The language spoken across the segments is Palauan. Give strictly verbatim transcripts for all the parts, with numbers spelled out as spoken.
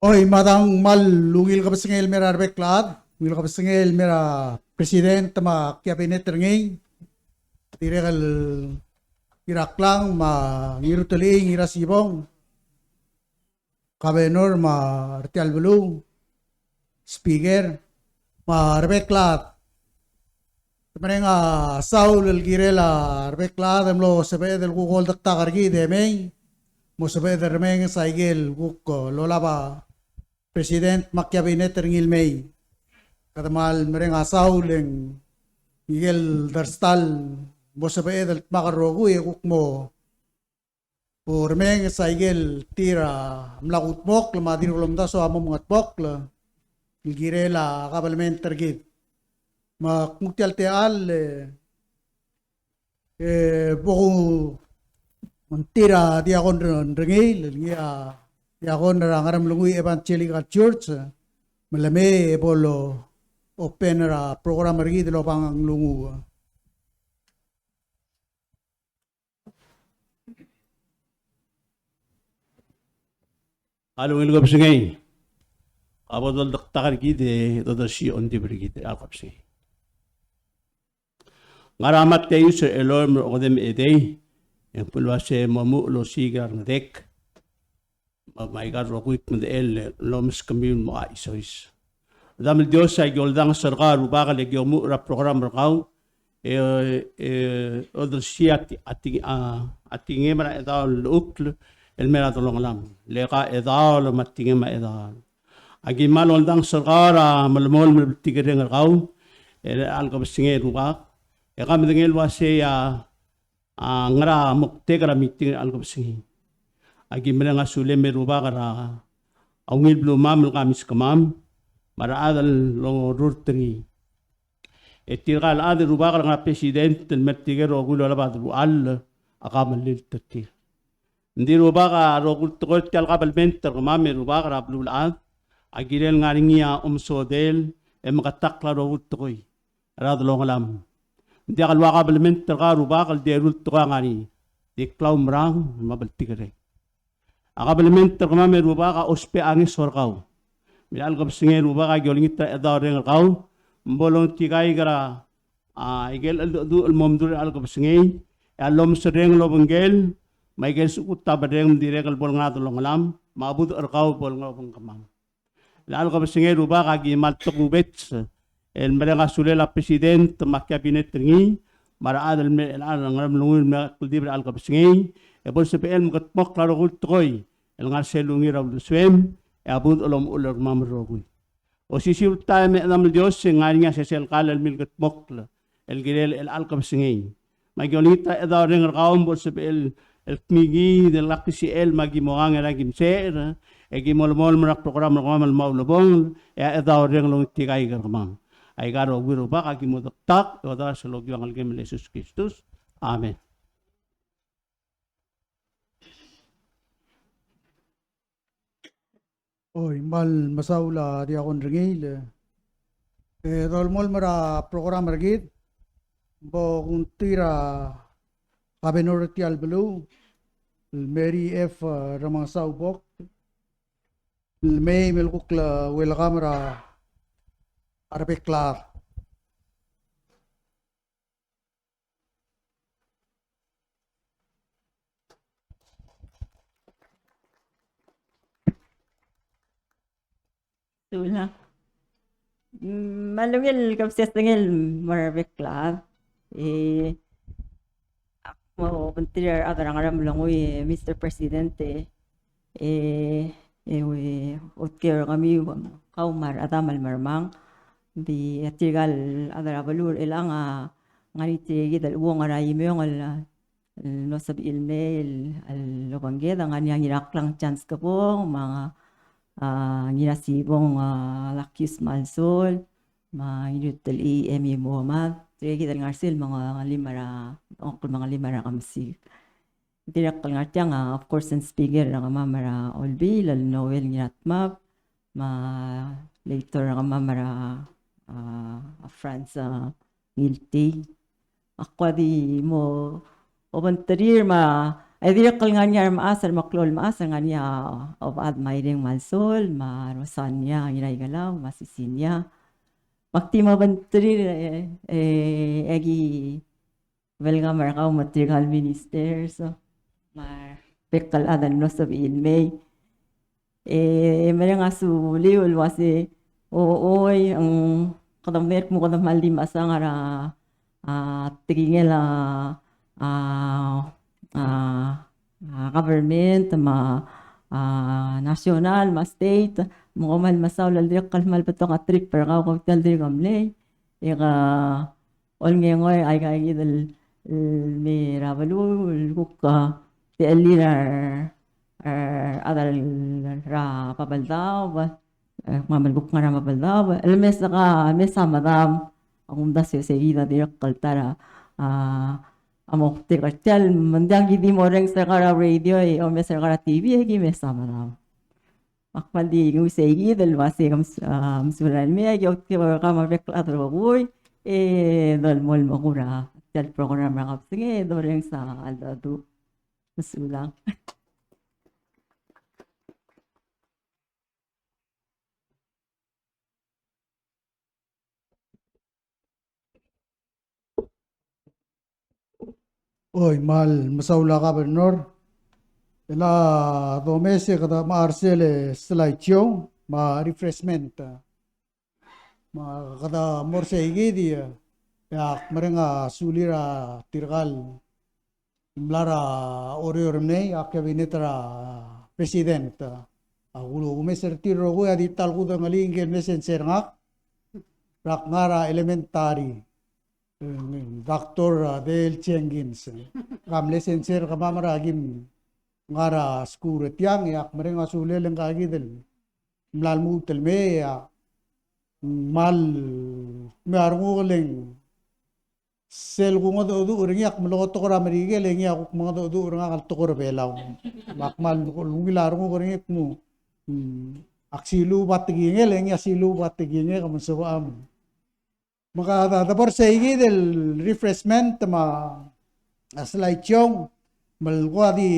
Oi, me a dang kmal ungil kebesengei el mei er a rebek el chad, ungil kebesengei el mei er a president me a cabinet er ngii, dirrek el Ngiraklang me a Ngirutelchii, Ngirasibong, governor me a retia el beluu, speaker, me a rebek el chad. Te mereng a saul el kirel a rebek el chad el mlo sebeched el kuk oldektak er kid e mei, mo sebeched el remenges a ikel kuk lolab a president me a cabinet er ngii el mei. Kede kmal mereng a saul e ng ikel dersta el mo sebeched el dmak el rokui e kuk mo bo remenges a ikel tir a mla kudmokl me a dirk lomdasu a mo mengetmokl el kirel a kabelment er kid. Me kuk tia el techall e, e, bo kongtir a diakon er ngii, el ngii a diakon er a Ngeremlengui Evangelical Church, me le mei e bo lo open er a program er kid el oba a nglunguuch. A ungil kebesengei. A bo doldektak er kid e dodersii a ongdibel er kid, a kebesengei. Ngar er a Mateus er a elolem er a okedei me a edei, e ng kmal uase mo omuchel el osiik er a rengedek. Me, me aika el rokui el kmedechel el omeskemiu el mo chisois. Chedam el Dios, a ki oldanges er kau a Rubak el ki omuchel er a program er kau, e, e, odersii a ti-, a ti-, a, a tekingem er a chedaol el llechukl el mei er a delongelam. Le ka chedaol me a tekingem a chedaol. A ki kmal oldanges er kau er a melemolem el bltikerreng er kau, e le a le kebesengei e Rubak. E ka medengei el uasei a a ngera moktek er a meeting er a le kebesengei. A ki mereng a sulem e Rubak er a ungil belumam el kemiskemam, me a rechad el longorurt er ngii. E tirka el chad e Rubak el ngar er a president el mer tirke el rokui el olab a deluchall, a ka melilt er tir. Ng di Rubak a rokui el tekoi er tia el kabelment er kemam e Rubak er a beluulechad, a kirel ngar er ngii a omesodel e meketakl a rokui el tekoi er a delongelam. Ng diak el ua kabelment er kau a Rubak el di eru el tekoi a ngar er ngii, di klaumerang me a bltikerreng. A kabelment er kemam e Rubak a ousbech a ngeso er kau. Me a le kebesengei e Rubak a ki olengit er a chedaol reng er kau, me bo longtikaik er a, a, ikel cheldecheduch el mo mdu er a le kebesengei, e a lomeserreng el obengkel, me a ikel sechutab el reng me dirrek el bo lengar er a delongelam, me a budech er kau bo lengobengkemam. Le a le kebesengei e Rubak a ki kmal tokubets el mereng a sulel a president me a cabinet er ngii, me a rechad el me, el a Ngeremlengui el mle kldibel er a le kebesengei, e bo lsebechel el mekedmokl a rokui el tekoi el ngar er sel ungil er a uldesuem, e a budech el omuchel er kemam el rokui. Osisiu el taem e Chedam el Dios, e ng ngar er ngii a sesei el kall el milkedmokl el kirel chelecha el kebesengei. Me a ki olengit er a chedaol reng er kau me bo lsebechel el kmikiid el klisichel me a ki mo kang er a ki msecher, e ki mo lemolem er a program er kemam el mo ulebongel, e a chedaol reng el ongtikaik er kemam. Aika el rokui e Rubak a ki mo dektak, e odars el okiu a ngelekem el Jesus Kristus. Amen. Oi, kmal mesaul a Diakon Rengiil. E dolemolem er a program er kid, bo kungtir a Kabenor er tia el beluu, el Mary F. Remengesau Bok, el mei me lekuk el welcome er a rebek el chad. Sulang. Mm, me a ungil kebesengei el mo er a rebek el chad. E, ak mo obengterir a rechad er a Ngeremlengui, Mister President, e, e, e, ua, otker er kemiu, kau me a rechedam el mermang. Di, e, tirka el chad er a beluu er chelechang a ngar er ngii tirke kid el uong er a Imeong el, el mlo sebechir el mei el, el obengked, a ngar er ngii a Ngiraklang Chance Kebong, me a, a, Ngirasibong, a, Lakius Malsol, me a Ngirutelchii Emi Muhammad, tirke kid el ngar er sei el mengelim er a, ongkel mengelim er a kemsik. Dirrek el ngar tiang, a, of course, el speaker er kemam er a Olbiil, el Noel Ngiratmab, me a leader er kemam er a, a, Franz, a, Ngiltii. Ak ua di mo obengterir me a E dirrek el ngar er ngii a remechas, a remeklou el mechas, ngar er ngii a Obechad me a Ireng me a Lsol, me a Rosania Ngiraikelau, me a Sisinia. Me ak di mo obengterir, e, e, e aki welcome er kau me tirka el ministers, me a rebek el chad el mlo sebechir el mei. E, e mereng a suliu el uase, o, oi, ng, kede mei el kmo kede kmal di mechesang er a, a, tekingel a, a, a, a, government, me a, a, national, me a state, me kom kmal mesaul el dirrek el kmal betok a trip er kau, kau tia el dirk mlei, e ka, olengengoi aika kid el, el mei er a beluu, el kuk, a, techellir a, a, a rechad er a Babeldaob, e, me a kuk ngar er a Babeldaob, el mesa ka, mesa medam, a kumdasu e sei kid a dirrek el ta er a, a, a moktek er tia el, me ng diak ki di mo orrenges er kau er a radio, e omes er kau er a T V, e ki mesa medam. Me ak kmal di nguu sei kid el uase kom, a, mesulang el mei, e ki outekangel er kau me a rebek el chad el rokui, e dolemolem a kuk er tia el program er a kebesengei, e dorrenges a cheldecheduch. Mesulang. Oi, kmal mesaul a Governor. E a domes e kede mo er sel slideshow me a refreshment. Me kede mo er sei kid, e ak mereng a sulir a tirka el mla er a Oreor er ngii, a cabinet er a president. A kuk omes er tir el rokui a di ta el kudengelii ngike el mle sensei er ngak er a kuk ngar er a elementary. Doctor, a, Dale Jenkins. Ke mle sensei er kemam er a kim ngar er a skuul er tiang, e ak mereng a sulel ngka kid el mla lmuut el mei, e a kmal me a renguk el ng sel kungedecheduch er ngii, ak mlo tekoi er a Merikel, e ngii a kuk mengedecheduch er ngak el tekoi er a Belau. Me ak kmal ungil a renguk er ngii el kmo, mm, ak siluub a tekingel, e ngii a siluub a tekingek, me ng sebecham. Me kede, de bo er sei kid el refreshment me a, a, slideshow, me le kuk a di,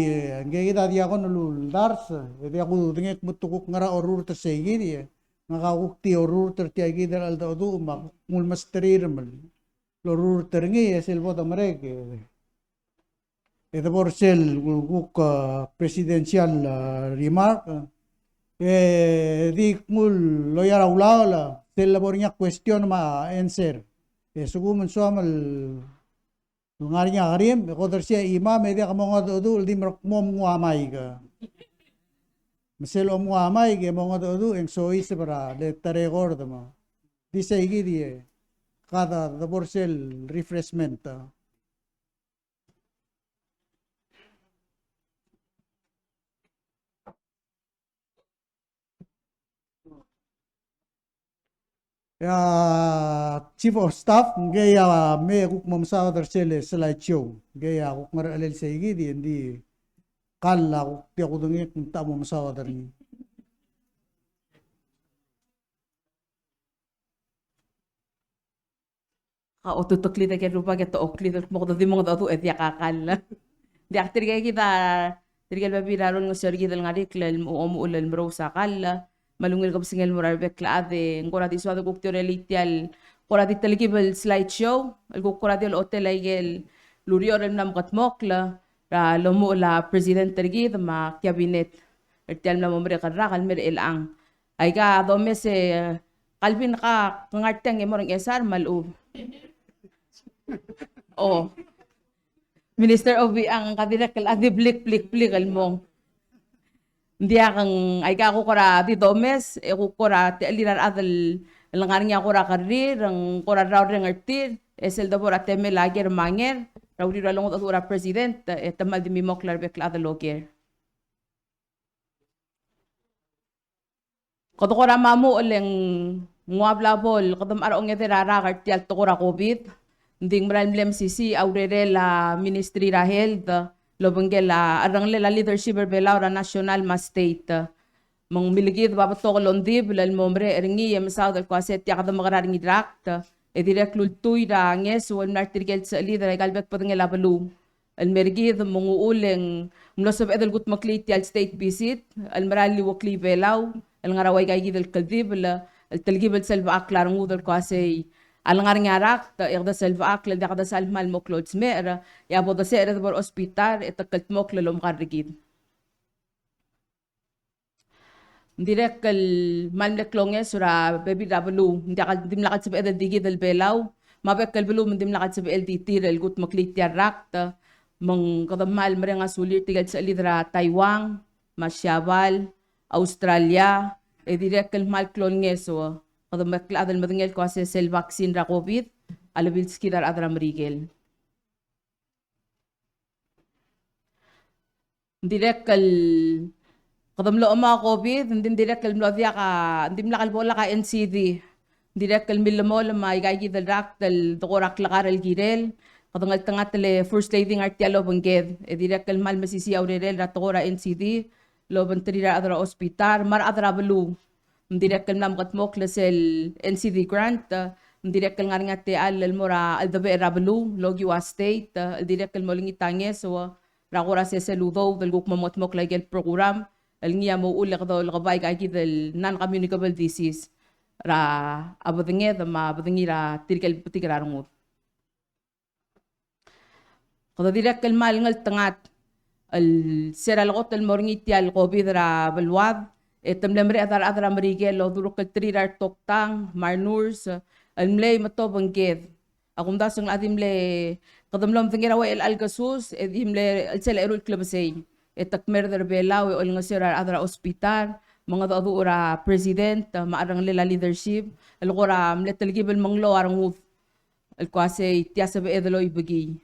ngike kid a diak el uldars, e diak kudengei el kmo te kuk ngar er a orrurt er sei kid, e ngak a kuk di orrurt er tia kid el cheldecheduch, me a kuk nguu el mesterir me lorrurt er ngii, e sel bo de merek, e e de bo er sel kuk, a, presidential, a, remark, e di kuk loia er a ulaol, sel lebo er ngii a question me a answer. E sekum ng soam el ngar er ngii a kerim, e ko dersii a chimam, e diak mongedecheduch el di merekmo mnguu a mic. Me sel omnguu a mic, e mongedecheduch, e ng soiseb er a le ta er a record me. Di sei kid e, kede de bo er sel refreshment, a. E a Chief of Staff, ngii a me kuk mo mesaod er sel slideshow. Ngii a kuk ngerechelel sei kid, e ng di kall a kuk diak kudengei el kmo te mo mesaod er ngii. Ka otuteklid a ikel rubak e te oklid el kmo kede di mengedecheduch e diak a kall. Diak, tirke kid a, tirke el bebil er a rolel ngeso er kid el ngar er ngii el mo omuchel el merous a kall. Me a lungil kebesengei el mo er a rebek el chad e ng kora di soad el kuk di orelii tia el kora di telkib el slideshow el kuk kora di olechotel a ikel ureor el mla mekedmokl er a lomuchel a president er kid me a cabinet er tia el mla mo merek el rak el mei er chelechang. Aika a domes e, Calvin, ke ngar tiang e mo er a Ngchesar me a lechub. O. Minister Obichang, ke dirrek el di blik, blik, blik el mong. Ng diak, ng aika kuk kora di domes, e kuk kora techellir a rechad el ngar er ngii a kora kerrir, ng kora rrau reng er tir, e sel debo er a temel a ker me a nger er a uriul er a longedecheduch er a president, e te kmal di mimokl a rebek el chad el oker. Kede kora mo omuchel e ng ua bla bo el kede mla er a ongedei er a rak er tia el tekoi er a COVID. Ng di ng mera el mle mesisiich a urerel a Ministry er a Health el obengkel a cherrengelel a leadership er a Belau er a national me a state. Me ng milekid a betok el ongdibel el mo merek er ngii e mesaod el kmo se tia kede mekerang er ngii el rakt e dirrek el ultuil er a ngeso el mla er tirke el sechelid er aika el bek el bedengel a beluu. el mer kid me ng uchul e ng mlo sebeched el kudmeklii tia el state visit el mera el liueklii Belau el ngar er a ua ikaikid el kldibel el telkib el sel bechakl a rengud el kmo sei a lengar er ngii a rakt e kede sel bechakl el diak de sal kmal mo klou el smecher, e a bo desecher e de bo er a hospital e te kldmokl el omkar er kid. Ng dirrek el kmal mle klongeso er a bebil er a beluu, ng diak, dimlak el sebeched el di kid el Belau, me a bek el beluu me ng dimlak el sebechel di tir el kudmeklii tia el rakt, me ng kede kmal mereng a sulir tirke el sechelid er a Taiwan, me a Siabal, Australia, e dirrek el kmal klongeso, kede mekl a chad el medengei el kmo sei sel vaccine er a COVID a lebilskid a rechad er a Merikel. Ng dirrek el kede mlo chemoa COVID, ng di, ng dirrek el mlo diak a, ng dimlak el bo lak a NCD. Ng dirrek el millemolem a ikaikid el rakt el de kora klekar el kirel, kede ngeltengat el first lady a ngar tia el obengked, e dirrek el kmal mesisiich a urerel er a tekoi er a NCD, el obengterir a rechad er a hospital, me a rechad er a beluu. Ng dirrek el mla mekedmokl sel NCD grant, ng dirrek el ngar er ngii a techall el mo er a cheldebechel er a beluu, el okiu a state, el dirrek el mo olengit a ngeso er a kora sesei el udoud el kuk mo mekedmokl aike el program el ngii a mo uchul e kede olekebai aikakid el non-communicable disease er a bedenged me a bedengir a tirke el betik er a rengud. Kede dirrek el kmal ngeltengat el se er a lekot el mo er ngii tia el COVID er a beluad, e te mle mereched a rechad er a Merikel el odurokl er tir a retoktang me a renurse el mlei me te obengked. A kumdasu e ng locha di mle, kede mlo medengei er a ua chelecha el kesus, e di mle chelsel a eru el klebesei. E te kmerd er Belau e olengeseu er a rechad er a hospital, mengedecheduch er a president me a cherrengelel a leadership el kora mle telkib el menglou a rengud el kmo sei tia sebeched el oibekii.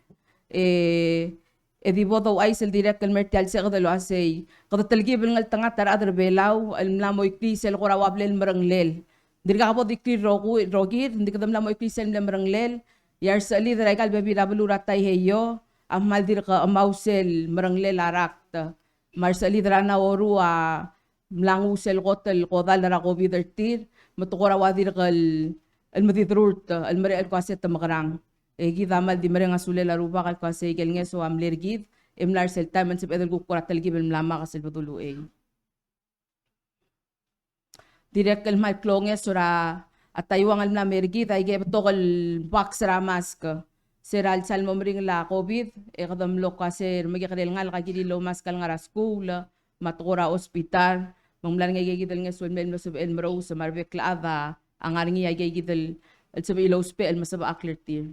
E, e di bo douchais el dirrek el mer tia el seked el uasei kede telkib el ngeltengat a rechad er Belau el mla mo ikrel sel kora ua blel merengelel. Ng dirkak bo di ikrel roku-, rokir, ng di kede mla mo ikrel sel mle merengelel, e a resechelid er aika el bebil er a beluu er a Taiheio a kmal dirk chemau sel merengelel a rakt. Me a resechelid er a Nauru a mla nguu sel kot el kodall er a COVID er tir, me te kora ua dirk el, el mediderurt el merek el kmo sei te mekerang. E kid a kmal di mereng a sulel a Rubak el kmo sei aike el ngeso a mle er kid, e mla er sel taem e ng sebeched el kuk kora telkib el mla makes el bedul uchei. Dirrek el kmal klongeso er a Taiwan el mla mer kid aike betok el box er a mask. Se er a lsal mo meringel a COVID, e kede mlo kmo sei remekekerei el ngalek a kirir el oumask el ngar er a skuul, me a tekoi er a hospital, me ng mla er ngii aikakid el ngeso el mei el mlo sebechel el merous, me a rebek el chad a ngar er ngii aikakid el sebechir el ousbech el mesebechakl er tir.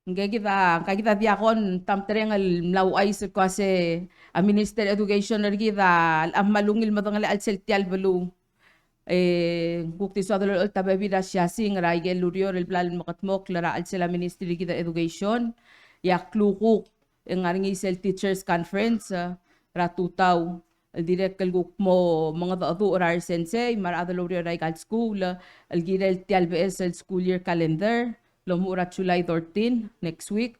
Ngke kid a, ngka kid a diakon Tamtereng el mla ouchais el kmo sei a Minister Education er kid a locha kmal ungil medengelii a chelsel tia el beluu. E kuk di soad el olecholt a bebil er a siasing er aike el ureor el bla lemekedmokl er a chelsel a Ministry er kid er a Education, e a klukuk e ng ngar er ngii sel Teachers Conference, e, er a tutau el dirrek el kuk mo mengedecheduch er a resensei me a rechad el oureor er aika el skuul el kirel tia el beches el school year calendar el omuchel er a July thirteen, next week.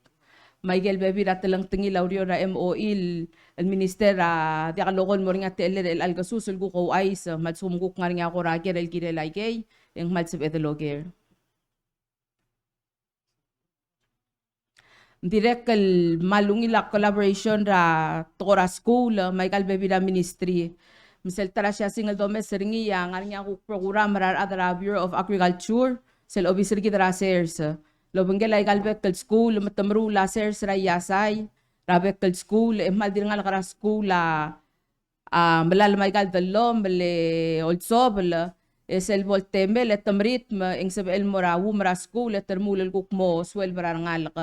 Me aike el bebil er a telengtengil a ureor er a MOE el, el minister a diak loko el mo er ngii a techellel er chelecha el kesus el kuk ouchais, me a lsekum kuk ngar er ngii a kora ker el kirel aikei, e ng kmal sebeched el oker. Ng dirrek el kmal ungil a collaboration er a tekoi er a skuul me aika el bebil er a ministry. Me sel ta er a siasing el domes er ngii a ngar er ngii a kuk program er a rechad er a Bureau of Agriculture, sel obis er kid er a SARES. El obengkel aika el bek el skuul me te meruul a SARES er a iasai er a bek el skuul, e kmal di rengalek er a skuul a a melalem aika el dellomel e olsobel, e sel bo el temel e te meritm e ng sebechel el mo er a uum er a skuul e te remuul el kuk mo suelb er a rengalek.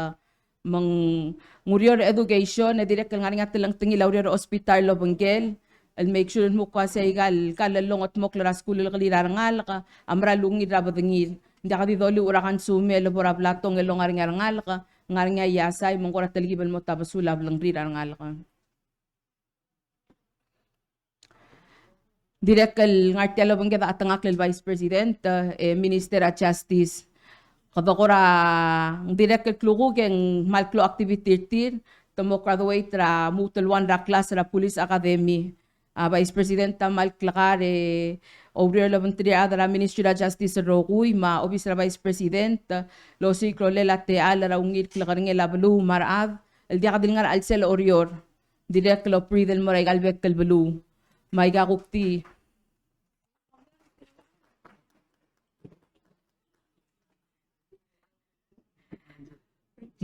Me ng ureor er a education e dirrek el ngar er ngii a telengtengil a ureor er a hospital el obengkel el make sure el kmo kmo sei aika el, aika el longetmokl er a skuul el kelir a rengalek a mera el ungil er a bedengir. Ng diak di doliuch er a consume el bo er a blatong e longa er ngii a rengalek, ngar er ngii a iasai me ng kora telkib el mo tabesul a blengerir a rengalek. Dirrek el ngar tia el obengked a chetengakl el Vice President, e Minister er a Justice. Kede kora, ng dirrek el klukuk e ng kmal klou a activity er tir, te mo graduate er a lmuut el one er a class er a Police Academy. a Vice President a kmal klekar e oureor el obengterir a rechad er a Ministry er a Justice el rokui me a Office er a Vice President el osiik a rolel a techall er a ungil klekerengel a beluu me a rechad el diak di ngar er a chelsel a Oreor. Dirrek el obrir el mo er aika el bek el beluu me aika kuk di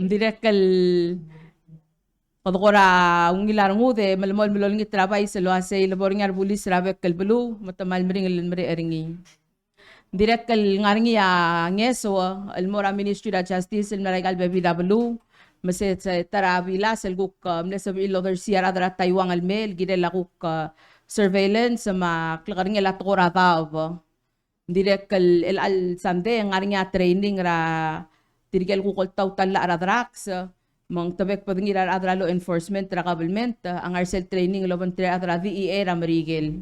Ng dirrek el kede kora ungil a rengud e melemolem el olengit er a Vice el uasei le bo er ngii a rebulis er a bek el beluu me te kmal meringel el mereched er ngii. Ng dirrek el ngar er ngii a ngeso el mo er a Ministry er a Justice el mla er aika el bebil er a beluu me se, se ta er a bilas el kuk, eh, mle sebechir el odersii a rechad er a Taiwan el mei el kirel a kuk, eh, surveillance me a klekerengel a tekoi er a daob. Ng dirrek el, el chelecha el sandei e ng ngar er ngii a training er tirke el kuk oltaut a llach er a drugs, me ng tebek bedengir a rechad er a law enforcement er a government a ngar er sel training el obengterir a rechad er a D E A er a Merikel.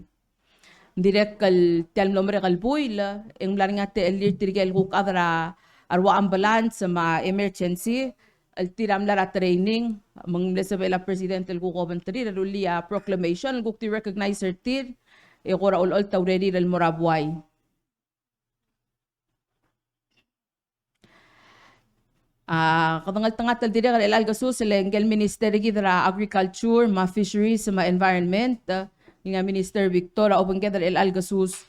Ng dirrek el tia el mlo merek el buil e ng mla er ngii a techellir tirke el kuk chad er a rua ambulance me a emergency el tir a mla er a training, me ng mle sebechel a President el kuk obengterir e rullii a proclamation el kuk di recognize er tir e kora olecholt a urerir el mo er a buai. A, kede ngeltengat el dirrek er chelecha el kesus el ngike el Minister er kid er a Agriculture me a Fisheries me a Environment, ngii a Minister Victor a obengked er chelecha el kesus.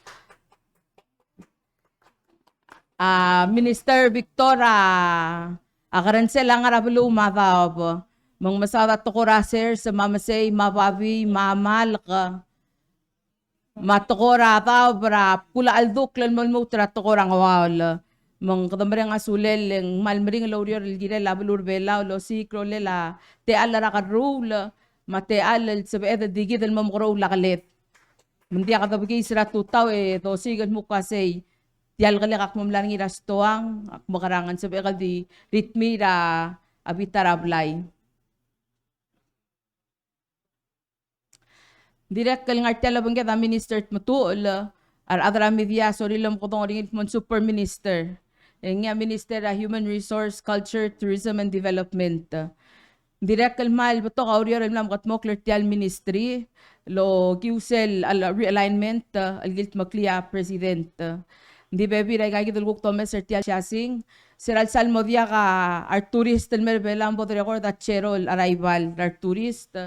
A, Minister Victor a, a kerensel a ngar er a beluu me a daob. Me ng mesaod a tekoi er a sers me a mesei me a babii me a malk me a tekoi er a daob er a bkul a cheldukl el mo lmuut er a tekoi er a ngoaol. Me ng kede mereng a sulel e ng kmal meringel el oureor el kirel a beluu er a Belau el osiik a rolel a techall er a kerruul me a techall el sebeched el di kid el mo mekeroul a keled. Me ng diak debekiis er a tutau e dosiik el dmu el uasei tia el kelek a kmo mla er ngii er a stoang, a kmo mekerang, ng sebechek el di ridmii er a bita er a blai. Dirrek el ngar tia el obengked a Minister Tmetuchl, a rechad er a media a sorir el omekedong er ngii el kmo ng Super Minister. E ngii a Minister er a Human Resource, Culture, Tourism and Development. Dirrek el kmal betok a ureor el mla mekedmokl er tia el ministry el okiu sel, el realignment, el kildmeklii a President. Ng di bebil er aika kid el kuk domes er tia el siasing, se er a lsal mo diak a returist el mei er a Belau me bo de record a zero el arrival er a returist.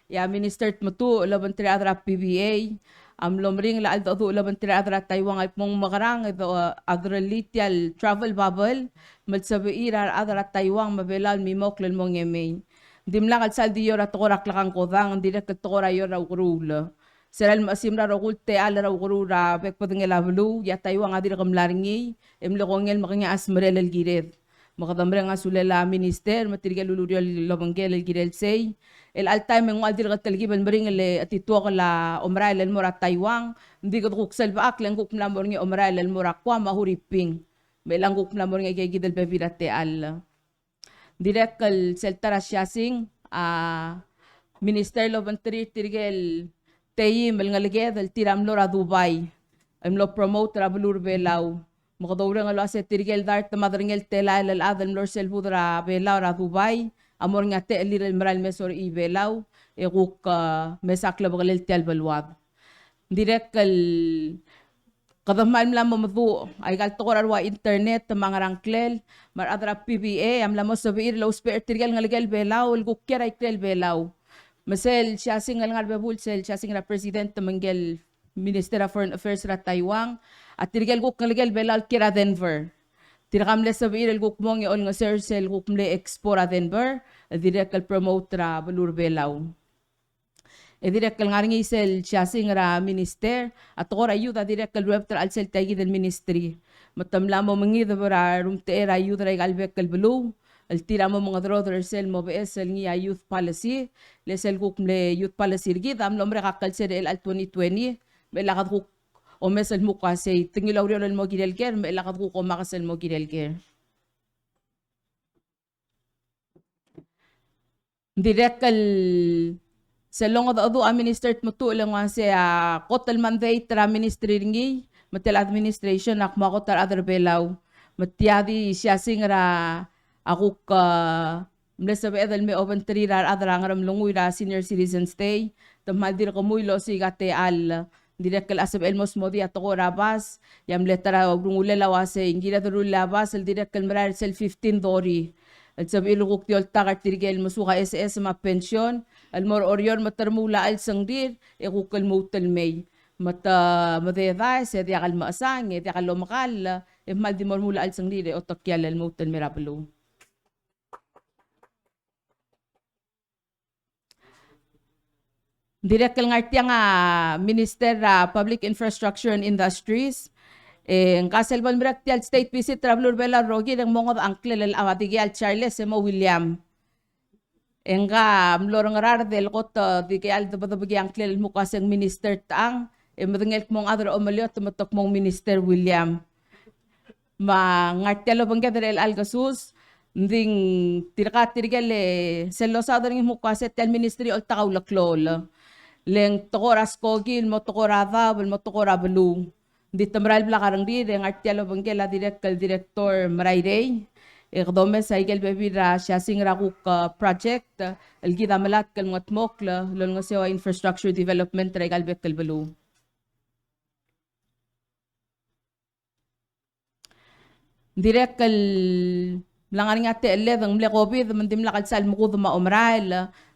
E a Minister Tmetuchl el obengterir a rechad er a P V A a mlo meringel a cheldecheduch el obengterir a rechad er a Taiwan el kmo ng mekerang e do, a derellii tia el travel bubble me lsebechir a rechad er a Taiwan me a Belau el mimokl el mo ngemei. Ng dimlak el sal di eou er a tekoi er a klekangkodang, ng dirrek el tekoi er a eou er a ukeruul. Se er a lemechesim er a rokui el techall er a ukeruul er a bek el bedengel a beluu, e a Taiwan a dirk mla er ngii, e mle kongei el mekengei a smerel el kired. Me kede mereng a sulel a Minister me tirke el ulureor el obengkel el kirel sei. Chelecha el taem e ng ua dirk el telkib el meringel e chetituokel a omerael el mo er a Taiwan, ng di kede kuk selbechakl e ng kuk mla mo er ngii a omerael el mo er a Guam me a Huriping. Me chelechang kuk mla mo er ngii a ikakid el bebil er a techall. Dirrek el sel ta er a siasing, a Minister el obengterir tirke el team el ngeleked el tir a mlo er a Dubai el mlo promote er a beluu er a Belau. Me kede oureng el uase tirke el dart me a derengel telael el chad el mlo er sel booth er a Belau er a Dubai a mo er ngii a techellir el merael el mei er a Belau e kuk, eh, mesa klebekelel tia el beluad. Ng dirrek el kede kmal mla mo meduch aika el tekoi er a rua internet me a ngerang klel, me a rechad er a P V A a mla mo sebechir el ousbech er tirke el ngelekel Belau el kuk kiei er a ikrel Belau. Me sel siasing el ngar er a bebul, sel siasing er a President me ngike el Minister er a Foreign Affairs er a Taiwan, a tirke el kuk ngelekel Belau el kiei er a Denver. Tirka a mle sebechir el kuk mong e olengeseu er sel kuk mle expo er a Denver, el dirrek el promote er a beluu er a Belau. E dirrek el ngar er ngii sel siasing er a Minister, a tekoi er a youth a dirrek el ruebet er a chelsel tia kid el ministry. Me te mla mo mengideb er a rumtechei er a youth er aika el bek el beluu, el tir a mo mengederoder er sel mo beches el ngii a youth policy, le sel kuk mle youth policy er kid a mlo merek a klsel er chelecha el twenty twenty, me chelechang kede kuk omes el dmu el uasei, te ngiluu a ureor el mo kirel ker, me chelechang kede kuk omakes el mo kirel ker. Ng dirrek el sel longedecheduch a Minister Tmetuchl el ng uase a kot el mandate er a ministry er ngii me tia el administration a kmo a kot er a rechad er a Belau. Me tia di siasing er a kuk, eh, mle sebeched el me obengterir a rechad er a Ngeremlengui er a Senior Citizens Day, te kmal dirk kemui el osiik a techall. Dirrek el sebechel el mo smodii a tekoi er a bas, e a mle ta er a urungulel a uasei, ng kired el rullii a bas el dirrek el merael er sel fifteen thirty. El sebechir el kuk di oltak er tirke el mesuk a SS me a pension, el mo er a Oreor me te remuul a chelsengrir, e kuk lmuut el mei. Me te mededaes, e diak el mechesang, e diak el omekall, e kmal di mo remuul a chelsengrir, e otekial el lmuut el mei er a beluu. Dirrek el ngar tiang a Minister er a Public Infrastructure and Industries, e ngka sel bo lemerek tia el state visit er a beluu er a Belau el rokir e ng mo ngodech a ngklel el, a, dikea el Charles e mo William. E ngka mlo er a Ngaraard el kot, e, dikea el debedebekii a ngklel el kmo uaseng Minister Techang, e medengei el kmo ng chad er a Omeliot me te kmo ng Minister William. Me a ngar tia el obengked er chelecha el kesus, ng di tirka tirke el sel losaod er ngii el kmo uase tia el ministry a oltak a uleklolem. Le ng tekoi er a skoki el mo tekoi er a daob el mo tekoi er a beluu. Ng di te merael el blak a rengrir, e ngar tia el obengkel a dirrek el director Merairei, e kede omes aike el bebil er a siasing er a kuk, e, project el kid a melatk el mengedmokl el olengeseu a infrastructure development er aika el bek el beluu. Dirrek el mla ngar er ngii a techelled, ng mle COVID me ng dimlak el sal mekud me a omerael,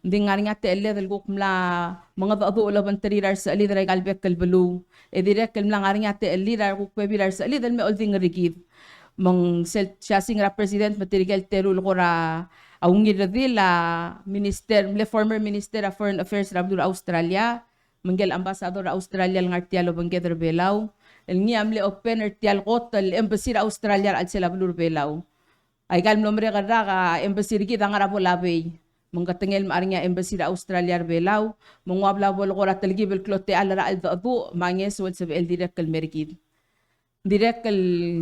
ng di ngar er ngii a techelled el kuk mla mengedecheduch el obengterir a resechelid er aika el bek el beluu. E dirrek el mla ngar er ngii a techellir a rekuk bebil er a resechelid el me oldingel er kid. Me ng sel siasing er a President me tirke el teru el kora ungil redil a Minister, mle former Minister er a Foreign Affairs er a beluu er a Australia, me ngike el ambassador er a Australia el ngar tia el obengked er a Belau, el ngii a mle open er tia el kot el embassy er a Australia er a chelsel a beluu er a Belau. Aika el mlo merek el rak a embassy er kid a ngar er a Pohnpei. Me ng ketengel me a ngar er ngii a embassy er a Australia er a Belau, me ng ua bla bo le kora telkib el klou a techall er a cheldecheduch me a ngeso el sebechel el dirrek el mer kid. Dirrek el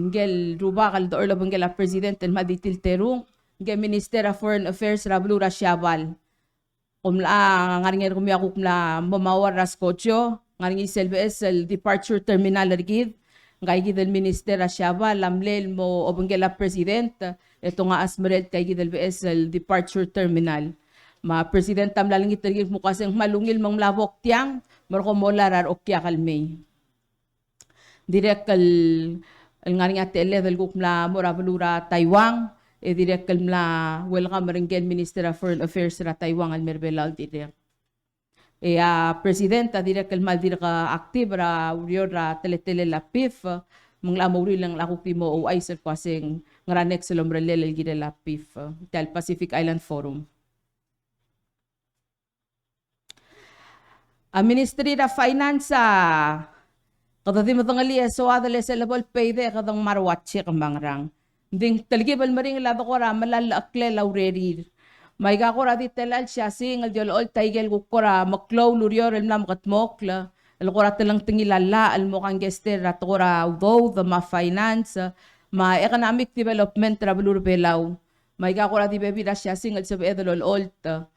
ngike el rubak el dechor el obengkel a President el kmal di tilterung, ngike el Minister er a Foreign Affairs er a beluu er a Siabal. Kom mla ngar er ngii er kemiu a kuk mla mo mauar er a skojo, ngar er ngii sel beches el departure terminal er kid, ngika kid el Minister er a Siabal a mle el mo obengkel a President, e te ngar er a smerel tia kid el beches el departure terminal. Me a President a mla olengit er kid el kmo uase ng kmal ungil me ng mla bok tiang, me kom mo lak er a reokiak el mei. Dirrek el, el ngar er ngii a techelled el kuk mla mo er a beluu er a Taiwan, e dirrek el mla welcome er ngike el Minister er a Foreign Affairs er a Taiwan el mer a Belau el dirrek. E a President a dirrek el kmal dirk active er a ureor er a teletelel a PIF, me ng locha mo uriul e ng locha kuk di mo ouchais el kmo uase ng ngera next el omerellel el kirel a PIF, tia el Pacific Island Forum. A Ministry er a Finance a, kede di medengelii e soad el sel lebo el payday e kede ng mla er a check me a ngerang. Ng di ng telkib el meringel a de kora melai a llecheklel a urerir. Me aika kora di tela el siasing el di olecholt aike el kuk kora meklou el ureor el mla mekedmokl, el kora telengtengil a llach el mo kangkei er a tekoi er a udoud me a finance, me a economic development er a beluu er a Belau. Me aika kora di bebil er a siasing el sebeched el olecholt.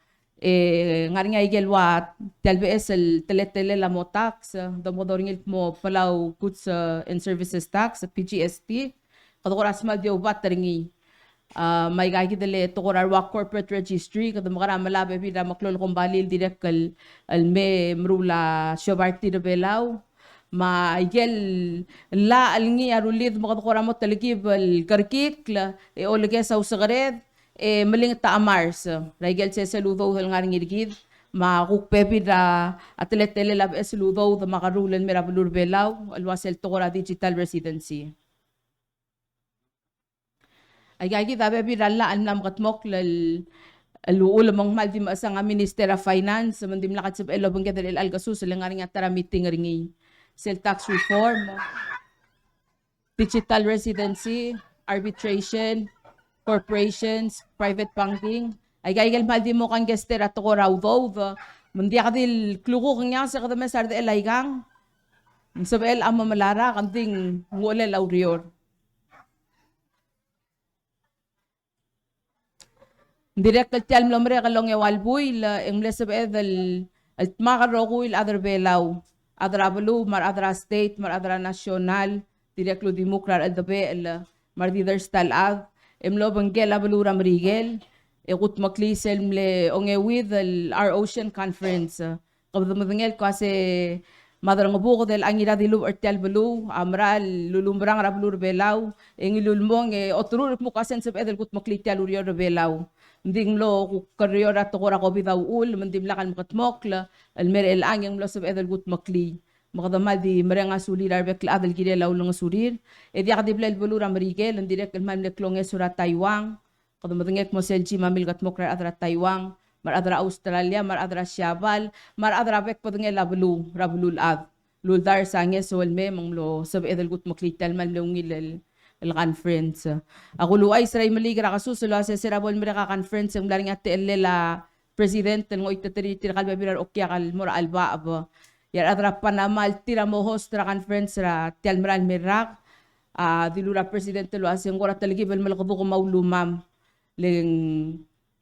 E ngar er ngii a ikel ua tia el beches el teletelel a mo tax, e, domekedong er ngii el kmo Palau Goods, e, and Services Tax, P G S T, kede kora smal di oubat er ngii. A, me aika kid el tekoi er a ua corporate registry, kede mekera melai a bebil er a meklou el kombalii el dirrek el, el me meruul a siobai er tir er a Belau. Me a ikel llach el ngii a rullid me kede kora mo telkib el kerekikl, e olekes a usekered, e melinget a chemars er a ikel sesei el udoud el ngar er ngii er kid, me a kuk bebil er a teletelel a beches el udoud me a kerruul el mer a beluu er a Belau, el ua sel tekoi er a digital residency. Aika kid a bebil er a llach el mla mekedmokl el, el uchul me ng kmal di mechesang a Minister er a Finance, me ng dimlak el sebechel el obengked er chelecha el kesus, le ngar er ngii a ta er a meeting er ngii. Sel tax reform, digital residency, arbitration, corporations, private banking. Aika ikel kmal di mo kangkei er a tekoi er a udoud, me ng diak di el klukuk ngii a se kede mes a redechel aikang. Ng sebechel a mo melai a rak, ng di ng uchelel a ureor. Ng dirrek el tia el mlo merek el ongeua el buil, e ng mle sebeched el, el dmak el rokui el chad er a Belau, chad er a beluu, me a rechad er a state, me a rechad er a national, dirrek el uldimukl er a recheldebechel, me a rediders ta el chad, e mlo obengkel a beluu er a Merikel, e kudmeklii sel mle ongeuid el Our Ocean Conference. Kede medengei el kmo se me a delengchokl el a Ngiradilubech er tia el beluu a mera el ulumerang er a beluu er a Belau, e ngii el ulemong e oterur el kmo kmo se ng sebeched el kudmeklii tia el ureor er a Belau. Ng di ng mlo kuk er a eou er a tekoi er a COVID a uchul, me ng dimlak el mekedmokl el mei er chelechang e ng mlo sebeched el kudmeklii. Me kede kmal di mereng a sulir a rebek el chad el kirel a ulengesurir. E diak di blal beluu er a Merikel, ng dirrek el kmal mle klongesu er a Taiwan. Kede medengei el kmo sel Jim a milkedmokl er a rechad er a Taiwan, me a rechad er a Australia, me a rechad er a Siabal, me a rechad er a bek el bedengel a beluu, er a beluulechad. Luldars a ngeso el mei me ng mlo sebeched el kudmeklii tia el kmal mle ungil el, el conference. Ak uluuchais er a Imeliik er a kesus el uase se er a bo lemerek a conference e ng mla er ngii a techellel a president el ngoititerir tirka el bebil er a reokiak el mo er a chelebacheb. E a rechad er a Panama el tir a mo host er a conference er tia el merael mei el rak, a dilu er a president el uase ng kora telkib el melekeduk me a ulumam. Le ng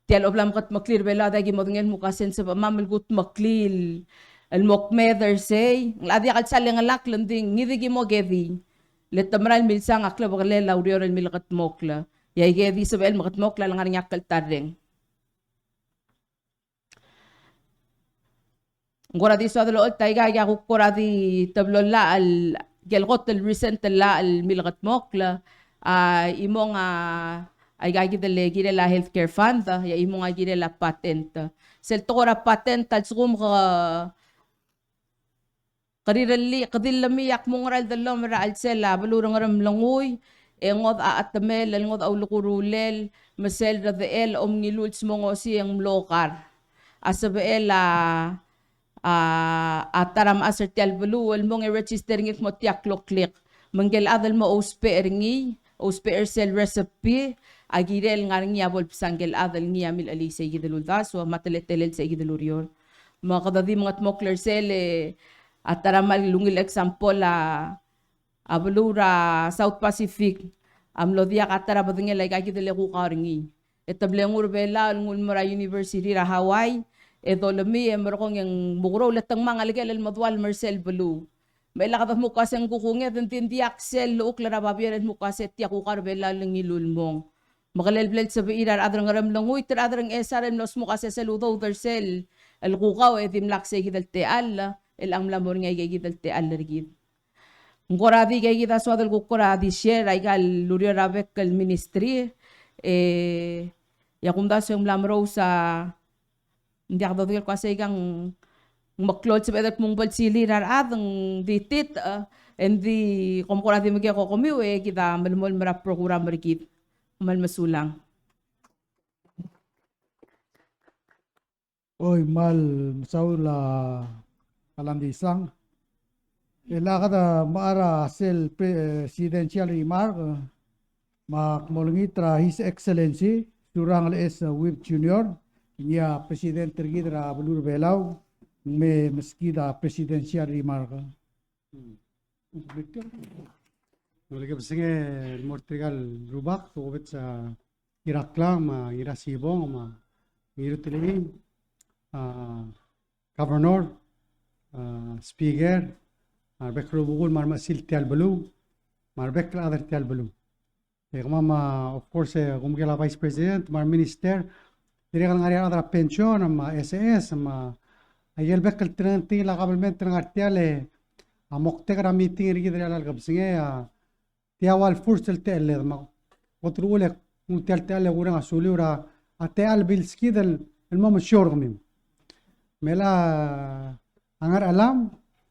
tia el obla mekedmeklii er a Belau a diak ki modengei el kmo kmo se ng sebechemam el kudmeklii el mo kmeed er sei, ng locha diak el sal chengelakl, le ng di ngii di ki mo kedii. Le te merael milsang a klebekelel a ureor el milekedmokl. E aike di sebechel el mekedmokl a lengar er ngii a kltarreng. Ng kora di soad el olecholt aika, aika kuk kora di teblo el llach el, ikel kot el recent el llach el milekedmokl, a, chimong a, aika kid el kirel a healthcare fund, e a chimong a kirel a patent. Sel tekoi er a patent a lsekum ke, ke rirellii, ke dillemii a kmo ng ngera el dellomel er a chelsel a beluu er a Ngeremlengui, e ngodech a chetemel, el ngodech a ulekurulel, me sel redechel a omngiluu el smongosii e ng mlo kar. A sebechel a, a, a ta er a mechas er tia el beluu el mong e register er ngii el kmo tia el kloklek. Me ngike el chad el mo ousbech er ngii, ousbech er sel recipe, a kirel ngar er ngii a bo lebsang ngike el chad el ngii a milechelii sei kid el uldasu, me a teletelel sei kid el ureor. Me kede di mengedmokl er sel, e, a ta er a kmal ungil example a, a beluu er a South Pacific a mlo diak a ta er a bedengel aika kid el kukau er ngii. E te blengur er a Belau el nguu el mo er a university er a Hawaii, e dolemii e merekong e ng mukeroul e te ngmai a ngelekel el medualem er sel beluu. Me chelecha kede kmo kmo se ng kuk ungil e ng di ng diak sel llechukl er a babier el kmo kmo se tia kukau er a Belau el ngii el ulemong. Me ke lebo el sebechir a rechad er a Ngeremlengui, te rechad er a Ngchesar el mlo smuk a sesei el udoud er sel el kukau e dimlak sei kid el techall, el ng mla mo er ngii aike kid el techall er kid. Ng kora di aike kid a soad el kuk kora di share er aika el ureor er a bek el ministry, e, e a kumdasu e ng mla merous a, ng diak dodengei el kmo se ikang ng meklou el sebeched el kmo ng bo lsiliu er a rechad, ng di tit, e, e ng di kom kora di mekekokemiu, e kid a melemolem er a program er kid. Kmal mesulang. Oi, kmal mesaul a Alan Disang. E le kede mechar a sel pre-, presidential remark, me ak mo olengit er a His Excellency Surangel S. Whipps Junior, ngii a President er kid er a beluu er a Belau, me meskid a presidential remark. Ng ungil kebesengei el mo er tirka el rubak, tokubets a Ngiraklang, me a Ngirasibong, me a Ngirutelengii, a, Governor, a, Speaker, me a rebek el rubekul me a remechesil tia el beluu, me a rebek el chad er tia el beluu. E kemam a, of course, e, kumkel a Vice President, me a reminister, dirrek el ngar er ngii a rechad er a pension, me a S S, me a, aike el bek el telengtengil a kabelment el ngar tiang, e a moktek er a meeting er kid er chelecha el kebesengei a tia ua el first el techelled, me a kot el uchul e ng tia el techall e kureng a suliu er a techall bilskid el, el mo mesiou er kemiu. Me a Ngerchelam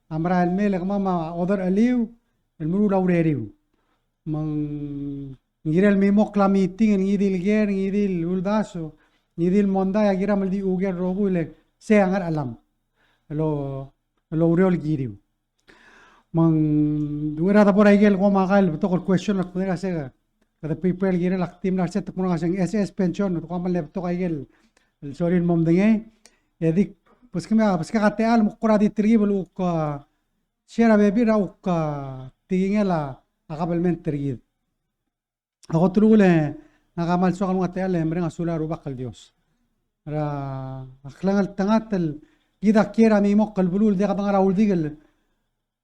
a merael mei e le kemam a odercheliu el meruul a ureriu. Me ng kirel mimokl a meeting el ngii di el ker, ngii di el uldasu, ngii di el mondai, a kiram el di uker el rokui, le sei a Ngerchelam el o-, el oureor el kiriu. Me ng di ua er a debo er a ikel komakai el betok el question el kmo ng sei, kede prepare el kirel a kdimlak er sei, te kmo ng sei S S pension, te kmo ng le betok a ikel el sorir el mo medengei. E di, beskemiu, beskak a techall me kora di telkib el kuk, a, share a bebil er a kuk, a, tekingel a kabelment er kid. A kot el uchul e ngak a kmal soak el nguu a techall e mereng a sulel a Rubak el Dios er a klengeltengat el kid a kiei er a mimokl el beluu el diak dengar er a uldik el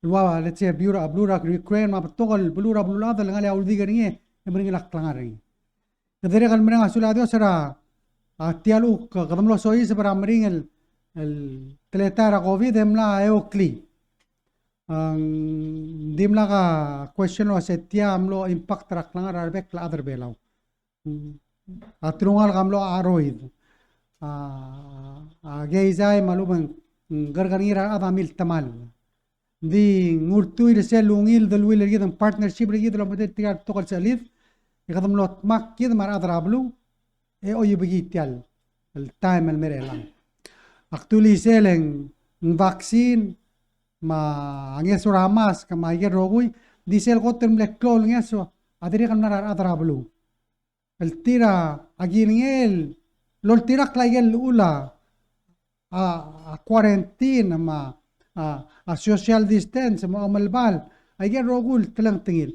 ua, let's say, beluu er a, beluu er a Ukraine, me a betok el beluu er a beluulechad el ngar er ngii a uldik er ngii e meringel a klengar er ngii. Kede dirrek el mereng a sulel a Dios er a a tia el uk, kede mlo soiseb er a meringel el teletael er a COVID e mla eoklii. Ng dimlak a question el uase tia a mlo impact er a klengar er a rebek el chad er Belau. A telungalek a mlo cheroid. A, a keizai me a lechub e ng kerrekerngir a rechad a miltemall. Ng di ng ultuil er sel ungil deleuill er kid, ng partnership er kid el omtechei er tirka el betok el sechelid, e kede mlo dmak kid me a rechad er a beluu, e oiebekii tia el taem el mei er chelechang. Ak dulii sel e ng vaccine, me a ngeso er a mask, me aike el rokui, ng di sel kot el mle klou el ngeso a dirrek el mla er a rechad er a beluu. El tir a kilengei el oltirakl aike el llechul a, a quarantine me a, a social distance me a omelebal, aike el rokui el telengtengil.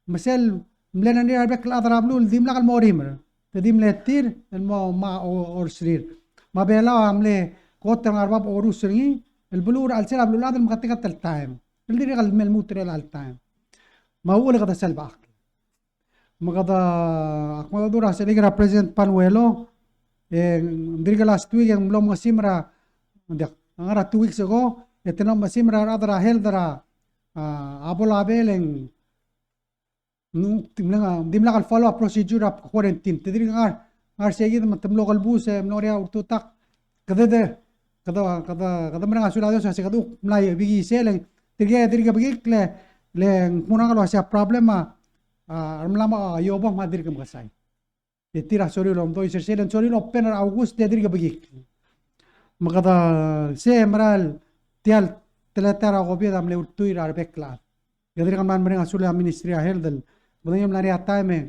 Me sel mle ngar er ngii a rebek el chad er a beluu el dimlak el mo oreor, te di mle tir el mo, mo o-, oreor. Me a Belau a mle kot el ngar er bab orus er ngii, el beluu er a chelsel a beluulechad el meketeket el taem. El dirrek el me lmuut er chelecha el taem. Me a uchul e kede selbechakl. Me kede, ak mo dmu er a sel ikel er a President Panuelo, e ng dirk last week e ng mlo mengesim er a, ng diak, ng ngar er a two weeks ago, e te mlo mengesim er a rechad er a health er a, a, a bo label e ng, ng, ng dimlak el follow a procedure er a quarantine. Te dirk ngar, ngar sei kid me te mlo kelebus e mlo er a ultutakl, kede, kede, kede, kede mereng a sulel a Dios, a se kede kuk mla bikisel e ng, tirke, tirke bekikl e le, le ng kmo ng ngar er a uase a problem a, a, a mla mo, a, iobong me a dirk mekesai. E tir a sorir el omdois er sel, e ng sorir el open er a August e dirk bekikl. Me kede se mera el tia el teletael er a COVID a mle ultuil er a rebek el chad. E dirk mla mereng a sulel a Ministry er a Health el, bo dengei el mla er ngii a taem e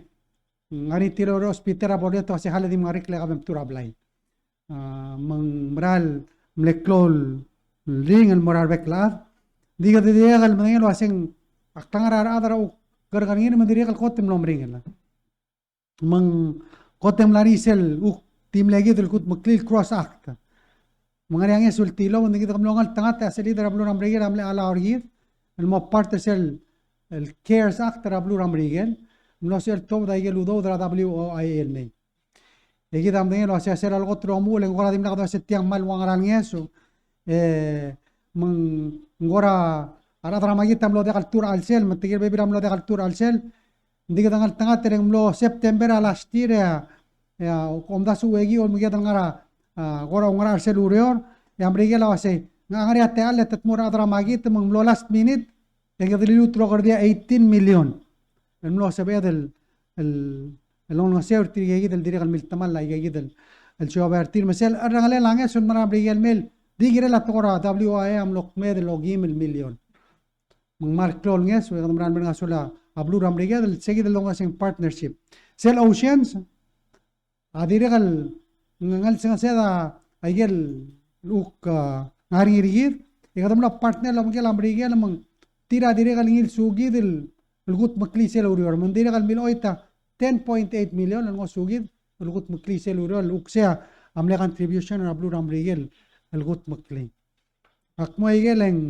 ng ngar er ngii tir el hospital er a bo ledu a se hale di mngar er ngii e kebem tuu er a blai. A, me ng mera el mle klou el ringel el mo er a rebek el chad. Di kede dirrek el medengei el uase ng a klengar er a rechad er a ukerrekerngir me ng dirrek el kot el mlo meringel. Me ng kot e ng mla er ngii sel kuk di mle kid el kudmeklii el CROSS Act. Me ng ngar er ngii a ngeso el tilobed, ng di kede mlo ngeltengat a sel leader er a beluu er a Merikel a mle allow er kid el mo part er sel, el CARES Act er a beluu er a Merikel, el mlo sebechel el tuobed aike el udoud er a W O I A el mei. E kid a medengei el uase sel leko el omuchel e ng kora dimlak de uase tiang me a ua ngera el ngeso. E me ng kora a rechad er a makit a mlo diak el tuu er a chelsel, me tirke el bebil a mlo diak el tuu er a chelsel. Ng di kede ngeltengat e ng mlo September a last year e a, e a omdasu a uekii el mekngit el ngar er a, a, kora oungerachel er sel ureor, e a Merikel a uasei, ng ngar er ngii a techall e te tmuu er a rechad er a makit, me ng mlo last minute, e kede liluut el oker er a eighteen million el mlo sebeched el, el, el olengeseu er tirke kid el dirrek el miltemall aike kid el, el siobai er tir. Me sel cherrengelel a ngeso el mera er a Merikel el mei, di kirel a tekoi er a W O I A a mlo kmeed el okeim el million. Me ng kmal klou el ngeso, e kede mera el mereng a sulel a beluu er a Merikel el se kid el olengeseu el partnership. Sel Oceans a dirrek el ngelsengesed a ikel kuk, a, ngar er ngii er kid, e kede mlo partner el obengkel a Merikel me ng tir a dirrek el ngilsukid el, el kudmeklii sel ureor. Me ng dirrek el milechoit a ten point eight million el ngosukid el kudmeklii sel ureor, el kuk sei a mle contribution er a beluu er a Merikel el kudmeklii. Ak mo ikel e ng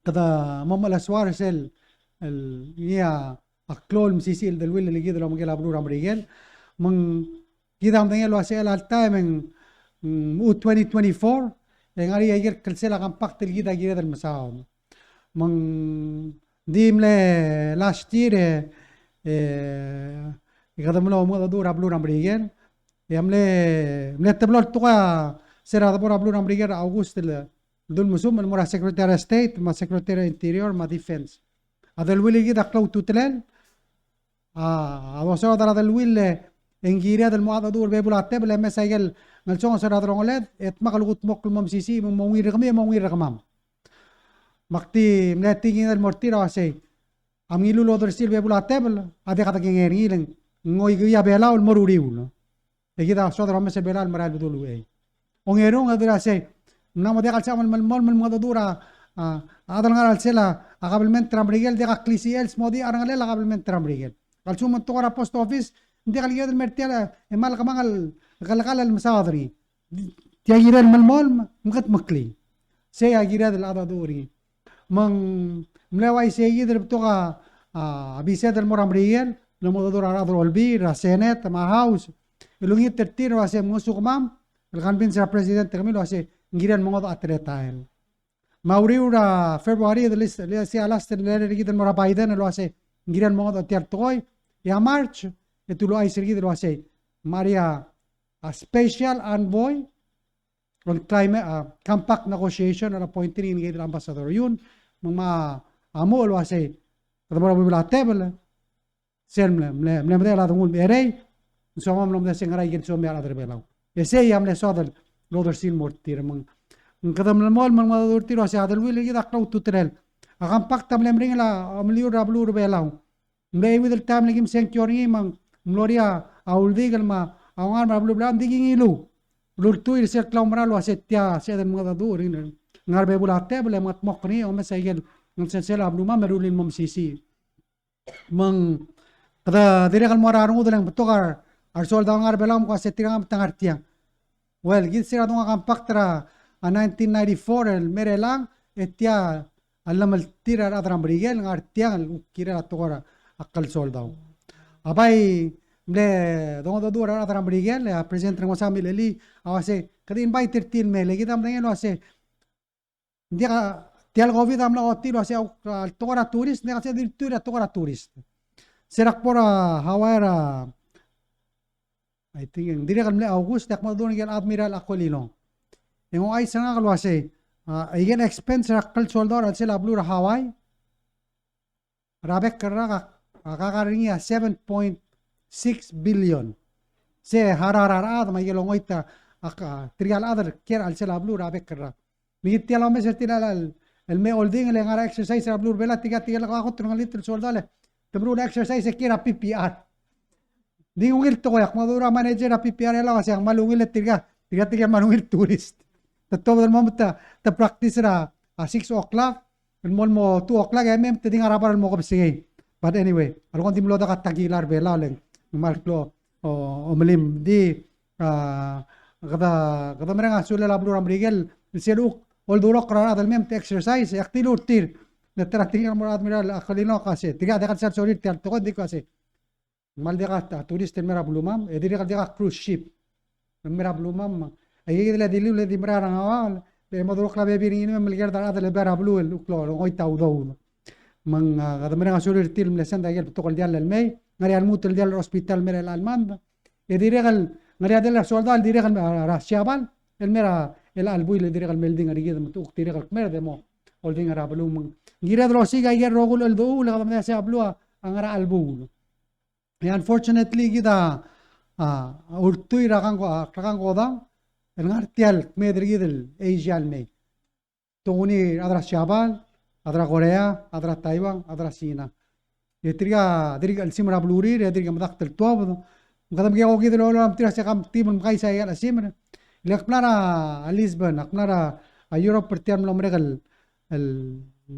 kede mo melesoar er sel, el, ngii a klou el mesisiich el deleuill el kid el obengkel a beluu er a Merikel. Me ng kid a medengei el uase chelecha el taem e ng, mm, mechut twenty twenty-four, e ng ngar er ngii a ikel klsel a compact el kid a kired el mesaod. Me ng di mle last year e, e, e kede mlo mengedecheduch er a beluu er a Merikel. E a mle, mle teblo el tekoi a se er a debo er a beluu er a Merikel er a August el, el dul mesumech el mo er a Secretary of State, me a Secretary of Interior, me a Defense. A deleuill er kid a klou a ultutelel, a, a dosaod er a deleuill e ng kired el mo mengedecheduch er a bebul a tebel e mesa ikel ngelsonges er a delongeled, e dmak el kudmokl el mo mesisiich, me ng mo ungil er kemiu, e mo ungil er kemam. Me ak di mle tekinged el mo er tir a uasei, a mengiluu el odersii el bebul a tebel a diak dekengei er ngii, le ng ngoikii a Belau el mo er a uriul. E kid a soad er a omes er a Belau el merael el bedul uchei. Ongerung e dirrek el uasei, ng mla mo diak el sebecham el melemolem el mengedecheduch er a, a, a chad el ngar er a chelsel a kabelment er a Merikel, diak a klisichel el smodii a cherrengelel a kabelment er a Merikel. A lsekum ng tekoi er a post office, ng diak el kired el mer tia el, e kmal kemanget el kelekall el mesaod er ngii. Tia kired el melemolem, me kudmeklii. Sei a kired el mengedecheduch er ngii. Me ng mle uaisei kid el betok a, a, bised el mo er a Merikel, el mo mengedecheduch er a rechad er a Olbiil, er a Senate, me a House. el ungil er tir el uase ng ngosukemam el convince er a president er kemiu el uase ng kirel mengodech a teletael. Me a uriul er a February, el is-, el is a last letter er kid el mo er a Biden el uase ng kirel mengodech tia el tekoi, e a March, e te uluuchais er kid el uase ng mla er ngii a special envoy on climate, a, compact negotiation el appoint er ngii el Ambassador Yun, me ng mla mo el uase, kede mo er a bebul a tebel, sel mle, mle, mle medechel a dengul me a erei, ng soam a mlo medengei se ngera ikel soam a rechad er a Belau. E sei a mle soad el odersii el mo er tir me ng, kede mle mo el mengedecheduch er tir el uase a deleuill er kid a klou a ultutelel. A compact a mle meringel a omeliu er a beluu er a Belau. Ng mle euid el taem el kim sengkio er ngii me ng mlo er ngii a uldikel me a ongarm er a beluu er a Belau, ng di ki ngiluu el ultuil er sel klaumerang el uase tia sebeched el mengedecheduch er ngii, ngar er a bebul a tebel e mengetmokl er ngii, e omes a ikel ngelsensel a belumam me a rullii el mo mesisiich. Me ng kede dirrek el mo er a rengud el ng betok a resoldau el ngar er a Belau me kmo uase tirka a ngar tiang. Well, kid se er a donguu a compact er a nineteen ninety-four el mei er chelechang, e tia a llemeltir a rechad er a Merikel el ngar tiang el kuk kirel a tekoi er a klsoldau. A bai mle dongedecheduch er a rechad er a Merikel, e a President Remengesau a milelii a uase kede invite er tir el mei, le kid a medengei el uase ng diak a, tia el COVID a mla ochotii el uase a, a tekoi er a tourist, ng diak a se di ultuil er a tekoi er a tourist. Se er a kbo er a Hawaii er a, I think, ng dirrek el mle August, e ak mengedecheduch er ngii el Admiral Aquilino. E ng ouchais er ngak el uase, a, ikel expense er a klsoldau er a chelsel a beluu er a Hawaii er a bek el rak a, a kakar er ngii a seven point six billion. Se harau er a rechad me a ikel ongoit a, a, tirka el chad el kiei er a chelsel a beluu er a bek el rak. Me kid tia el omes er tir el, el mei oldingel e ngar er a exercise er a beluu er a Belau, tirka, tirka el kot el ngelit el soldau el te meruul a exercise e kiei er a PPR. Ng di ungil tekoi, ak mo dmu er a manager er a PPR el uase ng kmal ungil e tirka, tirka, tirka el kmal ungil tourist. Te tuobed el mo me te, te practice er a, a six o'clock, el mo, el mo two o'clock e mei me te di ngar er a bar el mo kebesengei. But anyway, a leko ng di mlo diak a tekingel er a Belau le ng kmal klou, o, omelim. Di, a, kede, kede mereng a sulel a beluu er a Merikel el sel kuk oldurokl er a rechad el mei me te exercise, e ak dilu er tir. Le ta er a tekingel el mo er a Admiral Aquilino el uase, tirka diak el sal sorir tia el tekoi, ng di kmo uase ng kmal diak a tourist el mei er a belumam, e dirrek el diak a cruise ship el mei er a belumam. Aike kid el dilu el di merael er a Ngauaol, e mo dulekl a bebil er ngii me melekerd a rechad el mei er a beluu el kuk longoit a udoud. Me ng, a, kede mereng a sulir tir el mle send a ikel betok el diall el mei, ngar er ngii a lmuut el diall er a hospital el mei er a chelecha el month. E dirrek el ngar er ngii a diall er a soldau el dirrek el mei er a Siabal el mei er a chelecha el buil, e dirrek el melding er kid me te kuk dirrek el kmerd e mo oldingel er a beluu. Me ng kired el osiik a ikel rokui el cheldechuul e kede medengei a se a beluu a ngar er a chelebuul. E unfortunately kid a, a, ultuil er a kangko, a, er a kangkodang el ngar tia el kmeed er kid el Asia el mei. Te kuk ngii a chad er a Siabal, a chad er a Korea, a chad er a Taiwan, a chad er a Sina. E tirka a dirk chelsir er a belurir, e dirk medakt el tuobed. Me kede mekekokid el ololem tir a se kam team el mekais a ikel chelsir. Le ak mla er a Lisbon, ak mla er a Europe er tia el mlo merek el, el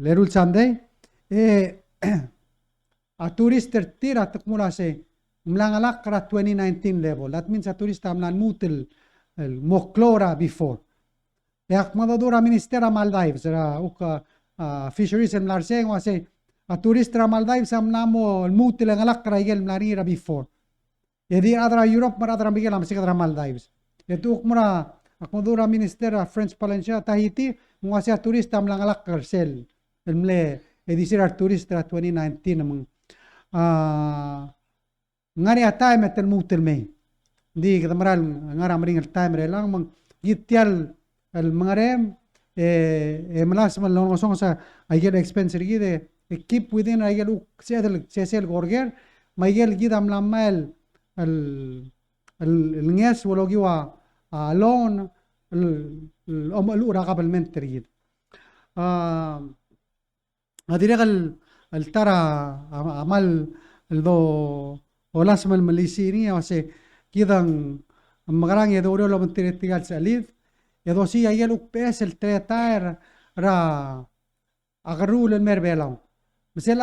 eru el Sunday. E a tourist er tir a te kmo el uase ng mla ngelakl er a twenty nineteen level. That means a tourist a mla lmuut el, el mo klou er a before. E ak mengedecheduch er a minister er a Maldives, er a kuk, a, fisheries el mla er sei, ng uase a tourist er a Maldives a mla mo lmuut el ngelakl er a ikel mla er ngii er a before. E di a rechad er a Europe me a rechad er a Merikel a meseked er a Maldives. E te kuk mo er a, ak mengedecheduch er a minister er a French Polynesia, Tahiti, me ng uase a tourist a mla ngelakl er sel el mle, e di sel a tourist er a twenty nineteen me ng, a, ngar er ngii a taem e te lmuut el mei. Ng di kede mera el ngar er a meringel taem er chelechang me ng kid tia el mengerem, e, e melasem el longesonges a ikel expense er kid e, e keep within a ikel kuk sebeched el sesei el korker, me a ikel kid a mla mei el, el, el ngeso el okiu a, a loan, el, el omecheluch er a kabelment er kid. A, a dirrek el, el ta er a, a, a kmal el do, olasem el melisiich er ngii a uase kid a ng mekerang e doureor el obengterir tirka el sechelid, e dosiik a ikel kuk beches el teletael er a, a kerruul el mei er a Belau. Me sel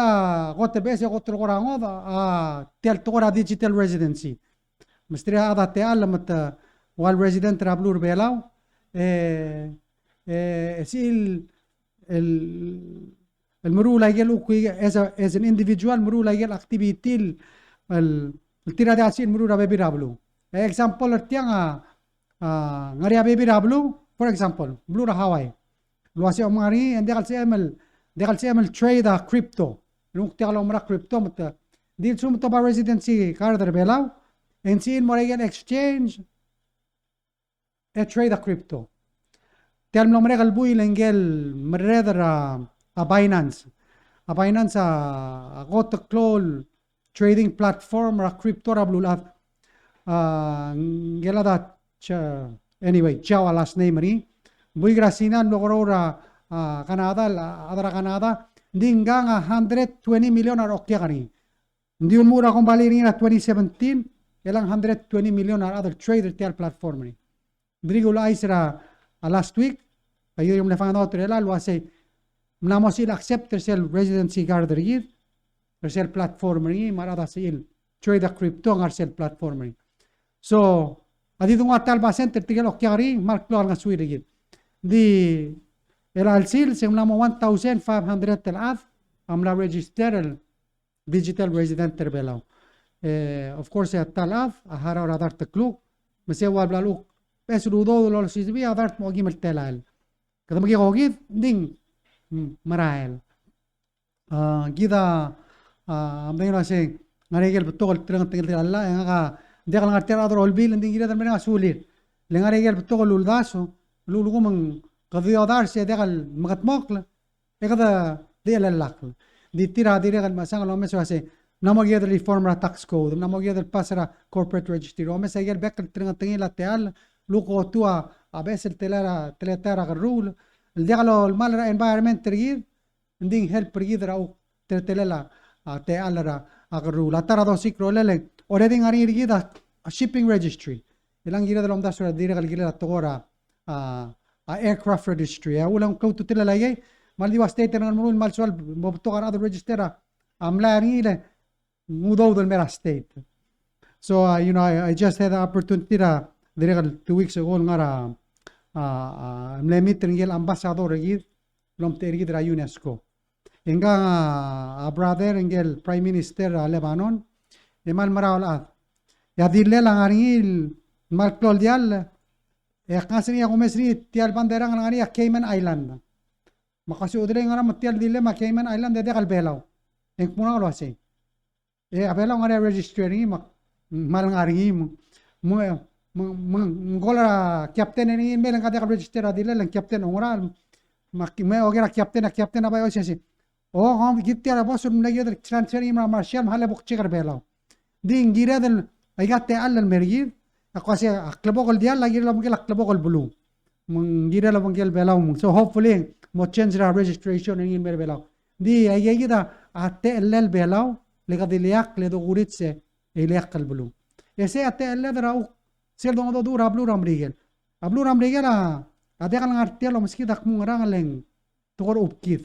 kot el beches e kot el kora ngodech a, a tia el tekoi er a digital residency. Me se tir a chad a techall me te ua el resident er a beluu er a Belau, e, e, e sel el, el meruul a ikel kuk as a, as an individual, meruul a ikel activity el, el, el tir a diak el sebechir el meruul er a bebil er a beluu. E example er tiang a, a, ngar er ngii a bebil er a beluu, for example, beluu er a Hawaii. El uase omngar er ngii, e ng diak el sebechem el, diak el sebechem el trade a crypto. Ng diak el oumera crypto, me te, di lsekum te oba residency card er a Belau, e ng sebechir el mo er a ikel exchange, e trade a crypto. Tia el mlo merek el buil e ngike el merreder a, a Binance. A Binance a, a kot el klou el trading platform er a crypto er a beluulechad. A, ngike el chad a Ch-, anyway, Chao a last name er ngii. Buik er a Sina el mlo keroul er a, a, Canada, el, a, chad er a Canada. Ng di ngkang a hundred twenty million a reokiak er ngii. Ng di ulemuchel er a kombalii er ngii er a twenty seventeen, e ng hundred twenty million a rechad el trade er tia el platform er ngii. Ng dirrek el ouchais er a, a, last week, a, e mle find out er chelechang el uasei, ng mla mo sebechir el accept er sel residency card er kid, er sel platform er ngii, me a rechad a sebechir el trade a crypto a ngar er sel platform er ngii. So, a di dengua ta el basent er tirke el okiak er ngii, me a klou a ngesuir er kid. Ng di, er chelecha el sils, e ng mla mo one thousand five hundred el chad a mla register el digital resident er a Belau. E, of course, e a ta el chad a harau er a dart el kluk, me se ua bla lechub, e se el udoud el olsiseb er a dart me a okeim el telael. Kede mekekokid, ng di, mm, merael. A, kid a, a, medengei el uasei, ngar er ngii a ikel betok el tirke el tekingel tia el llach, e ngak a, diak el ngar er tia el chad er a Olbiil, ng di kired el mereng a sulir. Le ngar er ngii a ikel betok el uldasu, el ulekum ng kede di odars e diak el mekedmokl, e kede di chelellakl. Di tir a dirrek el mechesang el omes el uasei, ng mla mo kired el reform er a tax code, ng mla mo kired el pass er a corporate registry, omes a ikel bek el tirke el tekingel a techall, el kuk otuu a beches el tela-, teletael er a kerruul, el diak lolemall er a environment er kid, ng di help er kid er a kuk teletelel a, a, techall er a, a, kerruul. A ta er a dosiik er a rolel e ng already ngar er ngii er kid a, a, shipping registry. E ng kired el omdasu er a dirrek el kirel a tekoi er a, a, a, aircraft registry. E a uchul e ng klou a ultutelel aikei, me a le di ua state er a Ngeremlengui el kmal soal mo betok a rechad el register a, a mlai er ngii le ng udoud el mei er a state. So, uh, you know, I, I just had the opportunity er a, dirrek el two weeks ago el ngar er a, a, a, mle meet er ngike el ambassador er kid, el omtechei er kid er a UNESCO. E ngkang a, a brother, ngike el Prime Minister er a Lebanon, e kmal merael a chad. E a dillel a ngar er ngii el kmal klou el diall, e ak ngasech er ngii e ak omes er ngii, tia el bandera a ngar er ngii a Cayman Island. Me ak uasei, "Odelei, ngera me tia el dillem a Cayman Island e diak el Belau?" E ng kmo er ngak el uasei, "E a Belau a ngar er ngii a registry er ngii, me ak, mm, kmal ngar er ngii, me ng, me ng, me ng, me ng call er a captain er ngii el mei, le ngka a diak el register er a dillel, le ng captain a oungerachel." Me ak, me oker a captain, a captain a bai oisei, "O, kid tia er a bos el mle kired el transfer er ngii er a Marshall, me ng kmal bo kcheck er a Belau." Ng di ng kired el, aika techall el mei er kid, ak uasei, a klebokel diall a kirel obengkel a klebokel beluu. Me ng kirel obengkel Belau me ng. So hopefully, mo change er a registration er ngii el mei er a Belau. Ng di, aika kid a, a techellel Belau, le kede ileakl, le dokurits e, e ileakl el beluu. E sei a techelled er a kuk, sel dongedecheduch er a beluu er a Merikel. A beluu er a Merikel a, a diak el ngar tia el omeskid a kmo ngerang, le ng tekoi er a chubkid.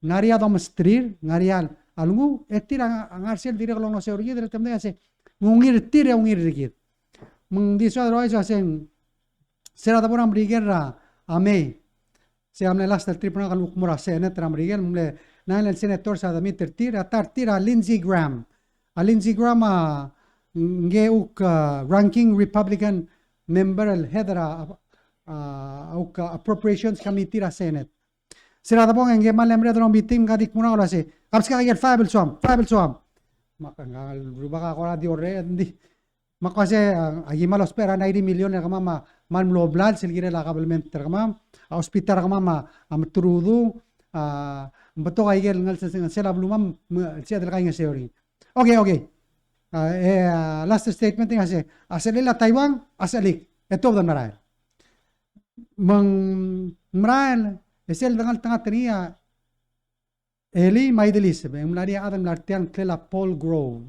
Ng ngar er ngii a domesterir, ng ngar er ngii a lenguu, e tir a ngar sel dirrek el olengeseu er kid, e te medengei el uasei, ng ungil er tir e ungil er kid. Me ng di soad el ouchais el uasei, se er a debo er a Merikel er a, a May. Se a mle last el trip er ngak el kuk mo er a Senate er a Merikel, mle nine el senators a de meet er tir, a ta er tir a Lindsey Graham. A Lindsey Graham a, ngii a kuk, a, ranking Republican member el head er a, a, a kuk, a, Appropriations Committee er a Senate. Se er a debong e ngii a mle merreder er a meeting, ngka a di kmo er ngak el uasei, "Kabeskak a ikel five el soam, five el soam." Me ak, ngak el rubak a kora di orreched, ng di. Me ak uasei, a, aki kmal ousbech er a ninety million er kemam a kmal mlo blals el kirel a kabelment er kemam, a hospital er kemam a, a meterudu, a, ng betok a ikel ngar er sel, sel a belumam, me, sel dekaingeseu er ngii. Okay, okay. A, e, a, last statement er ngii a sei, a sechelil a Taiwan a sechelik, e tuobed el merael. Me ng merael, e sel dengeltengat er ngii a elii me a ideliseb, e ng mla er ngii a chad el mla er tiang el ngklel a Paul Grove.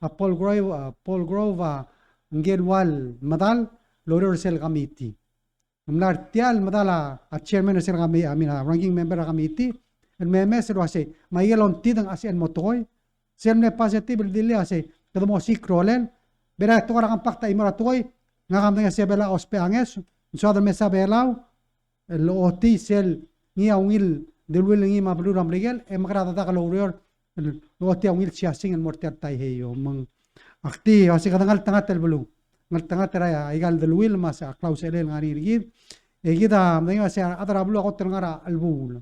A Paul Grove, a, Paul Grove a ngike el ua el medal el oureor er sel committee. Ng mla er tia el medal a, a chairman er sel committee, I mean, a ranking member er a committee, el memes el uasei, me a ikel ongtideng a sebechel el mo tekoi, sel mle positive el dillii a sei, kede mo osiik a rolel, bera tekoi er a compact a chimo er a tekoi, ngak a medengei a sei a Belau a ousbech a ngeso, ng soad el mesa Belau, el ochotii sel ngii a ungil deleuill er ngii me a beluu er a Merikel, e mekera dedak el oureor, el ochotii a ungil siasing el mo er tia el Taiheio, me ng, ak di, uasei kede ngeltengat el beluu. ngeltengat er a, aika el deleuill me a se a klausecher el ngar er ngii er kid. E kid a medengei el uasei a rechad er a beluu a kot el ngar er a chelebuul.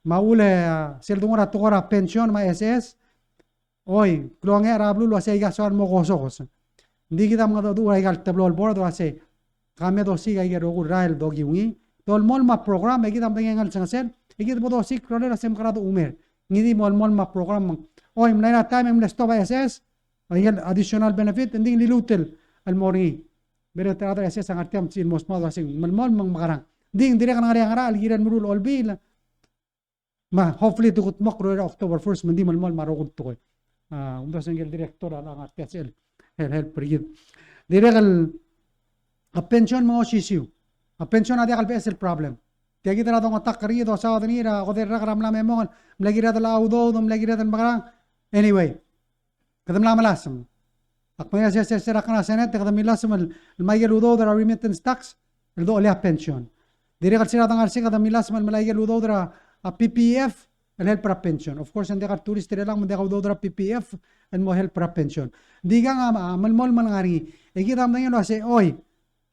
Me a uchul e, a, sel donguu er a tekoi er a pension me a S S, oi, klungiaol er a beluu el uasei aika soal el mo kosokos. Ng di kid a mengedecheduch er aika el teblo el board el uasei, ka me dosiik aike el rokui el rael el dokiu ngii. Dolemolem a program, e kid a medengei el ngelsengesel, e kid bo dosiik el rolel el uasei mekera dochumer. Ngii di mo melemolem a program me ng, oi, mla er a taem e ng mle stop a S S, aike el additional benefit, e ng di ng liluut el mo er ngii. Betok el chad er a S S a ngar tiang me ng sebechir el mo smaod el uasei ng melemolem me ng mekerang. Ng di ng dirrek el ngar er ngii a ngerachel el kirel el meruul a olbiil. Me hopefully te kutmokl er a October first me ng di melemolem a rokui el tekoi. A, kumdasu e ngike el director a ngar tia el, el help er kid. Dirrek el, a pension me ng osisiu. A pension a diak el beches el problem. Tia kid er a dongetakl er ngii, dosaod er ngii er a okedei el rak er a mla me mong el mle kired el udoud, mle kired el mekerang. Anyway, kede mla melasem. Ak medengei el sel, sel, sel er a kena Senate, e kede milasem el, el mei aike el udoud er a remittance tax, el dochelii a pension. Dirrek el sel er a dengar er sei, kede milasem el melai aike el udoud er a, a P P F, el help er a pension. Of course, ng diak el tourist er chelechang me ng diak a udoud er a P P F, el mo help er a pension. Ng di kang a, a melemolem el ngar er ngii. E kid a medengei el uasei, oi,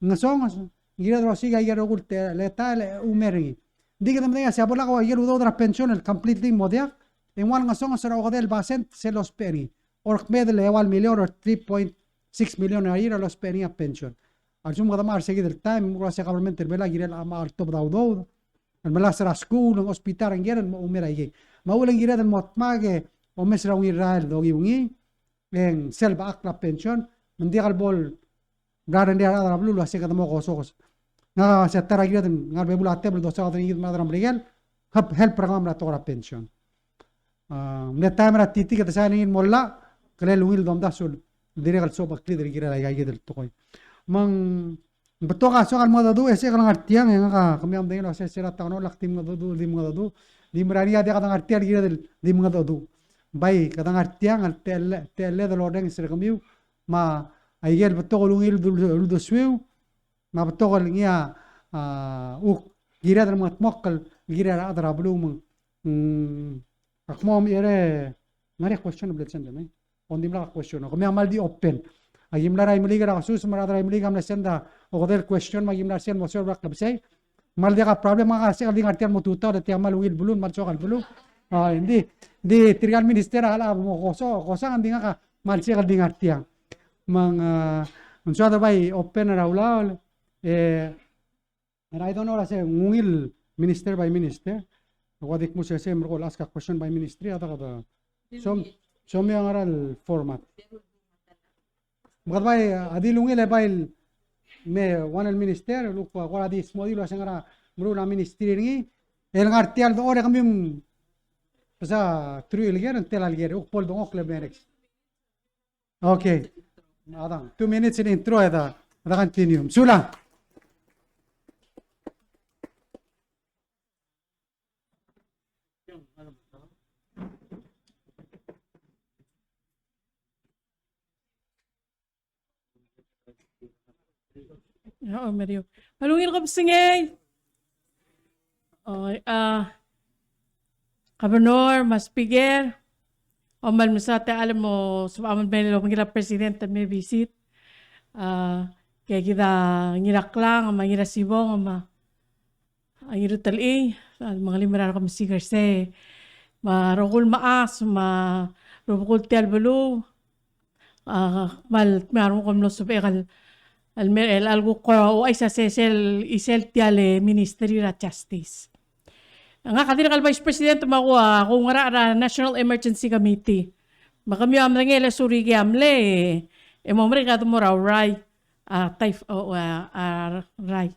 ngesonges, ng kired el osiik aike el rokui el te, el ta el chumer er ngii. Ng di kede medengei el uasei a bo lak aike el udoud er a pension el completely mo diak, e ng ua el ngesonges er a okedei el basent sel lousbech er ngii. Or kmeed el eua el million or three point six million a year a lousbech er ngii a pension. A lsekum kede mechar er se kid el taem, me ng kora se government er Belau a kirel a mechar el tobed a udoud el melasem er a skuul, ng hospital, ng kired el mo chumer aikei. Me a uchul e ng kired el mo dmak e omes er a ungil rael el dokiu ngii, e ng sel bechakl a pension, me ng diak el bo el mla er ngii a rechad er a beluu el uasei kede mo kosokos. Ngak a se ta er a kired el ngar er a bebul a tebel el dosaod er ngii kid me a rechad er a Merikel, help, help er kemam er a tekoi er a pension. A, mle taem er a titii, kede sain er ngii el mo llach, kirel ungil el domdasu el dirrek el sobecheklid el kirel aika kid el tekoi. Me ng betok a soak el mengedecheduch, e se el ngar tiang, e ngak a kemiu a medengei el uasei se er a ta el ngar er ngii a di mengedecheduch, di mengedecheduch, di mera er ngii a diak dengar tiang el kired el di mengedecheduch. Bai, kede ngar tiang el techelled, techelled el orrenges er kemiu, me aike el betok el ungil el dul-, uldesuiu, me a betok el ngii a, a, kuk kired el mengedmokl el kirel a rechad er a beluu me ng, mm, ak mo er a, ngar er ngii a question el bla el send me. Ng dimlak a question. Kemiu a kmal di open. Aki mla er a Imeliik er a kesus me a rechad er a Imeliik a mla send a okedei el question me aki mla er sel mo serve er a klebesei. Kmal diak a problem, ngak a sel di ngar tiang el mo tutau, e tia kmal ungil beluu, kmal soak el beluu. A, ng di, ng di tirka el minister a lak mo koso-, kosang, ng di ngak a kmal sel di ngar tiang. Me ng, a, ng soad el bai open er a ulaol, e, er a, I don't know, er a se ng ungil minister by minister. Ak ua di kmu se, se merekong el ask a question by ministry, a ta kede, so, somiu a ngera el format. Me kede bai, a di ungil e bai el me one el minister, el kuk kora di smodii el uasei ngera meruul a ministry er ngii, el ngar tia el dechor e kemiu mesa truich el ker, ng tela el ker, e kuk bo ledengchokl el merek. Okay. Adang, two minutes el intro e de, de continue. Sulang. Oi, me a ungil kebesengei. Oi, a, Governor, me a Speaker, a kmal mesaul a techall el mo sebecham el mei el obengkel a President el me visit. A, ke kid a Ngiraklang, me a Ngirasibong, me a a Ngirutelchii, a, me ng di mera el kemesik er sei, me a rokui el mechas, me a rubekul tia el beluu, a, kmal, me a rokui el mlo sebechek el, el mer-, el, el kuk ouchais a sesei el, isel tia el Ministry er a Justice. Ngak a dirrek el Vice President me a kuk, a, kungerachel er a National Emergency Committee. Me kemiu a medengei el surik a mle, e mo merek a de mo er a Ouray. A, taif-, o, a, a, rai.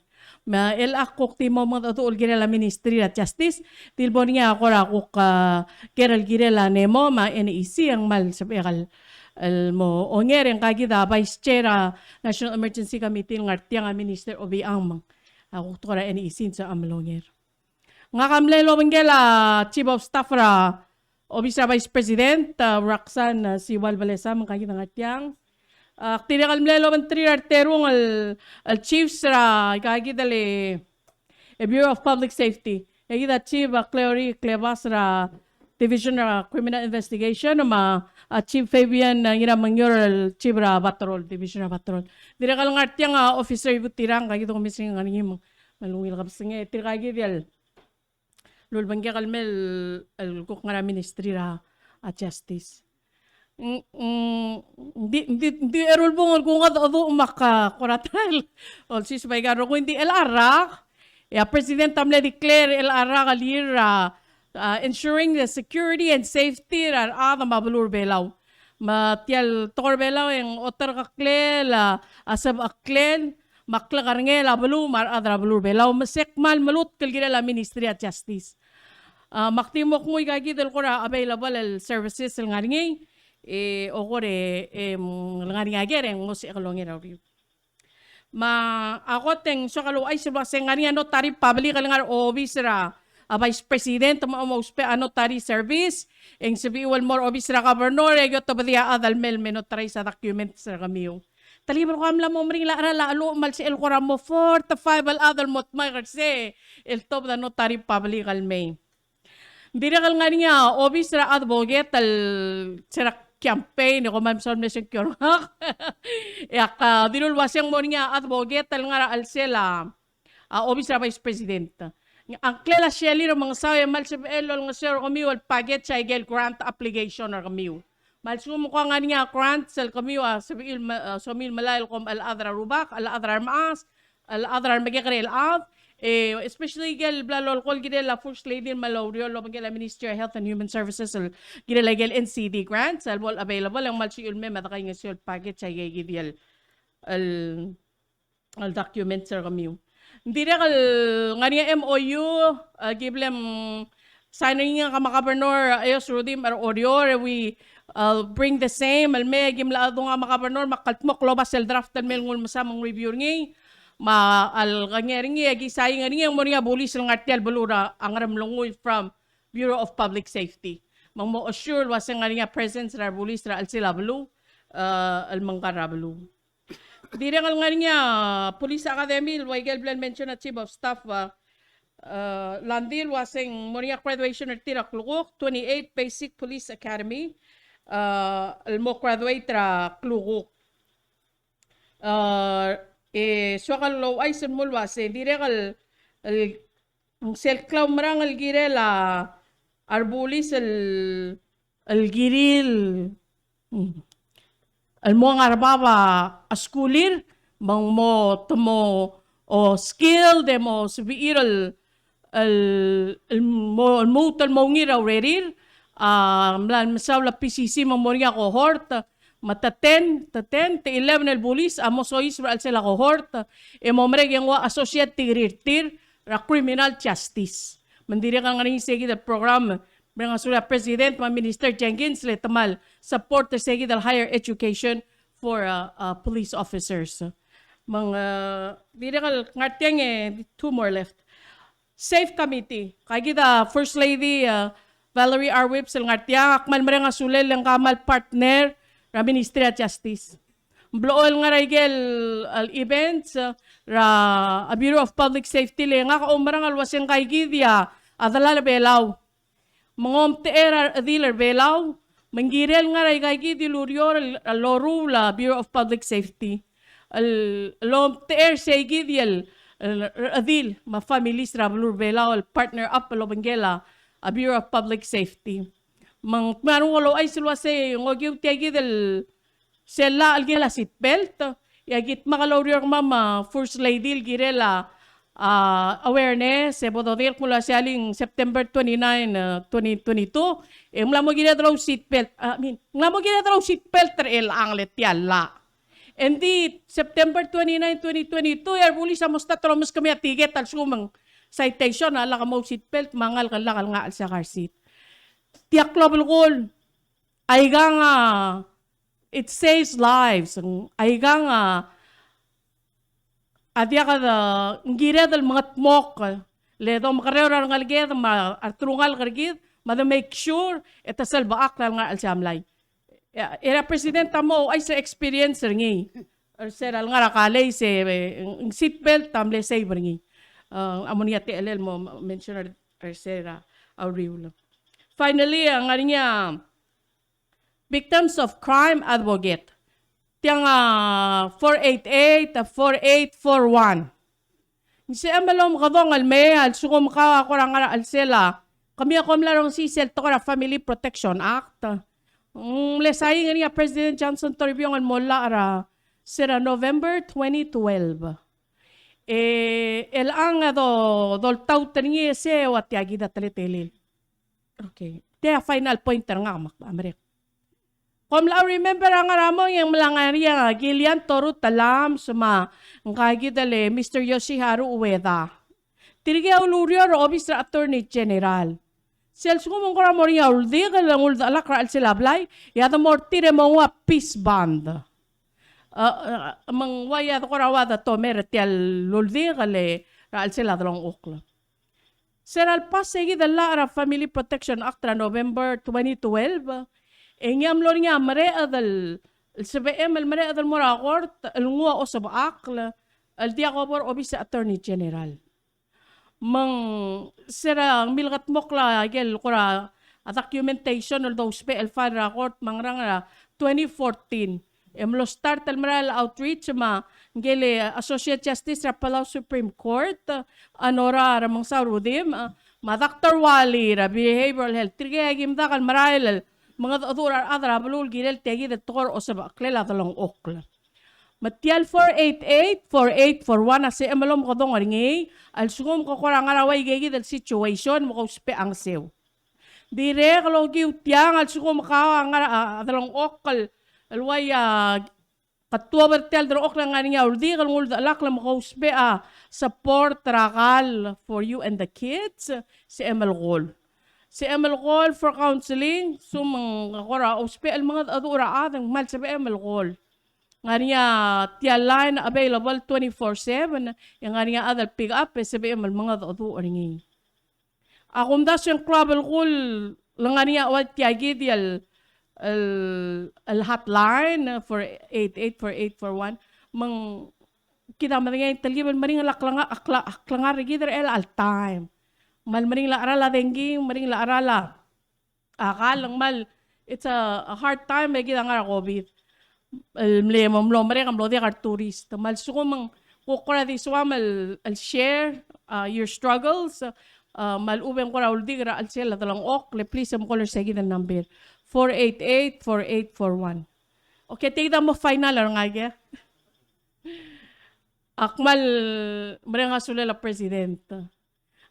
Me a, el ak kuk di mo mengedecheduch el kirel a Ministry er a Justice, di le bo er ngii a kora kuk, a, ker el kirel a NEMO me a NEC e ng kmal sebechek el, el mo onger e ngka kid a Vice Chair er a National Emergency Committee el ngar tiang a Minister Obichang me ng, a, kuk tekoi er a NEC e ng sebecham el onger. Ngak a mle obengkel a Chief of Staff er a Office er a Vice President, a, Roxanne, a, Siual Belesam, ngka kid a ngar tiang. A, ak dirrek el mle obengterir a reterung el, el chiefs er a, ngka kid el, e, Bureau of Public Safety. E kid a Chief, a, Cleory Clevas er a, Division er a Criminal Investigation, me a, a, Chief Fabian, a, Ngiramengior el Chief er a Patrol, Division er a Patrol. Dirrek el ngar tiang a Officer Ibutirang, ka kid a komising ngar er ngii me ng ungil kebesengei, tirka kid el lulebengkek el mei el kuk ngar er a Ministry er a, a, Justice. Ng, ng, ng di, ng di, ng di eru el bung el kungedecheduch me ak kora ta el olsiseb aika el rokui, ng di chelecha el rak, e a President a mle declare chelecha el rak el year er a, a, ensuring the security and safety er a rechad me a beluu er a Belau. Me tia el tekoi er a Belau e ng oterekeklel a, a sebecheklel me a klekerengel a beluu me a rechad er a beluu er a Belau, me se kmal melutk el kirel a Ministry er a Justice. A, me ak di mo knguu aika kid el kora available el services el ngar er ngii, e, okor e, e, mm, el ngar er ngii a ker e ng mo sebechek el onger a uriul. Me a kot e ng soak el ouchais el uase ng ngar er ngii a notary public el ngar er a obis er a, a, Vice President, me a mo ousbech a notary service, e ng sebechiu el mo er a obis er a Governor, e aki otobedii a chad el mei el me notarize a documents er kemiu. Te di bo el kora mla mo meringel a cheral a cheluch me a lsebechel el kora mo four to five el chad el mo dmak er sei el tobed a notary public el mei. Ng dirrek el ngar er ngii a obis er a advocate el se er a campaign, e kom kmal mesaul el mle sengkio er ngak. E ak, a, dilu el uase ng mo er ngii a advocate el ngar er a chelsel a, a, obis er a Vice President. A ngklel a Shirley Remengesau e kmal sebechel el olengeseu er kemiu el package aike el grant application er kemiu. Me a lsekum ng ko ngar er ngii a grants el kemiu a sebechiu el me-, a, somiu el melai el kom chelechad er a rubak, chelechad er a remechas, chelechad er a remekekerei el chad, e, especially aike el bla lolekoi el kirel a First Lady el me oureor el obengkel a Ministry of Health and Human Services el kirel aike el N C D grants, el bo el available, e ng kmal sebechiu el mei me dekaingeseu el package aike kid el, el el documents er kemiu. Ng dirrek el ngar er ngii a M O U, a, ki bla msign er ngii ngak me a Governor Eyos Rudimch er a Oreor, e we, a, bring the same, el mei e ki mla chedu ngak me a Governor me ak kldmokl el oba sel draft el mei el nguu el mesa me ng review er ngii, me a lekengei er ngii e ki sign er ngii e ng mo er ngii a bulis el ngar tia el beluu er a Ngeremlengui from Bureau of Public Safety. Me ng mo assure el uase ng ngar er ngii a presence er a rebulis er a chelsel a beluu, a, el mengkar er a beluu. Dirrek el ngar er ngii a Police Academy el ua ikel bla el mention a Chief of Staff, a, a, Landi el uase ng mo er ngii a graduation er tir er a klukuk, twenty-eight Basic Police Academy, a, el mo graduate er a klukuk. A, e soak el ouchais el mo el uase, dirrek el, el ng sel klaumerang el kirel a rebulis el, el kirir, mm, el mo ngar er a bab a skulir, me ng mo, te mo, o, skilled, e mo sebechir el, el, el mo, el lmuut el mo ungil er a urerir, a, mla mesaul a P C C me ng mo er ngii a cohort, me te ten, te ten, te eleven el bulis a mo soiseb er a chelsel a cohort, e mo merek e ng ua associate degree er tir er a criminal justice. Me ng dirrek el ngar er ngii sei kid el program, mereng a sulir a President me a Minister Jenkins le te kmal support er sei kid el higher education for, uh, uh, police officers. Me ng, uh, dirrek el ngar tiang e two more left. Safe Committee. Ka kid a First Lady, a, Valerie R. Whipps el ngar tiang, ak kmal mereng a sulel e le ng kmal partner er a Ministry of Justice. Ng blechoel ngar er a ikel, el events, a, er a Bureau of Public Safety, le ngak a oumerang el uase ng ka kid a delal a Belau. Me ng omtechei er a redil er a Belau, me ng kirel ngar er a ika kid el ureor el, el loruul a Bureau of Public Safety. El, el omtechei er sei kid el, el redil me a families er a beluu er a Belau el partner up el obengkel a, a Bureau of Public Safety. Me ng kmal ungil el ouchais el uase ng okiu tia kid el sel llach el kirel a seat belt, e aki dmak el oureor er kemam me a First Lady el kirel a, a, awareness, e bo dodengei el kmo ua se a le ng September twenty-nine, a, twenty twenty-two, e ng mla mo kired el ou seat belt, I mean, ng mla mo kired el ou seat belt er chelechang le tia el llach. Engdi September twenty-nine, twenty twenty-two, e a rebulis a mo start el omeskemiu a ticket a lsekum ng citation a lak mo ou seat belt me a ngalek a lak el ngar er a chelsel a car seat. Tia klou a belkul, aikang a, it saves lives. Aikang a, a diak a, ng kired el mengedmokl, le domekerreu er a rengeleked me a retelungalek er kid, me de make sure e te selbechakl a lengar er a chelsel a mlai. E, e a President a mo ouchais er a experience er ngii. Er se er a lengar er a college, e, ng seat belt a mle save er ngii. A, a mo er ngii a techellel el mo mention er, er se er a uriul. Finally, a ngar er ngii a victims of crime advocate. Tiang a four eight eight, four eight four one. Ng sebechem el omekedong el mei a lsekum kau a kora ngar er a chelsel a, kemiu a kom mla rongesii sel tekoi er a Family Protection Act. Ng mle sain er ngii a President Johnson Toribiong el mo llach er a, se er a November twenty twelve. E, chelechang a do, doltaut er ngii e sei a ua tia kid a teletelel. Okay. Tia a final point er ngak me ak merek. Kom mla remember a ngar er a mong e ng mla ngar er ngii a Gillian Toru Tellames me ngka kid el Mister Yoshiharu Ueda. Tirke a ulureor er a obis er a Attorney General. Sel lsekum ng kora mo er ngii a uldikel el ng uldechelakl er a chelsel a blai, e a de mo er tir e mo nguu a peace bond. A, a, me ng ua ia de kora ua de tomer er tia el uldikel er a chelsel a delengchokl. Se er a lepas e kid el llach er a Family Protection Act er a November twenty twelve, e ngii a mlo er ngii a mereched el, el sebechem el mereched el mo er a kort el nguu a osebechakl el diak bo er a obis er a Attorney General. Me ng se er a milkedmokl a ikel kora a documentation el dousbech el file er a kort me a ngerang er a twenty fourteen. E mlo start el merael el outreach me a ngike el Associate Justice er a Palau Supreme Court, a Nora Remengesau Rudimch, me a Doctor Wally er a Behavioral Health. Tirke a ki mdak el merael el mengedecheduch er a rechad er a beluu el kirel tia kid el tekoi er a osebecheklel a delengchokl. Me tia el four eight eight, four eight four one a sebechem el omekedong er ngii a lsekum ke kora ngar er a ua ike kid el situation me ke ousbech a ngeseu. Dirrek el okiu tiang a lsekum kau a ngar er a, a, delengchokl el ua ia ke tuobed er tia el delengchokl e ngar er ngii a uldikel el ng uldechelakl me ke ousbech a support er a kall for you and the kids, sebechem el call. Sebechem el call for counseling, se me ng kora ousbech el mengedecheduch er a chad e ng kmal sebechem el call. Ngar er ngii a tia el line available twenty-four seven, e ngar er ngii a chad el pick up e sebechem el mengedecheduch er ngii. A kumdasu e ng klou a belkul el ngar er ngii a ua tia kid el, el, el hotline for eight eight four eight four one. Me ng kid a medengei a telkib el meringel a klengar, a kla-, a klengar er kid er chelecha el taem. Me ng meringel a cheral a dengki, meringel a cheral a a kall, ng kmal, it's a, a hard time e kid a ngar er a COVID. El mle mo mlo merek a mlo diak a retourist. Me a lsekum ng kuk kora di soam el, el share, uh, your struggles, uh, me a lechub e ng kora uldik er a chelsel a delengchokl, le please e mo call er sei kid el number, four eight eight, four eight four one. Okay, tia kid a mo final er ngak e. Ak kmal mereng a sulel a President.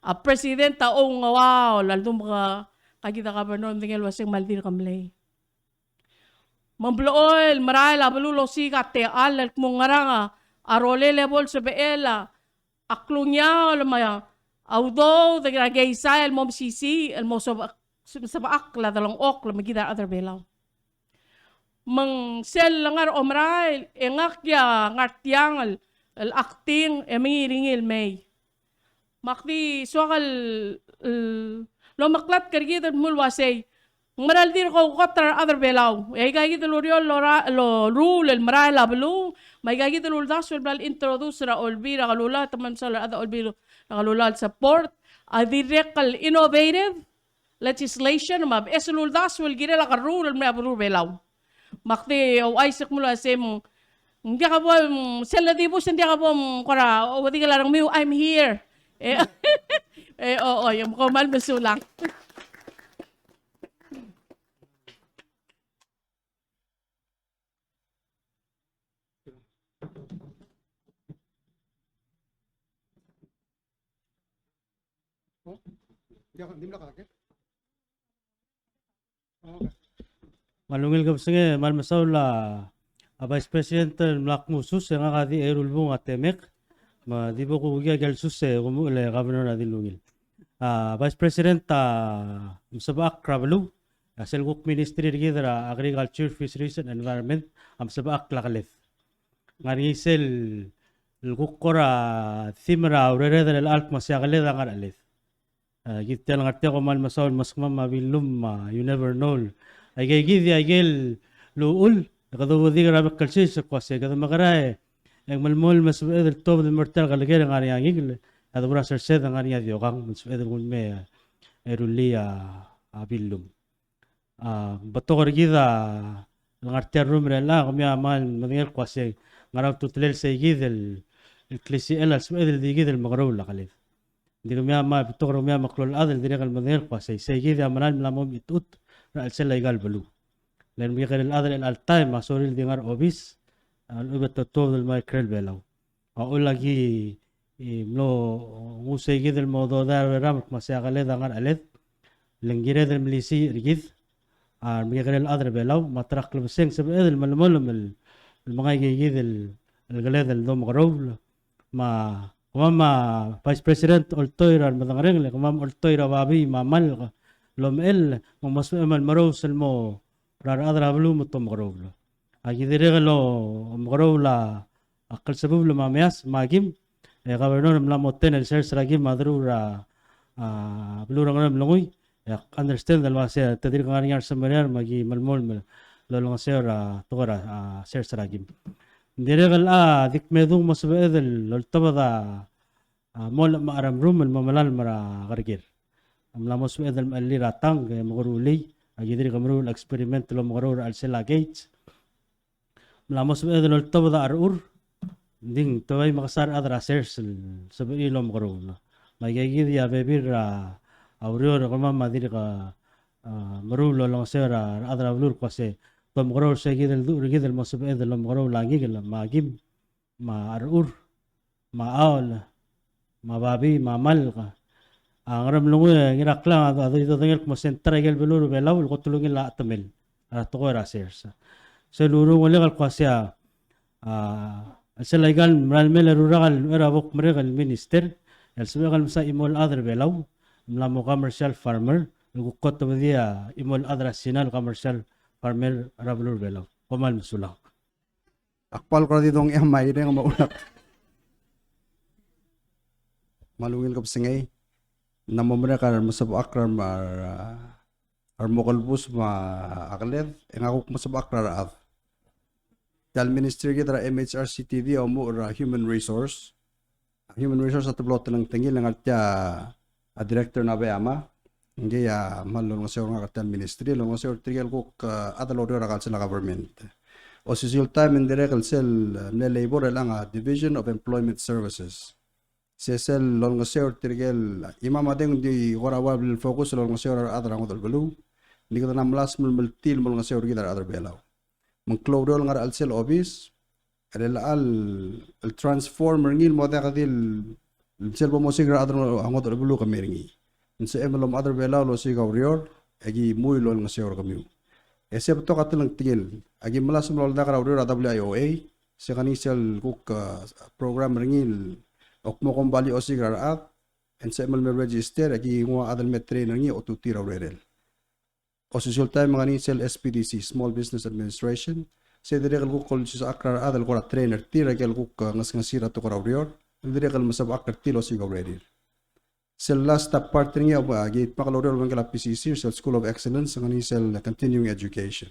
A President a oungeua el ldubech a kid a Governor, medengei el uasei ng kmal dirk mlei. Me ng blechoel el merael a beluu el osiik a techall el kmo ngerang a rolel e bo lsebechel a klungiaol me a udoud er a keizai el mo mesisiich el mo sebechek-, sebechakl a delengchokl me kid a rechad er a Belau. Me ng sel lengar er a omerael, e ngak a ngar tiang el, el acting, e mengiil er ngii el mei. Me ak di soak el, el, lomeklatk er kid el dmu el uasei, ng mera el dirk oukot er a rechad er a Belau. E aika kid el ureor el ora-, el loruul el merael a beluu, me aika kid el uldasu el bla le introduce er a Olbiil er a Kelulau, te kmal mesaul a rechad er a Olbiil er a Kelulau el support a dirrek el innovative legislation me a beches el uldasu el kirel a kerruul el mei er a beluu er a Belau. Me ak di ouchais el kmo el uasei, ng diak bo, sel ledibus e ng diak bo kora ouedikel a rengmiu, I'm here. E, e, o, o, e kom kmal mesulang. Kmal ungil kebesengei, kmal mesaul a, a Vice President el mla kmu sus, e ngak a di eru el bung a temek, me di bo kukiei a ikel sus e kumuchel e Governor a di ungil. A Vice President a mesebechakl er a beluu, a sel kuk Ministry er kid er a Agriculture, Fisheries and Environment a mesebechakl a keled. Ngar er ngii sel kuk kora theme er a urered er chelecha el kmo sei a keled a ngar er a cheled. A, kid tia el ngar tia kom kmal mesaul el meskemam a billum, a, you never know. Aike kid a ikel uchul e kede ouedikel er a bek el sils el kmo sei kede mekera e ng melemolem e sebeched el tuobed el mo er tia el keleker e ngar er ngii a ngikel, a de bo er a sersed e ngar er ngii a diokang, me ng sebeched el nguu el mei e rullii a a billum. A betok er kid a ngar tia el rrum er chelechang, kemiu a kmal medengei el kmo sei, ngar er a ultutelel sei kid el, el klisichel a lsebeched el di kid el mekeroul a keled. Ng di kemiu a kmal betok er kemiu a meklou el chad el dirrek el medengei el kmo sei, sei kid a meral mla mo mechitechut er a chelsel aika el beluu. Le ng mekekerei el chad er chelecha el taem a sorir el di ngar er a obis a lechub e te tuobed el mo er a ikrel Belau. A uchul a ki mlo nguu sei kid el mo dodai er a rechad el kmo sei a keled a ngar er a cheled. Le ng kired el melisiich er kid a remekekerei el chad er Belau me a ta er a klebesei e ng sebeched el melemolem el mengai kid el, el keled el domekeroul. Me a kemam a Vice President oltoir a remedengereng, le kemam oltoir a babii me a malk el omechell me ng mo sebechem el merous el mo er a rechad er a beluu me te omekeroul. A ki dirrek el omekeroul a Kelsebubel me a Meas me a Kim, e Governor a mla mo attend el sers er a Kim a deruul er a, a, beluu er a Ngeremlengui, e ak understand el uasei te dirk ngar er ngii a resmecher me aki melemolem el olengeseu er a tekoi er a, a, sers er a Kim. Ng dirrek el a di kmedung mo sebeched el oltobed a, a, mo lechub a remrum el mo melalem er a kerker. Ng mla mo sebeched el mechelii er a tank e mekeruul, a ki dirk meruul a experiment el omekeroul er a chelsel a gauge. Ng mla mo sebeched el oltobed a cherechur, ng di te bai mekesai a rechad er a sers el sebechir el omekeroul. Me aika kid a bebil er a ureor e kemam a dirk, a, meruul el olengeseu er a rechad er a beluu el kmo sei te omekeroul sei kid el duch er kid el mo sebeched el omekeroul a ngikel me a kim me a cherechur me a chaol me a babii me a malk. A Ngeremlengui e Ngiraklang a di dodengei el kmo sei ng ta er a ikel beluu er a Belau el kot el ungil a chetemel er a tekoi er a sers. Sel urungulek el kmo sei a, a, sel aika el merael mei el rurak el uchei er a bo kmerek el minister el sebechek el mesa chimo el chad er a Belau el mla mo commercial farmer el kuk kot el medii a chimo el chad er a Sina el commercial farmer er a beluu er a Belau. Kom kmal mesulang. Ak kmal kora di dongei a Maireng me a Ulak. Me a ungil kebesengei. Ng mo merek a remesebechakl er a, a remokelebus me a keled, e ngak a kuk mesebechakl er a rechad. Tia el ministry er kid er a M H R C T D a omuchel er a human resource. Human resource a teblo telengtengil e ngar tia a director er a Beama. Ngii a kmal olengeseu er ngak er tia el ministry el olengeseu er tirke el kuk, eh, chad el oureor er a chelsel a government. Osisiu el taem e ng dirrek el sel, eh, mle labor er chelechang a Division of Employment Services. Se sel olengeseu er tirke el, chimam a deng di kora ua el focus el olengeseu er a rechad er a ngodech el beluu. Ng di kede mla melasem el meltii el mo olengeseu er kid a rechad er a Belau. Me ng klou a ureor el ngar er a chelsel obis, er chelechang el transform er ngii el mo diak di el sel bo mosiik er a rechad er a ngodech el beluu kemiu er ngii. Ng sebechem el omechad er a Belau el osiik a ureor, e ki mui el olengeseu er kemiu. E se betok a telengtengil, a ki melasem el oldak er a ureor er a W I O A, se ngar er ngii sel kuk, eh, program er ngii el kmo kom balii osiik er a rechad, e ng sebechem el me register, e ki nguu a chad el me train er ngii e otutii er a urerel. Osisiu el taem e ngar er ngii sel S B D C, Small Business Administration, se dirrek el kuk olsisechakl er a rechad el kora train er tir er a ikel kuk, eh, ngesngesir a tekoi er a ureor, el dirrek el mesebechakl er tir el osiik a urerir. Sel last a part er ngii a, a ki dmak el oureor el obengkel a P C C, sel School of Excellence, ngar er ngii sel Continuing Education.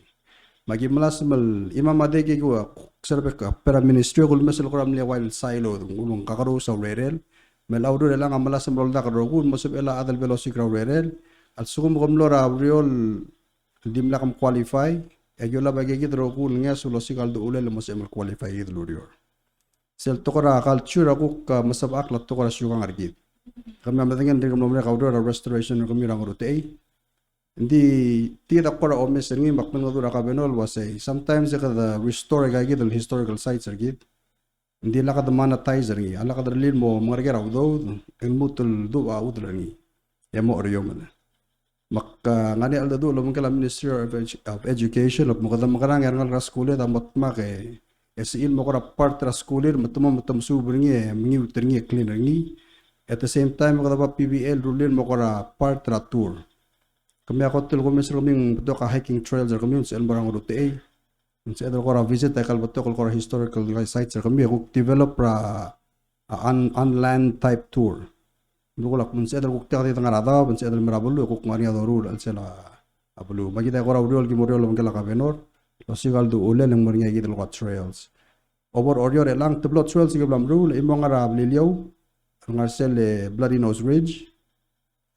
Me a ki melasem el, chimam a deng e ki ua, kuk serbek a per a ministry, e kulemes el kora mle ua el silo, ng uleng kakerous a urerel, me a ureor er chelechang a melasem el oldak el rokui el mo sebechel a chad el bo losiik er a urerel, a lsekum ke mlo er a ureor el dimlak mqualify, e aki olab a ikakid el rokui el ngeso el osiik a uldechelel el mo sebechem el qualify kid el ureor. Sel tekoi er a culture a kuk, ah, mesebechakl a tekoi er a siukang er kid. Kemiu a medengei ng dirk mlo merek a ureor er a restoration er kemiu er a Ngerutechei. Ng di, tia kid a kora omes er ngii me ak mengedecheduch er a governor el uasei, sometimes e kede restore a ikakid el historical sites er kid. Ng di lak de monetize er ngii, a lak de rellii el mo mengereker a udoud, e ng lmuut el duubech a chudel er ngii. E mo er eou me. Me ak, ah, ngar er ngii a cheldecheduch el obengkel a Ministry of Edu-, of Education, el kmo kede mekerang e a rengalek er a skuul e de mo dmak e, e sebechir el mo kora part er a skuul er, me te mo, me te mesuub er ngii, e mengiut er ngii, e clean er ngii. At the same time, kede bo P B A el rullii el mo kora part er a tour. Kemiu a kot el kumes er kemiu ng betok a hiking trails er kemiu, ng sebechel el mo er a Ngerutechei. Ng sebeched el kora visit a ikal betok el kora historical sites er kemiu, e kuk develop er a, a un-, unland type tour. Ng kuk, ng sebeched el kuk diak di dengar er a daob, ng sebeched el mer a beluu, e kuk ngar er ngii a doruul er a chelsel a beluu. Me kid a kora ureor el ki mo oureor el obengkel a governor el osiik a uldechelel e ng mo er ngii a ikakid el kora trails. Obo er Oreor e chelechang teblo el trails el ki bla meruul, e mo ngar er a Beliliou, ngar er sel, eh, Bloody Nose Ridge.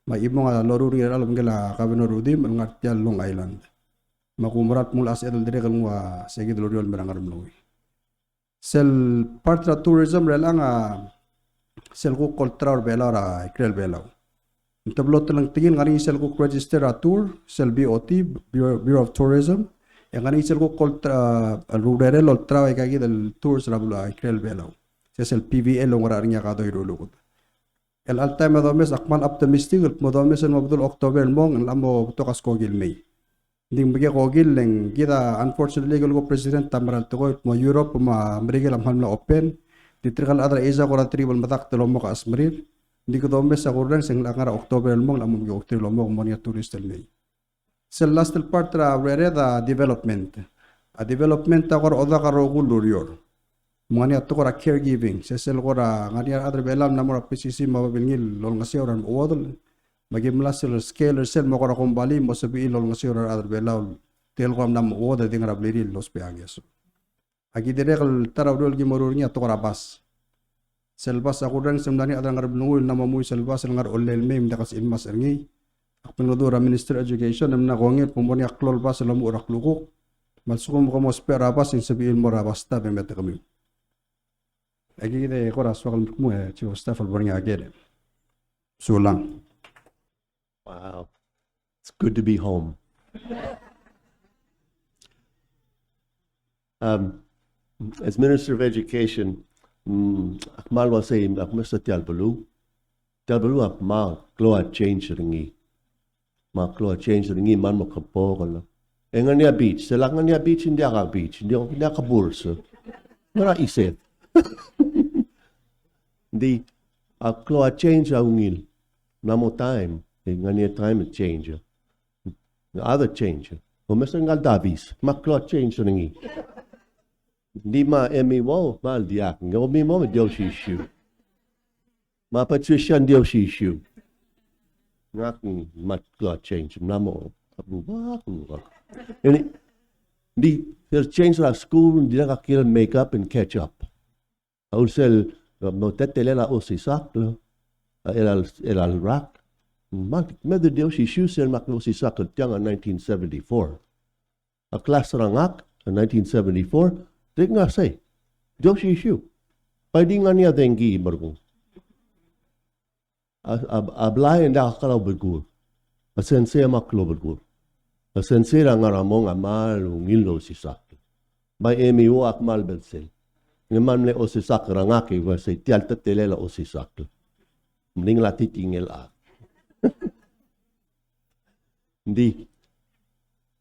Me a chimong a loruul er ngii er chelecha el obengkel a Governor Rudimch el ngar tia el Long Island. Me a kumerang el kmo ng sebeched el dirrek el nguu a se kid el ureor el mei er a Ngeremlengui. Sel part er a tourism er chelechang a sel kuk olterau er a Belau er a ikrel Belau. Ng teblo telengtengil, ng ngar er ngii sel kuk register a tour, sel B O T, Bureau, Bureau of Tourism, e ng ngar er ngii sel kuk olterau, a, el urerel el olterau aika kid el tours er a beluu er a ikrel Belau. Se sel P V L el oungerachel er ngii a kede oiruul el uked. El chelecha el taem a domes, ak kmal optimistic el kmo domes el mo bedul October el mong, e ng locha mo betok a skoki el mei. Ng di ng mekekokil e ng kid a, unfortunately, ikel ko president a mera el tekoi el kmo Europe me a Merikel a kmal mla open. Ng di tirka el chad er a Asia a kora tirke el medakt el omok a chesmerir. Ng di kede omes a kurrenges e ng locha ngar er a October el mong, e locha mo mekekokl tirke el omok, mo er ngii a tourist el mei. Sel last el part er a urered a development. A development a kora odak a rokui el ureor. Me ng ngar er ngii a tekoi er a caregiving. Se sel kora ngar er ngii a rechad er a Belau el mla mo er a P C C me a babilngel el olengeseu er a remechuodel. Me aki mla sel scale er sel mo kora kombalii me sebechir el olengeseu er a rechad er a Belau. Tirke el kora mla mo mechuodel e di ngar er a blirir el ousbech a ngeso. Aki dirrek el ta er a ureor el ki meruul er ngii a tekoi er a bus. Sel bus a kurrenges e ng mla er ngii a rechad er a Ngeremlengui el mla mo mui sel bus el ngar er a Ollei el mei me ng diak el sebechir el mes er ngii. Ak mlengedecheduch er a Minister Education e mla kongei el kmo ng mo er ngii a klou el bus el omuchel er a klukuk. Me a lsekum ke mo ousbech er a bus e ng sebechir el mo er a bus stop e me te kemiu. Aki kid e kora soak el kmo e Chief of Staff el bo er ngii a ker. Sulang. Wow. It's good to be home. Um, as Minister of Education, mm, ak kmal uaisei, ak mesa tia el beluu. Tia el beluu a kmal klou a change er ngii. Me a klou a change er ngii me ng mo kebokl. E ng ngar er ngii a beach, sel lak ngar er ngii a beach, ng diak a beach, ng diak, ng diak a burs. Ngar er a chised. Ng di, a klou a change a ungil. Ng mla mo taem, e ng ngar er ngii a taem e change. Other change. Ko mesa ngal Davis, me a klou a change er ngii. Ng di me a emiuo, me a diak. Ng emiuo me di osisiu. Me a Patricia ng di osisiu. Ngak me a klou a change, ng mla mo, a rubak, a rubak. Ng di, sel change er a skuul, ng dirrek a kirel make up and catch up. A ulsel, mo teletelel a osisechakl, a chelecha el, chelecha el rak. Me, me di osisiu sel me a klou a osisechakl tiang a nineteen seventy-four. A klas er a ngak, a nineteen seventy-four, di ngar sei. Di osisiu. Bai di ngar er ngii a dengki, merekong. A, a, a blai e ng diak a klou a belkul. A sensei a kmal klou a belkul. A sensei er a ngar er a mong a kmal ungil el osisechakl. Bai emiuo a kmal belsel. Ng kmal mle osisechakl er a ngak e uaisei tia el teletelel a osisechakl. Ng mle ngii a titingel a. Ng di.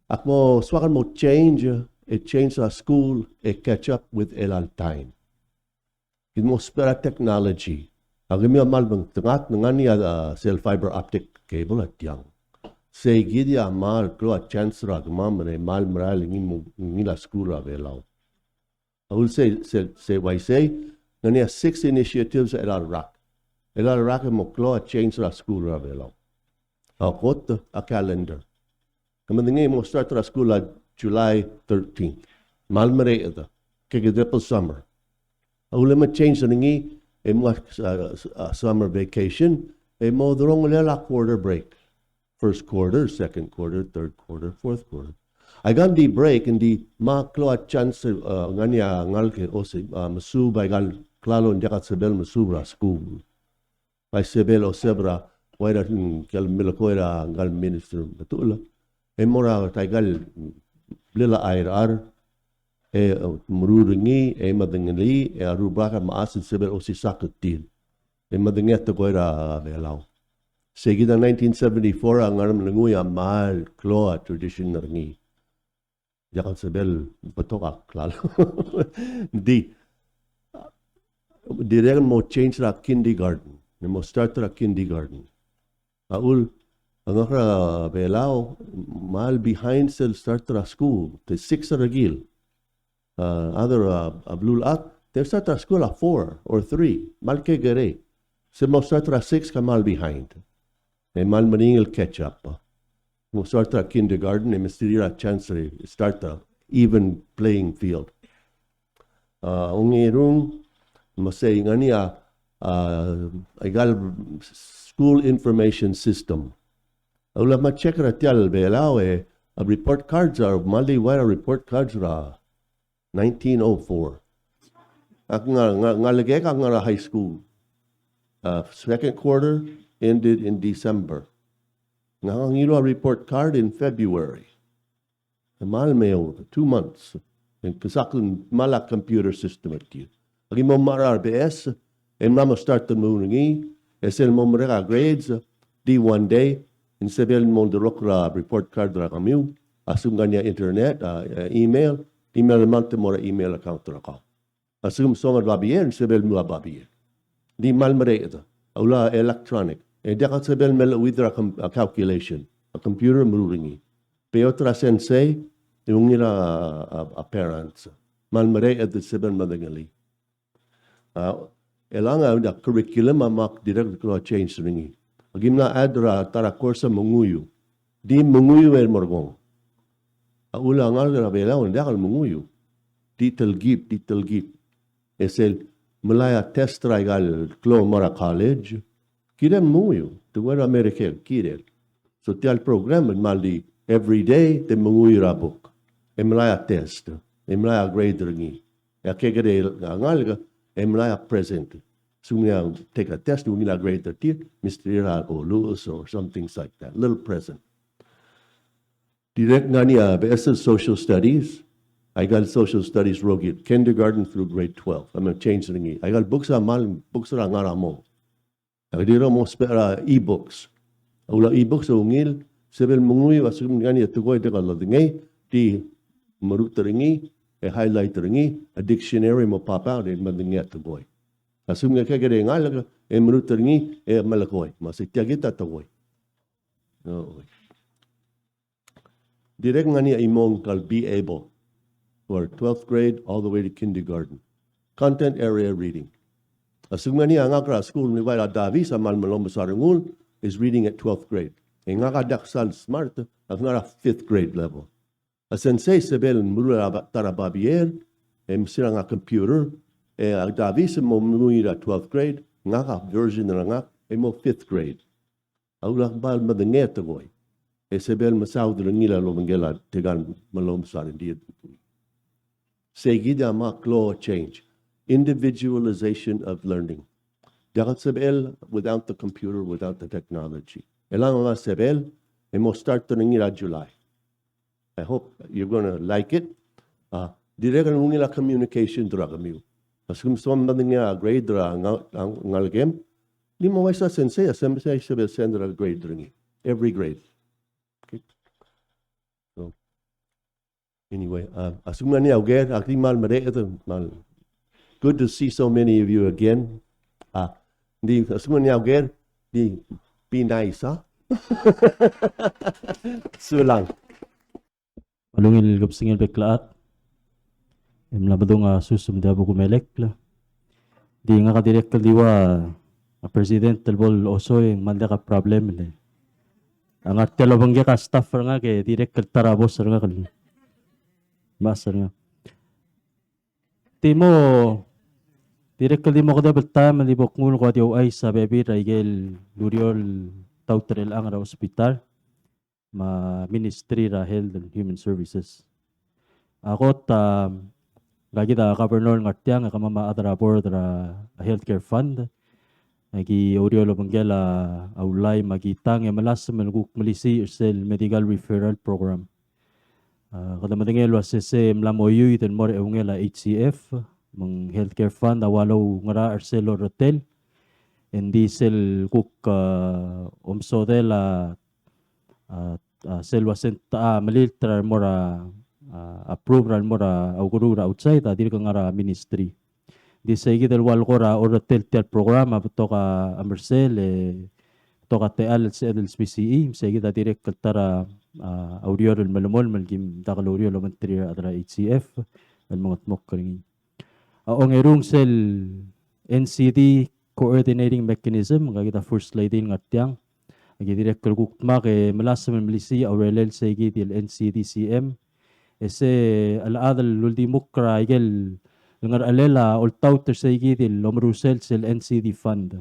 Ak mo soak el mo change, e change er a skuul, e catch up with chelecha el taem. Kid mo ousbech er a technology. A kemiu a kmal bengterir, ng ngar er ngii a, a, sel fiber optic cable a tiang. Sei kid a kmal klou a chance er kemam e kmal merael ngii mo, ngii a skuul er a Belau. A ulsei, sei, sei uaisei, ng ngar er ngii a six initiatives er a rak. Er a rak e mo klou a change er a skuul er a Belau. A kot a calendar. Ke medengei e mo start er a skuul a July thirteenth. Kmal mereched. Ke kid el summer. A ulema change er ngii, e mo a, a, a summer vacation, e mo delongelel a quarter break. First quarter, second quarter, third quarter, fourth quarter. Aika ng di break, ng di me a klou a chance, uh, ngar er ngii a ngalek e osebek, uh, mesuub aika el klalo ng diak a sebechel mesuub er a skuul. Bai sebechel osebek er a, ua er a, mm, kel melekoi er a ngal minister me te ula. E mo er a taika el blil a chairar, e, uh, meruul er ngii, e medengelii, e a rubak a mechas el sebechel osisechakl er tir. E medengei a tekoi er a Belau. Sei kid a nineteen seventy-four a Ngeremlengui a kmal klou a tradition er ngii. Diak a sebechel betok a klalo. Di, dirrek el mo change er a kindergarten. Ng mo start er a kindergarten. A ul, a ngak er a Belau, kmal behind sel start er a skuul, te six er a rekil. Uh, other, uh, a beluulechad, they start er a skuul a four or three, kmal kekerei. Se mo start er a six, kmal behind. E kmal meringel el catch up. Mo start er a kindergarten, e mesterir a chance er a start a even playing field. Uh, ongerung, me sei ng ngar er ngii a, uh, aika el s-, School Information System. A ula me check er a tia el Belau e, a report cards a, me a di ua a report cards er a nineteen oh four. Ak ngar, ngar, ngalek e ak ngar er a high school. Uh, second quarter ended in December. Ngak a ngiluu a report card in February. E mal me eou, two months. E ng kesakl me a computer system er tir. Aki mo mechar a beches, e mla mo start el meruul er ngii, e sel mo merek a grades, di one day, e ng sebechel mo olderekokl er a report card er kemiu, a lsekum ng ngar er ngii a internet, a, a email, email el malt e mo er a email account er kau. A lsekum soam a babier, e ng sebechel mo a babier. Di mal mereched, a ula electronic. E diak a sebechel me leuid er a com-, a calculation, a computer meruul er ngii. Beot er a sensei, e ungil a, a, a parents. Mal mereched e sebechel medengelii. A, elechang a, a curriculum a mak dirrek el klou a change er ngii. Aki mla add er a ta er a course a menguiu. Di menguiu el merekong. A ula ngalek er a Belau e ng diak el menguiu. Di telkib, di telkib. E sel melai a test er aika el klou el mo er a college, kirel menguiu, te ua er a Merikel, kirel. So tia el program el mal di every day te menguiu er a book. E melai a test, e melai a grade er ngii. E a kekerei a ngalek, e melai a present. Lsekum ng take a test, e ungil a grade er tir, mesterir a oluches or some things like that. Little present. Dirrek ngar er ngii a beches el social studies, aika el social studies rokir, kindergarten through grade twelve. A me change er ngii. Aika el books a mal, books er a ngar er a mong. Ak dirrek el mo ousbech er a e-books. A ula e-books a ungil, sebechel menguiu a lsekum ng ngar er ngii a tekoi e diak lodengei, di meruul er ngii, e highlight er ngii, a dictionary mo pop out, e medengei a tekoi. A lsekum ng kekerei a ngalek, e meruul er ngii, e melekoi, me sei tia kid a tekoi. Oi. Dirrek ngar er ngii a chimong el kmo Be Able, for twelfth grade all the way to kindergarten. Content area reading. A lsekum ng ngar er ngii a ngak er a skuul el ua er a Davis a mal melomes a rengul is reading at twelfth grade. E ngak a diak sal smart, ak ngar er a fifth grade level. A sensei sebechel el meruul a ba-, ta er a babier, e mesterir a ngar er a computer, e a Davis a mo menguiu er a twelfth grade, ngak a version er ngak, e mo fifth grade. A ulak bal medengei a tekoi. E sebechel mesaod er ngii el obengkel a tekoi el melomes a rengrir. Sei kid a mak klou a change. Individualization of learning. Diak el sebechel without the computer, without the technology. Elechang a sebechel, e mo start er ngii er a July. I hope you're gonna like it. A, dirrek el ungil a communication er kemiu. A lsekum soam el medengei a grade er a nga-, a ngelekem, di mo uaisei a sensei, a sensei a sebechel send er a grade er ngii. Every grade. Okay. So, anyway, a, a lsekum ng ngar er ngii a uker, ak di mal mereched, mal. Good to see so many of you again. A, di, a lsekum ng ngar er ngii a uker, di be nice, ha? Sulang. Me a ungil kebesengei el bek el chad. E mla medung a sus me ng diak bo kumelekl. Di ngak a dirrek el di ua a president el bo losoi e ng mal diak a problem le. A ngar tia el obengkek a staff er ngak e dirrek el ta er a boss er ngak el mechas er ngak. Di mo, dirrek el di mo kedeb el taem el di bo knguu el kuk di ouchais a bebil er a ikel ureor el taut er chelechang er a hospital me a Ministry er a Health and Human Services. A kot, a, ngika kid a governor el ngar tiang, e kemam a chad er a board er a Healthcare Fund, e ki oureor el obengkel a, a ulai me a kitang e melasem el kuk melisiich er sel medical referral program. A, kede medengei el uase se mla mo iuid el mo er a eungel a H C F, me ng Healthcare Fund a ua loungerachel er sel orretel, e ng di sel kuk, a, omesodel a, a, a, sel uase ng techa melilt er a remo er a, a, approve er a remo er a ukeruul er a outside, a dirk ngar er a ministry. Di sei kid el ua el kora orretel tia el program a betok a mersel, e betok a techall el sebeched el smisichii, me sei kid a dirrek el ta er a, a, ureor el melemolem el kim dak el oureor el obengterir a rechad er a H C F el mengedmokl er ngii. A ongerung sel N C D Coordinating Mechanism, ngika kid a First Lady el ngar tiang, a ki dirrek el kuk dmak e melasem el melisiich a urerel sei kid el N C D C M, e se el chad el uldimukl er a ikel ngerchelel a oltaut er sei kid el omerusel sel N C D fund.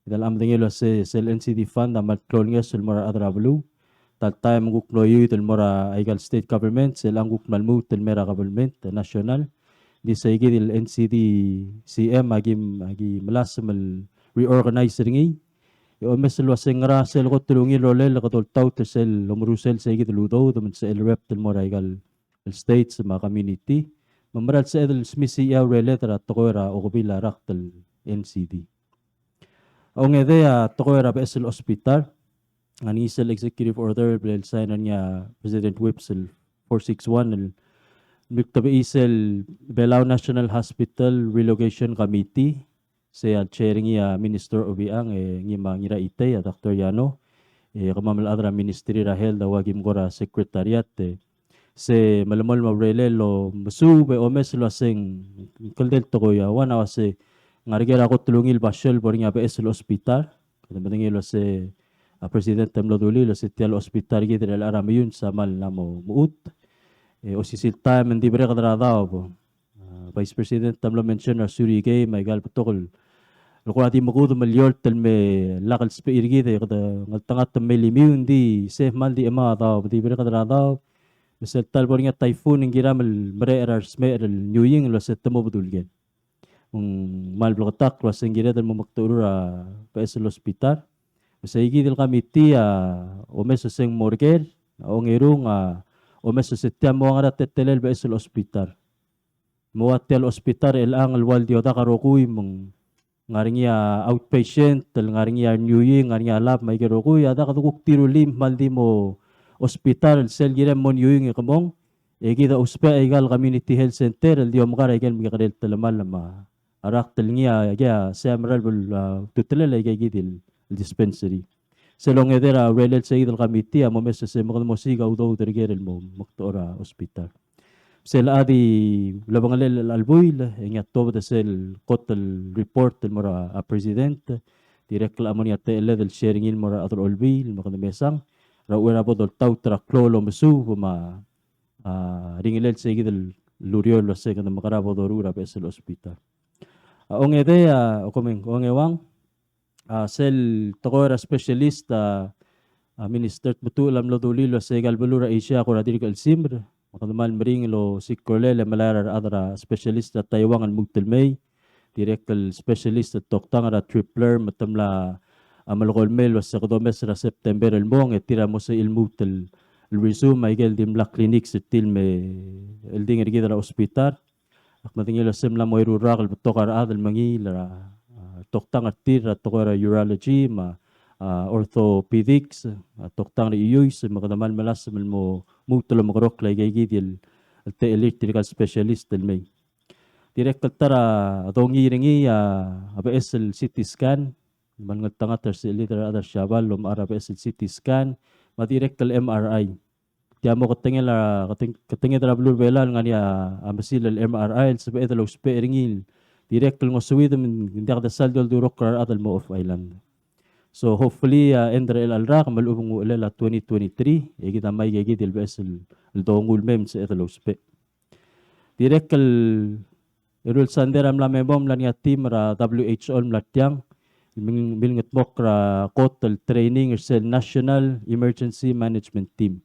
Kede medengei el uase sel N C D fund a kmal klou el ngeso el mo er a rechad er a beluu. Tal taem e ng kuk mlo iuid el mo er a ikal state government, sel a ng kuk kmal lmuut el mei er a government national. Ng di seikid el N C D C M a ki, a ki melasem el reorganize er ngii. E omes el uase ng ngera sel kot el ungil rolel e kede oltaut er sel omerusel seikid el udoud me ng sebechel el rept el mo er a ikal states me a community. Me ng mera el sebeched el smisichii a ureled er a tekoi er a okebil a rakt el N C D. A ongedei a tekoi er a beches el hospital, ng ngar er ngii sel executive order el bla el sign er ngii a President Whipps el four six one el milktebechii sel Belau National Hospital Relocation Committee, se a chair er ngii a Minister Obichang, e ngii me a Ngiraitei a Doctor Yano, e kemam el chad er a Ministry er a Health a ua ki mkora secretariat, e se melemolem a urelel el omesuub e omes el uase ng kldei el tekoi a ua ng uase ng ngar er ngii a kot el ungil basio el bo er ngii a beches el hospital. Kede medengei el uase a President a mlo dulii el uase tia el hospital er kid er chelecha er a Meyuns a kmal mla mo mechut. E osisiu el taem e ng di bereked er a daob. A Vice President a mlo mention er a Surigae me a ikal betok el kora di mekudem el eolt el me lak el sbechiu er kid e kede ngeltengat el me limiu, ng di se kmal di chemau a daob, di bereked er a daob. Me sel ta el bo er ngii a typhoon e ng kiram el mereched er a resmecher el Niuing el uase te mo bedul ker. Me ng kmal bleketakl el uase ng kired el mo mekdechor er a beches el hospital. Me seikid el committee a omes el uase ng mo er ker, a ongerung a omes el uase tia mo ua ngera a teletelel beches el hospital. Me ua tia el hospital er chelechang el ua el di odak a rokui me ng ngar er ngii a outpatient, el ngar er ngii a Niuing, ngar er ngii a lab me aike el rokui, a dak de kuk di rullii me kmal di mo hospital el sel kirem mo Niuing e kemong, e kid a ousbech a ikal community health center el di omkar a ikel mekekerei el telemall me a rakt el ngii a, aike a se a mera el bel, a, ultutelel aike kid el dispensary. Sel ongedei er a urelel seikid el committee a mo omes el uase me kede mo siik a udoud er ker el mo mekdechor a hospital. Sel a di ulebengelel a chelecha el buil, e ngii a tuobed er sel kot el report el mo er a President, dirrek el mo er ngii a techelled el share er ngii el mo er a rechad er a Olbiil me kede mesang er a uchei er a bo doltaut er a klou el omesuub me a, a, ringelel seikid el ureor el uase kede mekera bo doruul er a beches el hospital. A ongedei a, okomeng, ongeuang, a, sel tekoi er a specialist, a, a Minister Tmetuchl a mlo dulii el uase ikal beluu er a Asia a kora dirk chelsimer. Me kede kmal meringel el osiik a rolel e melai er a rechad er a specialist er a Taiwan el lmuut el mei. Dirrek el specialist el toktang er a Tripler me te mla, a, melekoi el mei el uase kede omes er a September el mong, e tir a mo sebechir el lmuut el, el resume a ikel dimlak clinics er tir el me eldingel er kid er a hospital. Ak medengei el uase mla mo eru el rak el betok a rechad el mengiil er a, a, toktang er tir er a tekoi er a urology me a, a, orthopedics, a, toktang er a iuis, me kede kmal melasem el mo lmuut el omekeroul aike kid el, el techelir tirkal specialist el mei. Dirrek el ta er a dongiil er ngii a, a beches el C T scan, me a ngeltengat er sel leader er a rechad er a Siabal el omechar a beches el C T scan, me a dirrek el M R I. Tia mo ketengel a, keteng-, ketengel er a beluu er a Belau el ngar er ngii a mesil el M R I el sebeched el ousbech er ngii el dirrek el ngosuid me ng diak de sal di oldurokl er a rechad el mo off island. So hopefully, a, end er chelecha el rak me a lechub e ng uchelel a twenty twenty-three, e kid a mei aike kid el beches el, el dongu el mei me ng sebeched el ousbech. Dirrek el eru el sandei er a mla me mong e mla er ngii a team er a W H O el mla er tiang, mil-, milngetmokl er a kot el training er sel National Emergency Management Team.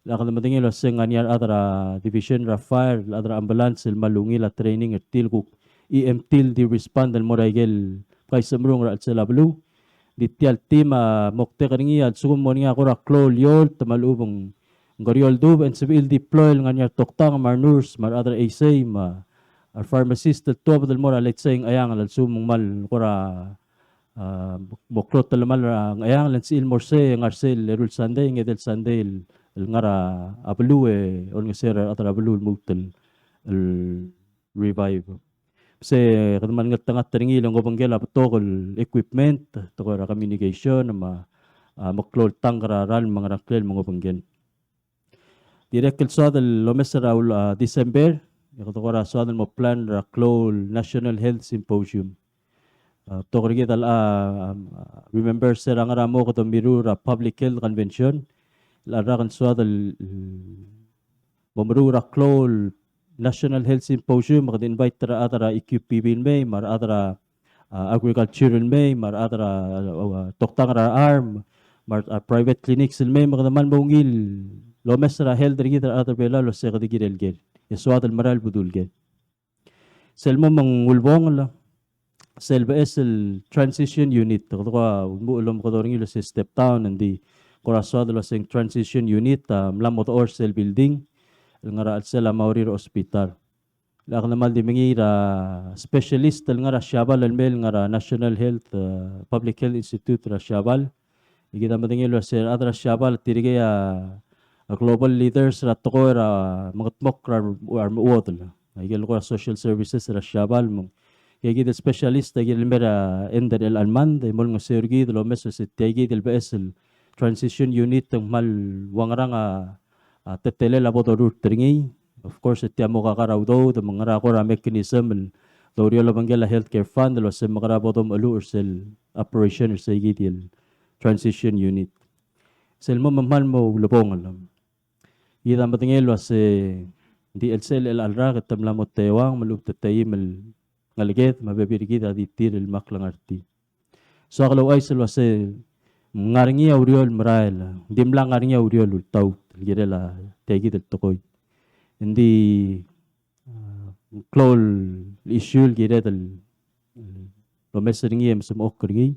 Ak medengei el uase ng ngar er ngii a rechad er a division er a fire, rechad er a ambulance el kmal ungil a training er tir el kuk E M T el di respond el mo er a ikel kaisemrung er a chelsel a beluu. Di tia el team a moktek er ngii a lsekum ng mo er ngii a kora klou el eolt me a lechub e ng kerior el dubech e ng sebechir el deploy el ngar er ngii a retoktang me a renurse me a rechad er a eisei me a repharmacist el tuobed el mo er a lechesei e Ngcheangel a lsekum ng kmal kora, a, mo klou a telemall er a Ngcheangel e ng sebechir el mo er sei e ngar er sel eru el sandei, ngedei el sandei el, el ngar er a beluu e olengeseu er a rechad er a beluu el lmuut el, el revive. Se kede kmal ngeltengat er ngii el ng obengkel a betok el equipment, tekoi er a communication, me a, a, meklou el tank er a ralm me a ngerang, ngklel me ng obengkel. Dirrek el soad el omes er a ul-, a, December, e kede kora soad el mo plan er a klou el National Health Symposium. A, betok er kid a, a, remember se er a ngar er a mo kede mirruul er a Public Health Convention, el rak el soad el, el mo meruul er a klou el National Health Symposium, me kede invite er a rechad er a E Q P B el mei, me a rechad er a, a, agriculture el mei, me a rechad er a, a, a, toktang er a rearm, me a, a, private clinics el mei, me kede kmal mo ungil el omes er a health er kid er a rechad er a Belau el uase kede kirel ker. E soad el merael el bedul ker. Sel mo me ng ulebongel, sel beches el transition unit, kede kuk ulemuchel el omekedong er ngii el uase step down, ng di kora soad el uase ng transition unit, a, mla mo dechor sel building el ngar er a chelsel a Maori er a hospital. Le ak kmal di mengiil er a specialist el ngar er a Siabal el mei el ngar er a National Health, a, Public Health Institute er a Siabal. E kid a medengei el uase a rechad er a Siabal tirkei a, a global leaders er a tekoi er a mengetmokl er a re-, a remechuodel. Aike el kora social services er a Siabal me ng. E kid el specialist a kirel el mei er a end er chelecha el mad, e mo olengeseu er kid el omes el uase tia kid el beches el transition unit e ng kmal ua ngerang a, a, teletelel a bo dorurt er ngii. Of course, e tia mo kakar a udoud, me ng ngera kora mechanism el doureor el obengkel a healthcare fund el uase mekera bo domecheluch er sel operation er sei kid el transition unit. Sel mo me ng kmal mo ulebongel. Kid a medengei el uase ng di chelsel chelecha el rak e te mla mo teuang me a lechub e te teim el ngeleked me a bebil er kid a di tir el mle klengar er tir. Soak el ouchais el uase ng ngar er ngii a ureor el merael, ng di mla ngar er ngii a ureor el ultaut el kirel a tia kid el tekoi. Ng di, a, klou el issue el kired el, el omes er ngii e mesmechokl er ngii.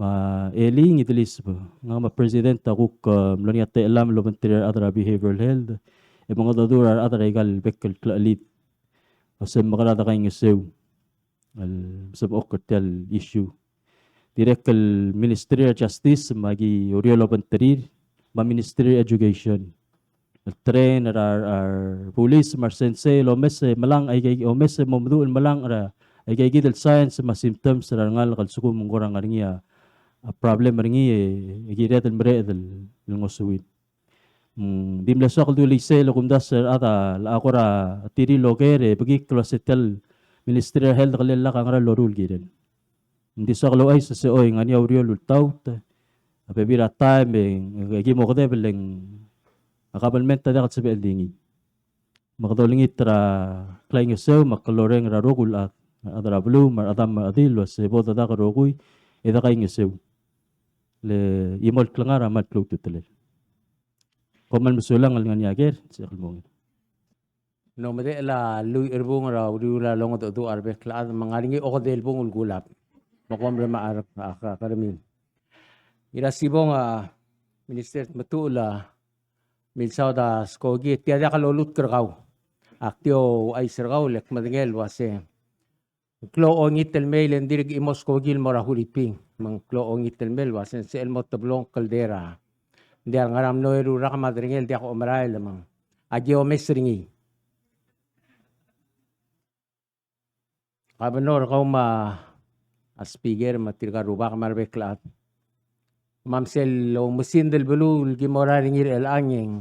Me a Eli Ngideliseb, ngak me a president a kuk, a, mlo er ngii a techellam el obengterir a rechad er a behavioral health, e mengedecheduch er a rechad er aika el bek el klechelid. Uase mekera dekaingeseu el mesmechokl er tia el issue. Dirrek el Ministry er a Justice me aki oureor el obengterir, me a Ministry er a Education. El train er a, er a police me a resensei el omes e melang, aike, omes e mo meduch el melang er a, aike kid el signs me a symptoms er a rengalek el lsekum ng kora ngar er ngii a, a problem er ngii e, e kired el mereched el, el ngosuir. Mm, di mle soak el dulii sei el kumdasu er a rechad a locha kora tir el oker e bekikl el uase tia el Ministry er a Health a kele lak a ngera el loruul el kirel. Ng di soak el ouchais el uase choi, ng ngar er ngii a ureor el ultaut, a bebil er a taem e, e ki mo kedeb el ng, a kabelment a diak el sebechel el di ngii. Me kede olengit er a klaingeseu me a kloreng er a rokui el chad, a rechad er a beluu me a rechedam me a rechedil el uase bo dedak el rokui e dekaingeseu. Le chimo el klengar a kmal klou a ultutelel. Kom kmal mesulang el ngar er ngii a ker, se el mong. Ng medechel a lluich er a bung er a uriul a longedecheduch a rebek el chad me ng ngar er ngii a okedei el bung el kulab. Me kom remechar a, a, a kermim. Ngirasibong a Minister Tmetuchl a milsaod a skoki, tia diak lolutk er kau. Ak di ouchais er kau le kmedengei el uase ng klou a ongit el mei le ng dirk chimo skoki el mo er a Huriping. Me ng klou a ongit el mei el uase ng sebechel mo teblong el kldei er a, ng diak, ngera mlo eru el rak me a derengel, diak a omerael me ng, aki omes er ngii. Governor, kau me a Speaker me tirka el rubak me a rebek el chad. Me a msel oumesingd el beluu el ki mo er ngii er chelechang e ng,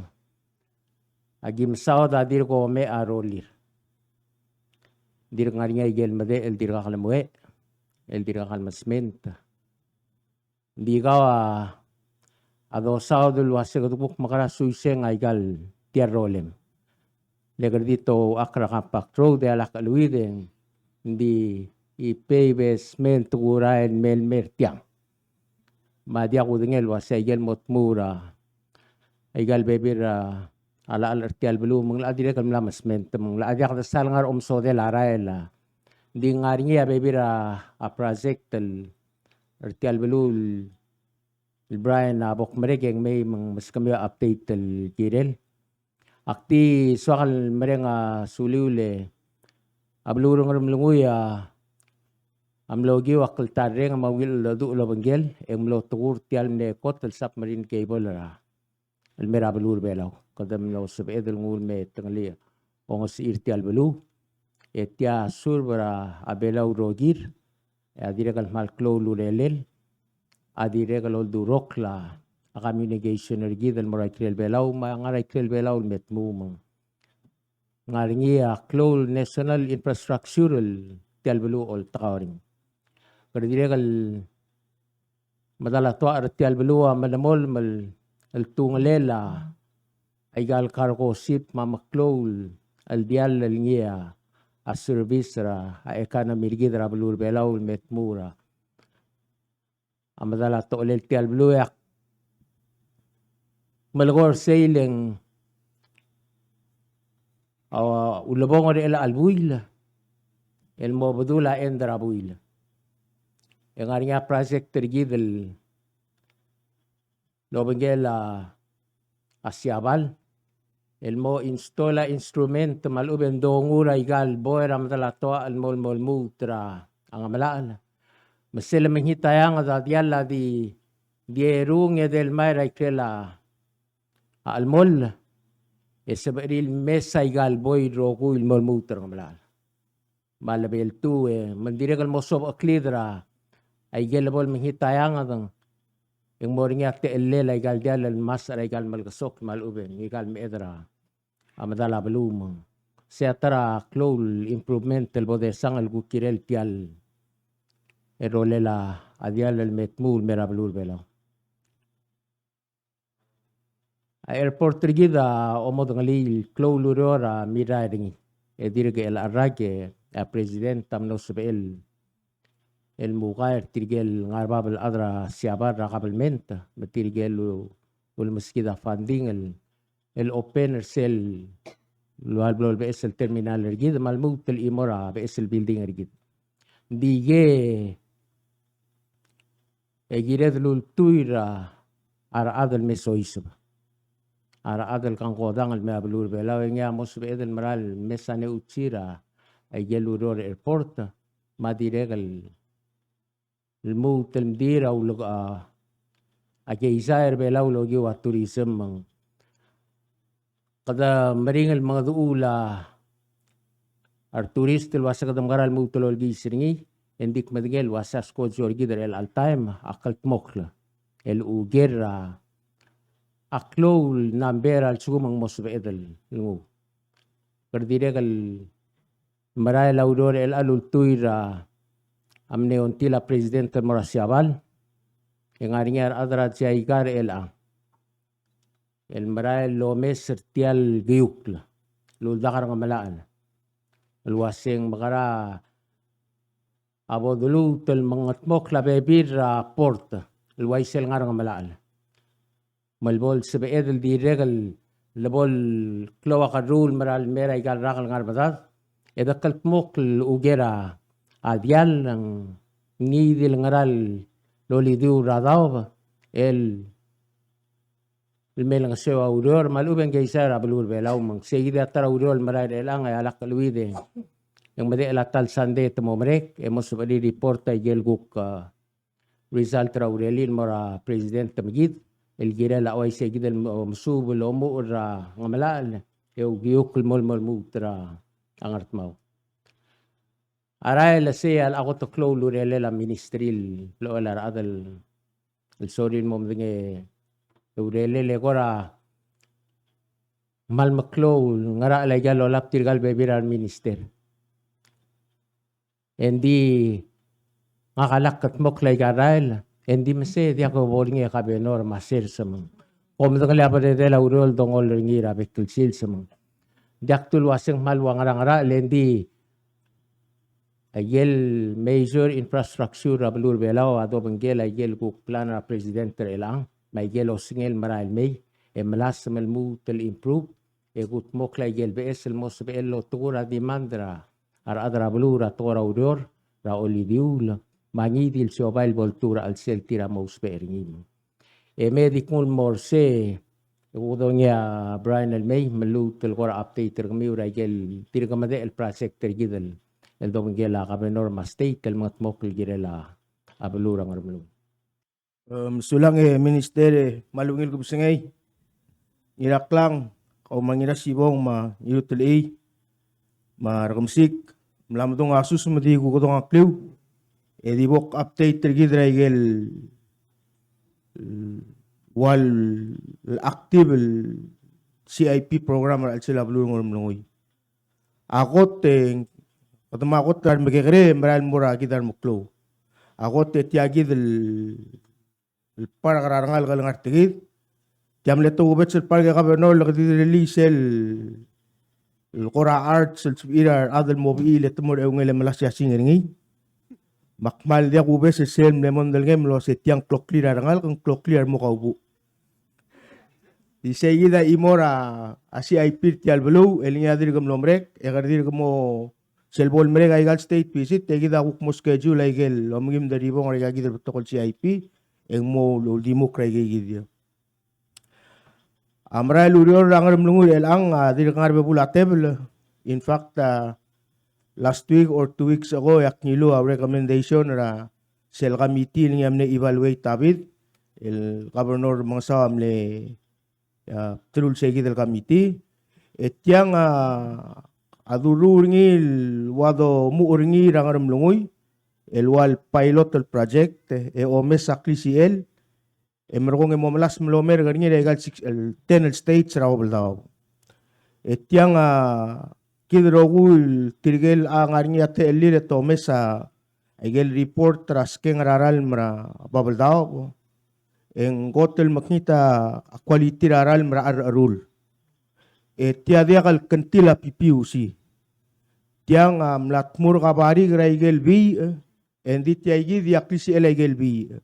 aki mesaod a dirk omecha a rolir. Dirk ngar er ngii a ikel medechel el dirkak lemuech, el dirkak lemesment. Ng di kau a, a dosaod el uase kede kuk mekerang e suiseng aika el tia el rolem. Le kede di touchakl er a Compact Road e a lak cheleuid e ng di pave e sment, kurael, me el mer tiang. Me a diak kudengei el uase aike el mo tmuu er a, aika el bebil er a, a llach er tia el beluu, me ng locha dirrek el mla mesment, me ng locha diak de sal ngar er a omesodel a rael a. Ng di ngar er ngii a bebil er a, a project el er tia el beluu el, el Brian a bo kmerek e ng mei me ng meskemiu a update el kirel. Ak di soak el mereng a suliu le a beluu er a Ngeremlengui a mlo okiu a kltarreng me a ungil cheldecheduch el obengkel e ng mlo tekur tia el mle kot el submarine cable er a el mer a beluu er a Belau. Kede mlo sebeched el nguu el me tengelii a ongesechir tia el beluu. E tia a serve er a Belau el rokir, e a dirrek el kmal klou el urerel, a dirrek el oldurokl a communication er kid el mo er a ikrel Belau, me a ngar er a ikrel Belau el me tmuu me ng ngar er ngii a klou el national infrastructure el tia el beluu a oltekau er ngii. Kede dirrek el medal a tuachar er tia el beluu a melemolem el, el tungelel a, aika el cargo ship me a meklou el diall el ngii a, a service er a economy er kid er a beluu er a Belau el me tmuu er a a medal a techellel tia el beluu e ak melekoi er sel leng a ulebongel er chelecha el buil el mo bedul a end er a buil. E ngar er ngii a project er kid el obengkel a a Siabal el mo install a instrument me a lechub e ng dongu er aika el boi er a medal a toachel el mo, mo lmuut er a Ngemelachel. Me sel lemengit a eanged a diall a di, di erung e di el mei er a ikrel a chelmoll e sebechir el mes aika el boi el rokui el mo lmuut er a Ngemelachel. Me a level two, e me ng dirrek el mo sobecheklid er a aike el bo lemengit a eanged e ng mo er ngii a techellel aika el diall el masech er aika el melekesokl me a lechub e ng aika el meched er a medal a beluu me ng sei a ta er a klou el improvement el bo desang el kuk kirel tia el rolel a diall el me tmuu el mei er a beluu er a Belau. A airport er kid a omodengelii el klou el ureor a mirrael er ngii. E dirk el rak e a president a mlo sebechel el mukai er tirke el ngar er a bab el chad er a Siabal er a kabelment me tirke el u-, ulemeskid a funding el, el open er sel ua el blo lebeches el terminal er kid me a lmuut el chimo er a beches el building er kid. Ng di ke e kired el ultuil er a rechad el me soiseb. A rechad el kangkodang el mei er a beluu er a Belau e ngii a mo sebeched el mera el mes a neuchir a ikel ureor er a airport me a dirrek el lmuut el mdir a ulek-, a, a keizai er a Belau el okiu a tourism me ng kede meringel el mengedecheduch a returist el uase kede mekera el lmuut el olekiis er ngii, e ng di kmedengei el uase a skojo er kid er chelecha el taem a kldmokl el uker er a klou el number a lsekum ng mo sebeched el nguu. Kede dirrek el merael a ureor er chelecha el ultuil er a mle ongtil a president el mo er a Siabal, e ng ngar er ngii a rechad er a JICA er chelecha el merael el omes er tia el kiukl el uldak er a Ngemelachel el uase ng mekera a bo doluut el mengedmokl a bebil er a port el uaisei el ngar er a Ngemelachel. Me le bo lsebeched el dirrek el bo el klou a kerruul el mera el mei er aika el rak el ngar er a medad, e de kldmokl el uker a diall, ng ngii di el ngera el olidiuul er a daob el el me lengeseu a ureor me a lechub e ng keizai er a beluu er a Belau me ng sei kid a ta er a ureor el merael er chelechang. E a lak cheleuid e ng medechel a ta el sandei e te mo merek e mo sebechir el report a ikel kuk, a, result er a urerel el mo er a president me kid el kirel a uaisei kid el mo, mesuub el omuchel er a Ngemelachel e ukiukl el mo, mo lmuut er a Ngardmau. A rael e sei a locha kot el klou el urerel a ministry el blechoel a rechad el el sorir el mo medengei e urerel e kora kmal meklou el ngerachel aika el olab tirka el bebil er a reminister. E ng di ngak a lak kldmokl aika el rael, e ng di me sei e diak bo er ngii a kabenor me a sers me ng ko medengelii a beredel a ureor el dongol er ngii er a bek el sils me ng diak dul uaseng kmal ua ngera ngerachel, e ng di a ikel major infrastructure er a beluu er a Belau a dobengkel a ikel kuk plan er a president er chelechang, me a ikel osengel el merael el mei, e melasem el lmuut el improve, e kudmokl a ikel beches el mo sebechel el otekur a demand er a rechad er a beluu er a tekoi er a ureor er a olidiuul, me a ngii di el siobai el bo ltuu er a chelsel tir a mo ousbech er ngii. E me di knguu el mo er sei, e kuk dongii a Brian el mei me lmuut el kora update er kemiu er a ikel tirke el medechel el project er kid el dobengkel a governor me a state el mengedmokl el kirel a beluu er a Ngeremlengui. E, mesulang e Minister, e kmal ungil kebesengei. Ngiraklang, kau me a Ngirasibong me a Ngirutelchii me a Rekemesik, mla medung a sus me di kuk dong a kliu e di bo kupdate er kid er a ikel, e, ua el active el C I P program er a chelsel a beluu er a Ngeremlengui. A kot e, kede mo kot er a remekekerei e merael el mo er a kid a remeklou. A kot e tia kid el el park er a rengalek el ngar er kid. Tia mle tokubets el park e governor el kede di release el, el kora arts el sebechir a rechad el mo bechiil e te mo er a eungel e melasing er ngii. Me ak kmal diak kubes er sel mle mondai el ngii el uase tiang kloklir a rengalek, ng kloklir a mo kaubuch. Di sei kid a chimo er a C I P er tia el beluu, el ngii a dirk mlo merek, e kede dirk mo sel bo lemerek aika el state visit, e kid a kuk mo schedule aike el omengim Deribong er aika kid el betok el C I P, e ng mo uldimukl er aike kid. A merael el ureor er a Ngeremlengui er chelechang a dirk ngar er a bebul a tebel. In fact, a, last week or two weeks ago, e ak ngiluu a recommendation er a sel committee el ngii a mle evaluate a bid, el Governor Remengesau a mle, a, bdelul sei kid el committee. E tiang a, a doruul er ngii el ua domuchel er ngii er a Ngeremlengui, el ua el pilot el project, e omes a klisichel, e merekong e mo melasem el omerk er ngii er aika el six, el ten el states er a Babeldaob. E tiang a kid el rokui el tirke el ngar er ngii a techellir e te omes a, aike el report er a skeng er a ralm er a Babeldaob, e ng kot el mekngit a quality er a ralm er a cherrecherul. E tia diak el kngtil a P P U C. Tiang a mla tmurk a barik er aike el biich, e ng di tia kid a klisichel aike el biich.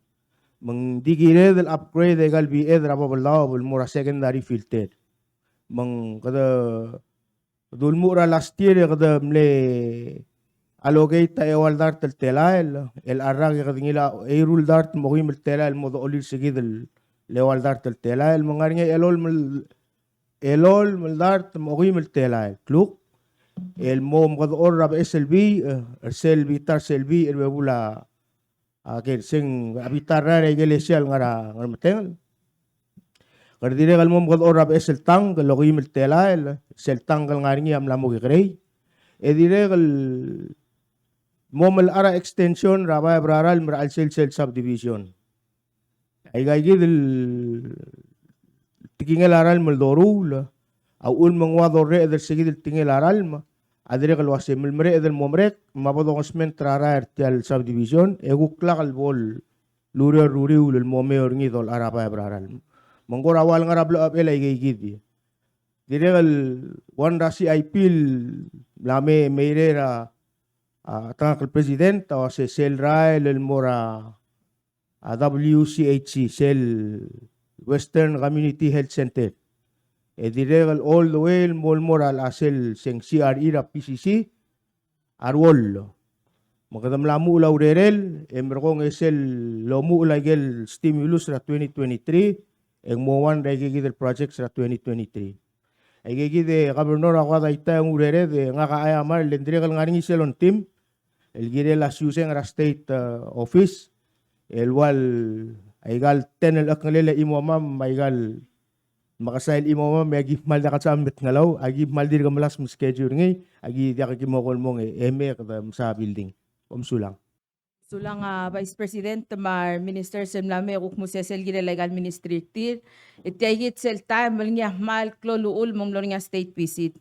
Me ng di kired el upgrade aika el biched er a Babeldaob el mo er a secondary filter. Me ng kede dulmuchel er a last year e kede mle allocate a eua el dart el telael, el rak e kede ngilai a eru el dart me a okeim el telael el mo docholir se kid el eua el dart el telael, me ng ngar er ngii a elolem el elolem el dart me a okeim el telael kluk el mo omekedechor er a beches el biich, e, er sel bita er sel biich er a bebul a, a ker se ng a bita er a ikelesia el ngar er a Ngermetengel. Kede dirrek el mo omekedechor er a beches el tangk el okeim el telael, sel tangk el ngar er ngii a mla mo kekerei. E dirrek el mo melechar a extension er a baeb er a ralm er a chelsel sel subdivision. Aika kid el tekingel a ralm el doruul, a uchul me ng ua dorreched er se kid el tekingel a ralm, a dirrek el uase melemereched el mo merek, me a bo dongesment er a rael er tia el subdivision, e kuk lak el bo el ureor er a uriul el mo meob er ngii el dolechar a baeb er a ralm. Me ng kora ua el ngar er a blechebechel aika kid. Dirrek el one er a C I P el mla me, meirei er a, a, tengakl el president, a uase sel rael el mo er a a W C H C, sel Western Community Health Center. E dirrek el all the way el mo, el mo er a sel se ng C R E er a P C C, a ruoll. Me kede mla muchel a urerel, e merekong e sel lomuchel aike el stimulus er a twenty twenty-three, e ng mo one er aike kid el projects er a twenty twenty-three. Aike kid e Governor a kuk daitai a urered e ngak a chai a mera el dirrek el ngar er ngii sel ontim el kirel a siuseng er a state, e, office el ua el aika el ten el chekengelel a chimomam me aika el mekesai el chimomam e aki kmal diak el sebecham el metngelou, aki kmal dirk melasem el schedule er ngii, aki diak ki mo kol mong e mei e kede mesa building. Kom sulang. Sulang a Vice President me a reminister sel mla me kuk mo sesei el kirel aika el ministry er tir. E tia kid sel taem el ngii a kmal klou el uchul me ng mlo er ngii a state visit.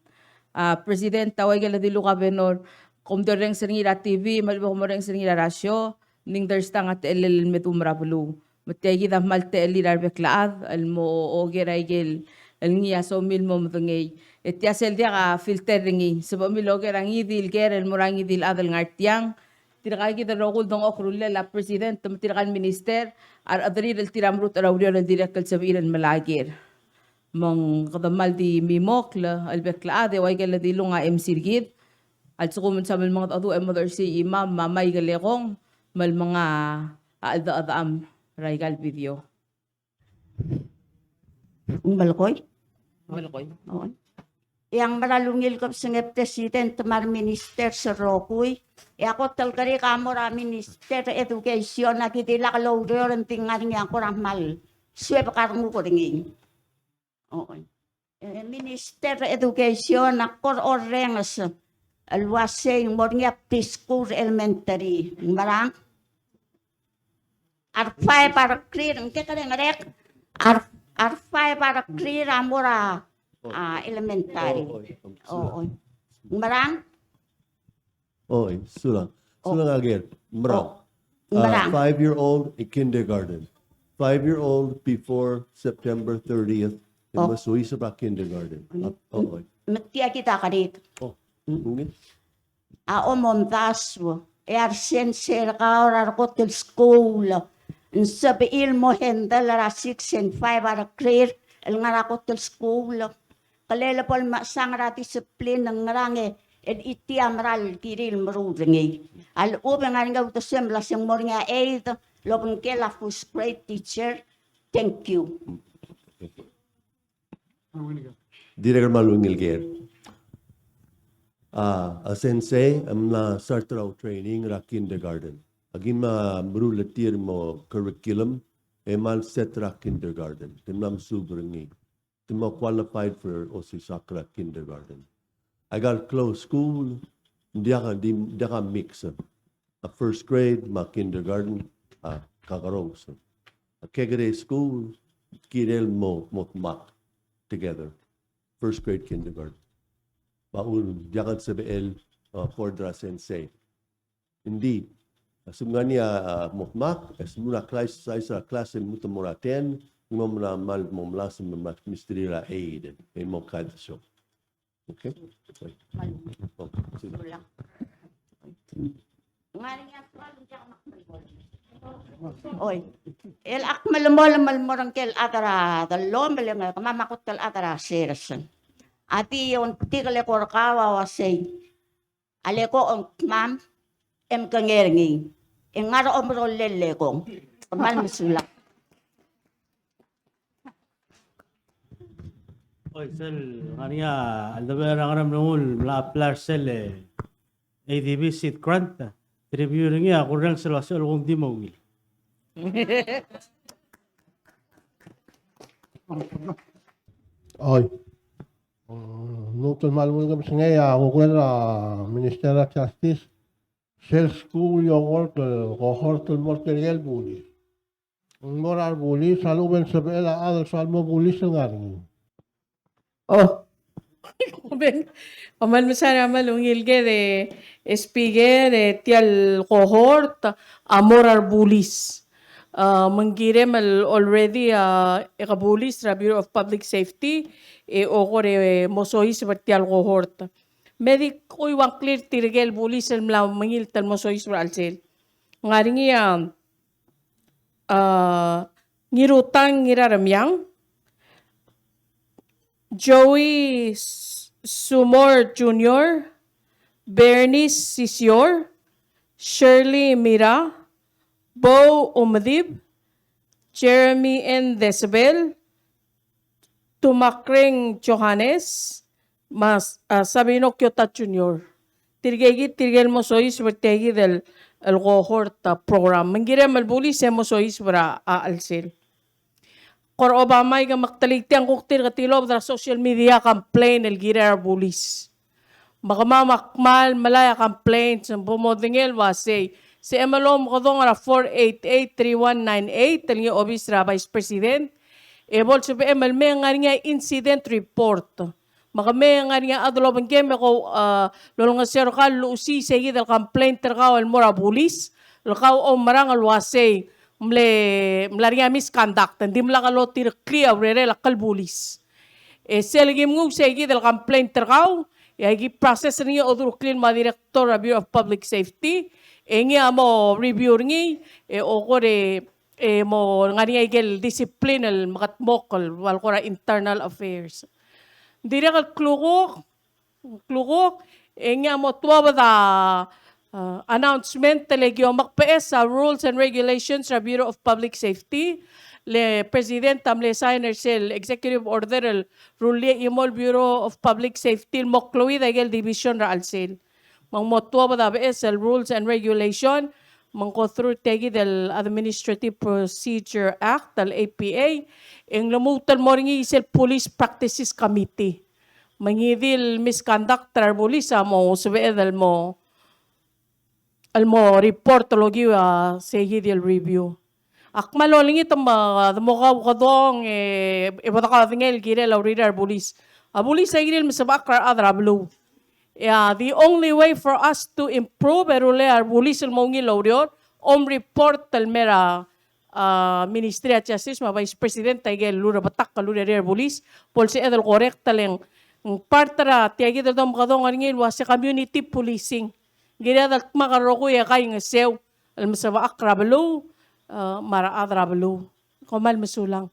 A President, a ua ikel dilu Governor, kom di orrenges er ngii er a T V, me a lebo kom orrenges er ngii er a rasio, ng di ta er a techellel el me dmu er a beluu. Me tia kid a kmal techellir a rebek el chad el mo oker aike el ngii a somiu el mo medengei. E tia sel diak a filter er ngii, sebechemiu el oker a ngii di el ker el mo er a ngii di el chad el ngar tiang, tirka kid el rokui el dengchokl a rullel a president me tirka el minister a rechederir el tir a meruul er a ureor el dirrek el sebechir el melekerir. Me ng kede kmal di mimokl el bek el chad e ua ikel dilung a MC er kid a lsekum ng sebechel el mengedecheduch e mo dechersii a chimam me a Michael Ekong me le menga a cheldechedecham er aika el video. Ng melekoi? Melekoi. Oi. E a mera el ungil kebesengei a president me a reminister el rokui. E a kot el kerik a mo er a minister er a education, aki di lak loureor e ng di ngar er ngii a kora kmal suebek a renguk er ngii. Oi. E, minister er a education a kora orrenges el uasei ng mo er ngii a preschool, elementary. Ng merang? A re five a rekrir, ng kekerei, ng ngerek? A re, a re five a rekrir a mo er a, a, elementary. Oi, oi. Oi, oi. Ng merang? Oi, sulang. Sulang a ker. Merang. Merang. Five-year-old in kindergarten. Five-year-old before September thirtieth, e mesuiseb a kindergarten. Oi. Me tia kid a kerik. Oh, ungil. A omomdasu, e a resensei er kau er a rekot el skuul, ng sebechir el mo handle er a six and five a rekrir el ngar er a kot el skuul. Kelel bo lemechesang er a discipline, ng ngerang e, el itia mera el kirir el meruul er ngii. A lechub e ng ngar er ngii a uldesuem el uasei ng mo er ngii a aid el obengkel a first grade teacher. Thank you. Dirrek el kmal ungil ker. A, a sensei a mla start er a training er a kindergarten. Aki mla meruul er tir el mo curriculum, e kmal set er a kindergarten. Te mla mesuub er ngii. Te mo qualified for osisechakl er a kindergarten. Aika el klou el skuul, ng diak a, di, diak a mix. A first grade me a kindergarten a kakerous. A kekerei skuul, kirel mo, mo dmak together. First grade, kindergarten. Me a uchul, diak a sebechel, a, afford er a sensei. Ng di, a lsekum ng ngar er ngii a, a, mo dmak, e lsekum a class size er a class e lmuut el mo er a ten, ng mo mla, kmal mo melasem me mesterir a aid, e mo kadsok. Okay? Oh, sige. Oi. El ak melemolem el mo er ngke el chad er a dellomel e le ng kemam a kot el chad er a Sers. A di ongtik el eko er kau a uasei, a leko ong kemam, e mkengei er ngii. E ng ngar er a omerolel el eko. Kmal mesulang. Oi, sel ngar er ngii a cheldebechel er a Ngeremlengui el mla apply er sel, e, A D B seed grant, te review er ngii a kurrenges el uasei el kuk di mo ungil. Oi. Mm, lmuut el kmal ungil kebesengei a kuker er a Minister er a Justice, sel skuul el eko el cohort el mo er tirke el bulis. Ng mo er a rebulis, a lechub e ng sebechel a chad el soal mo bulis el ngar er ngii. Oh. Kmal mesaul, kmal ungil kid e Speaker, e tia el cohort a mo er a rebulis. A, me ng kirem el already, a, e kebulis er a Bureau of Public Safety, e okor e mo soiseb er tia el cohort. Me di kuk ua ngklir tirke el bulis el mla mengilt el mo soiseb er a chelsel. Ng ngar er ngii a, a, Ngirutang Ngiraremiang, Joey S-, Sumor Junior, Bernice Sisior, Shirley Mira, Bo Umedib, Jeremy N. Decibel, Tumakreng Johannes, me a, a, Sabino Kyota Junior. Tirke kid, tirke el mo soiseb er tia kid el, el cohort, a, program. Me ng kirem el bulis e mo soiseb er a, a, chelsel. Kora oba maik e mektelii tiang, kuk tir ke tilobed er a social media complain el kirel a rebulis. Me kemam a kmal melai a complaints, me bo modengei el uasei. Se el mo mekedong er a four eight eight three one nine eight, el ngii a obis er a Vice President. E bo lsebechem el mei e ng ngar er ngii a incident report. Me ke mei e ng ngar er ngii a chad el obengkem e ko, a, lolengeseu er kau el luchesii se kid el complaint er kau el mo er a bulis, el kau oumerang el uasei, mle, mla er ngii a misconduct, ng dimlak lotireklii a urerel a klbulis. E sel kim nguu se kid el complaint er kau, e aki process er ngii e odureklii el mo er a director er a Bureau of Public Safety, e ngii a mo review er ngii, e okor e, e mo ngar er ngii a ikel discipline el mekedmokl el ua el kora internal affairs. Ng dirrek el klukuk, klukuk, e ngii a mo tuobed a, a, announcement el ki omekbeches a rules and regulations er a Bureau of Public Safety, le President a mle sign er sel executive order el rullii a chimo el Bureau of Public Safety el mo kleuid a ikel division er a chelsel. Me ng mo tuobed a beches el rules and regulation, me ng go through tia kid el Administrative Procedure Act, el A P A, e ng lmuut el mo er ngii sel Police Practices Committee. Me ngii di el misconduct er a rebulis a mo sebeched el mo, el mo report el okiu a se kid el review. Ak kmal olengit me de mo kaukedong e, e bo dekaudengei el kirel a uriul er a rebulis. A bulis a kirir el mesebechakl er a rechad er a beluu. E a, the only way for us to improve e rullii a rebulis el mo ungil el oureor, om report el mei er a a, Ministry of Justice me a Vice President a ikel urebetakl el urerir a rebulis, bo lsebeched el correct el ng Ng part er a tia kid el domekedong er ngii el uase community policing. Ng kired el dmak el rokui e kaingeseu el mesebechakl er a beluu, e, me a rechad er a beluu. Kom kmal mesulang.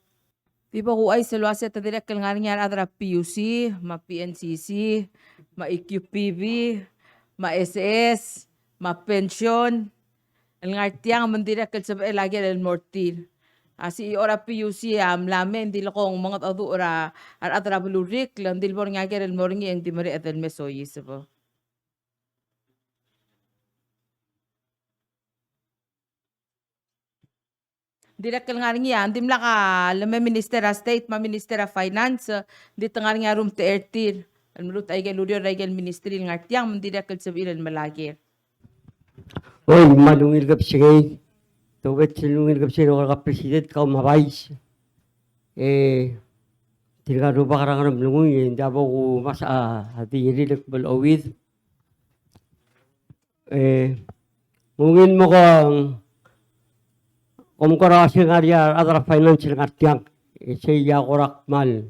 Di bo kuchais el uase te dirrek el ngar er ngii a rechad er a P U C, me a P N C C, me a E Q P B, me a S S, me a pension, el ngar tiang me ng dirrek el sebechel a ker el mo er tir. A C E O er a P U C a mla mei, ng di lekong mengedecheduch er a rechad er a beluu er ikl, ng di le bo er ngii a ker el mo er ngii e ng di mereched el me soiseb. Ng dirrek el ngar er ngii a, ng dimlak a leme Minister er a State me a Minister er a Finance, ng di te ngar er ngii a rumtechei er tir el meluut a ikel ureor er a ikel ministry el ngar tiang, me ng dirrek el sebechir el melai a ker. Oi, me a ungil kebesengei. Tobed el ungil kebesengei er a President, kau me a Vice. E, tirka el rubak er a Ngeremlengui, e ng diak bo kumes a, a di rirek el ouid. E, ng ungil mo ko, kom kora uase ngar er ngii a rechad er a Finance el ngar tiang. E sei a kora kmal.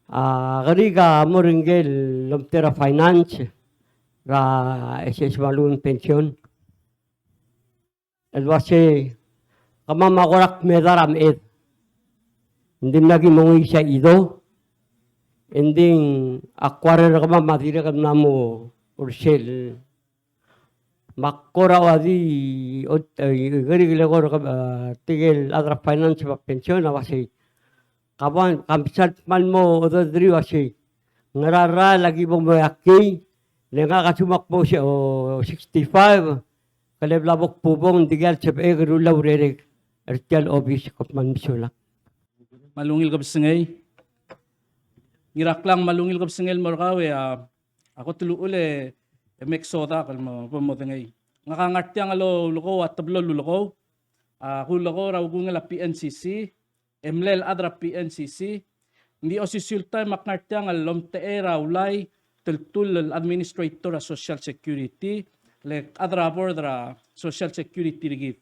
A, kerik a mo er ngii el omtechei er a Finance er a S S me a lungil pension el uase kemam a kora kmedar a meched. Ng dimlak ki mo ngii sel chido. Ng di a quarter er kemam a dirrek el mla mo er sel. Me a kora ua di, ot, e, kerik el kora, e, tirke el chad er a Finance me a pension a uasei. Ka bo, ka msa el kmal mo odedelii a uasei. Ngera el rael a ki bo mo er a kei, le ngak a lsekum ak bo se, o, sixty-five, ke le bla bo kbubong, ng dikea el sebechek el rullii a urerek er tia el obis. Kom kmal mesulang. Me a ungil kebesengei. Ngiraklang me a ungil kebesengei el mo er kau e a, a kot el uchul e, e mei soda el mo, bo modengei. Ngak a ngar tiang el ulekou, a teblo el ulekou. A kulekoi er a kungel a P N C C, e mle el chad er a P N C C. Ng di osisiu el taem ak ngar tiang el omtechei er a Ulai Teltull el administrator er a Social Security, le chad er a board er a Social Security er kid.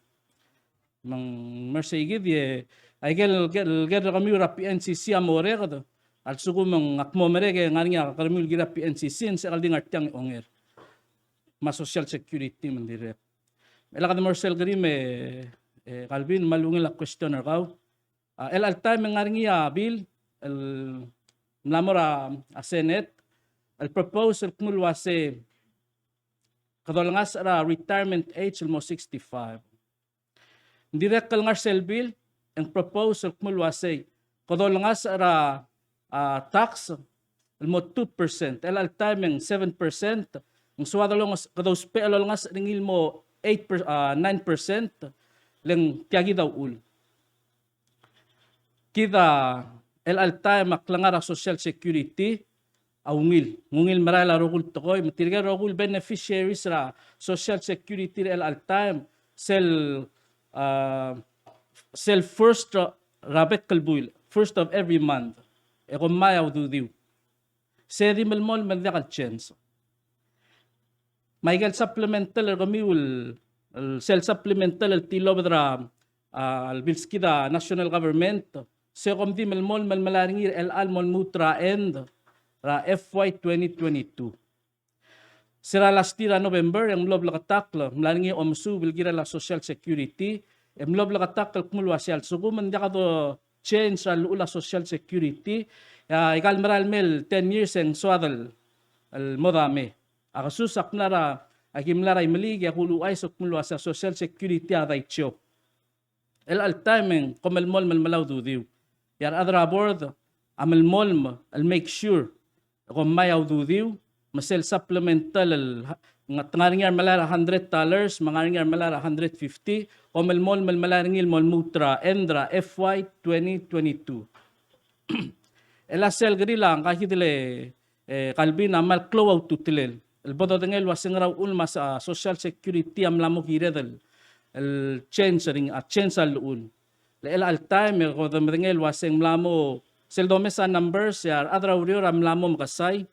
Me ng mersei kid e, a ikel, ker, ker er kemiu er a P N C C a mo oreked, a lsekum ng ak mo merek e ngar er ngii a kermiu el kirel a P N C C, e ng sebechek el di ngar tiang e onger. Me a Social Security me ng dirrek. Me chelecha de mersei el kerim e, e Calvin, me a ungil a question er kau. A, el, el taem e ng ngar er ngii a bill el mla mo er a, a Senate, el propose el kmo el uase kede olengasech er a retirement age el mo sixty-five. Ng dirrek el ngar sel bill, e ng propose el kmo el uasei, kede olengasech er a, a, tax el mo two percent, el, el taem e ng seven percent, ng soad el olengas-, kede ousbech el olengasech er ngii el mo eight per-, a, nine percent, le ng tia kid a uchul. Kid a, el, el taem a klengar er a Social Security, a ungil, ng ungil merael a rokui el tekoi, me tirke el rokui el beneficiaries er a Social Security er chelecha el taem, sel, a, sel first er a bek el buil, first of every month, e kom mei a ududiu. Se di melemolem me ng diak el change. Me a ikel supplemental er kemiu el, el sel supplemental el tilobed er a, a, el bilskid a national government, se kom di melemolem el melai er ngii er chelecha el mo lmuut er a end er a F Y twenty twenty-two. Se er a last year er a November, e ng mlo bleketakl, mla er ngii a omesuub el kirel a Social Security, e mlo bleketakl el kmo el uasei a lsekum ng diak do change er a llechul a Social Security, e a ikal merael mei el ten years e ng soad el, el mo dame. A kesus a kmla er a, a ki mla er a Imeliik, e a kuluuchais a kmo el uasei a Social Security a dai job. Chelecha el taem e ng kom melemolem el melai a ududiu. E a rechad er a board a melemolem el make sure e kom mei a ududiu, me sel supplemental el ha-, ng, te ngar er ngii a remelai er a hundred dollars, me ngar er ngii a remelai er a hundred fifty, kom melemolem el melai er ngii el mo lmuut er a end er a F Y twenty twenty-two. Chelecha sel kerir a ngka kid el, e, Calvin a kmal klou a ultutelel el bo dodengei el uasei ngera uchul me a Social Security a mla mo kired el, el change er ngii, a change a llechul. Le chelecha el taem e kede medengei el uasei ng mla mo, sel domes a numbers, e a rechad er a ureor a mla mo mekesai,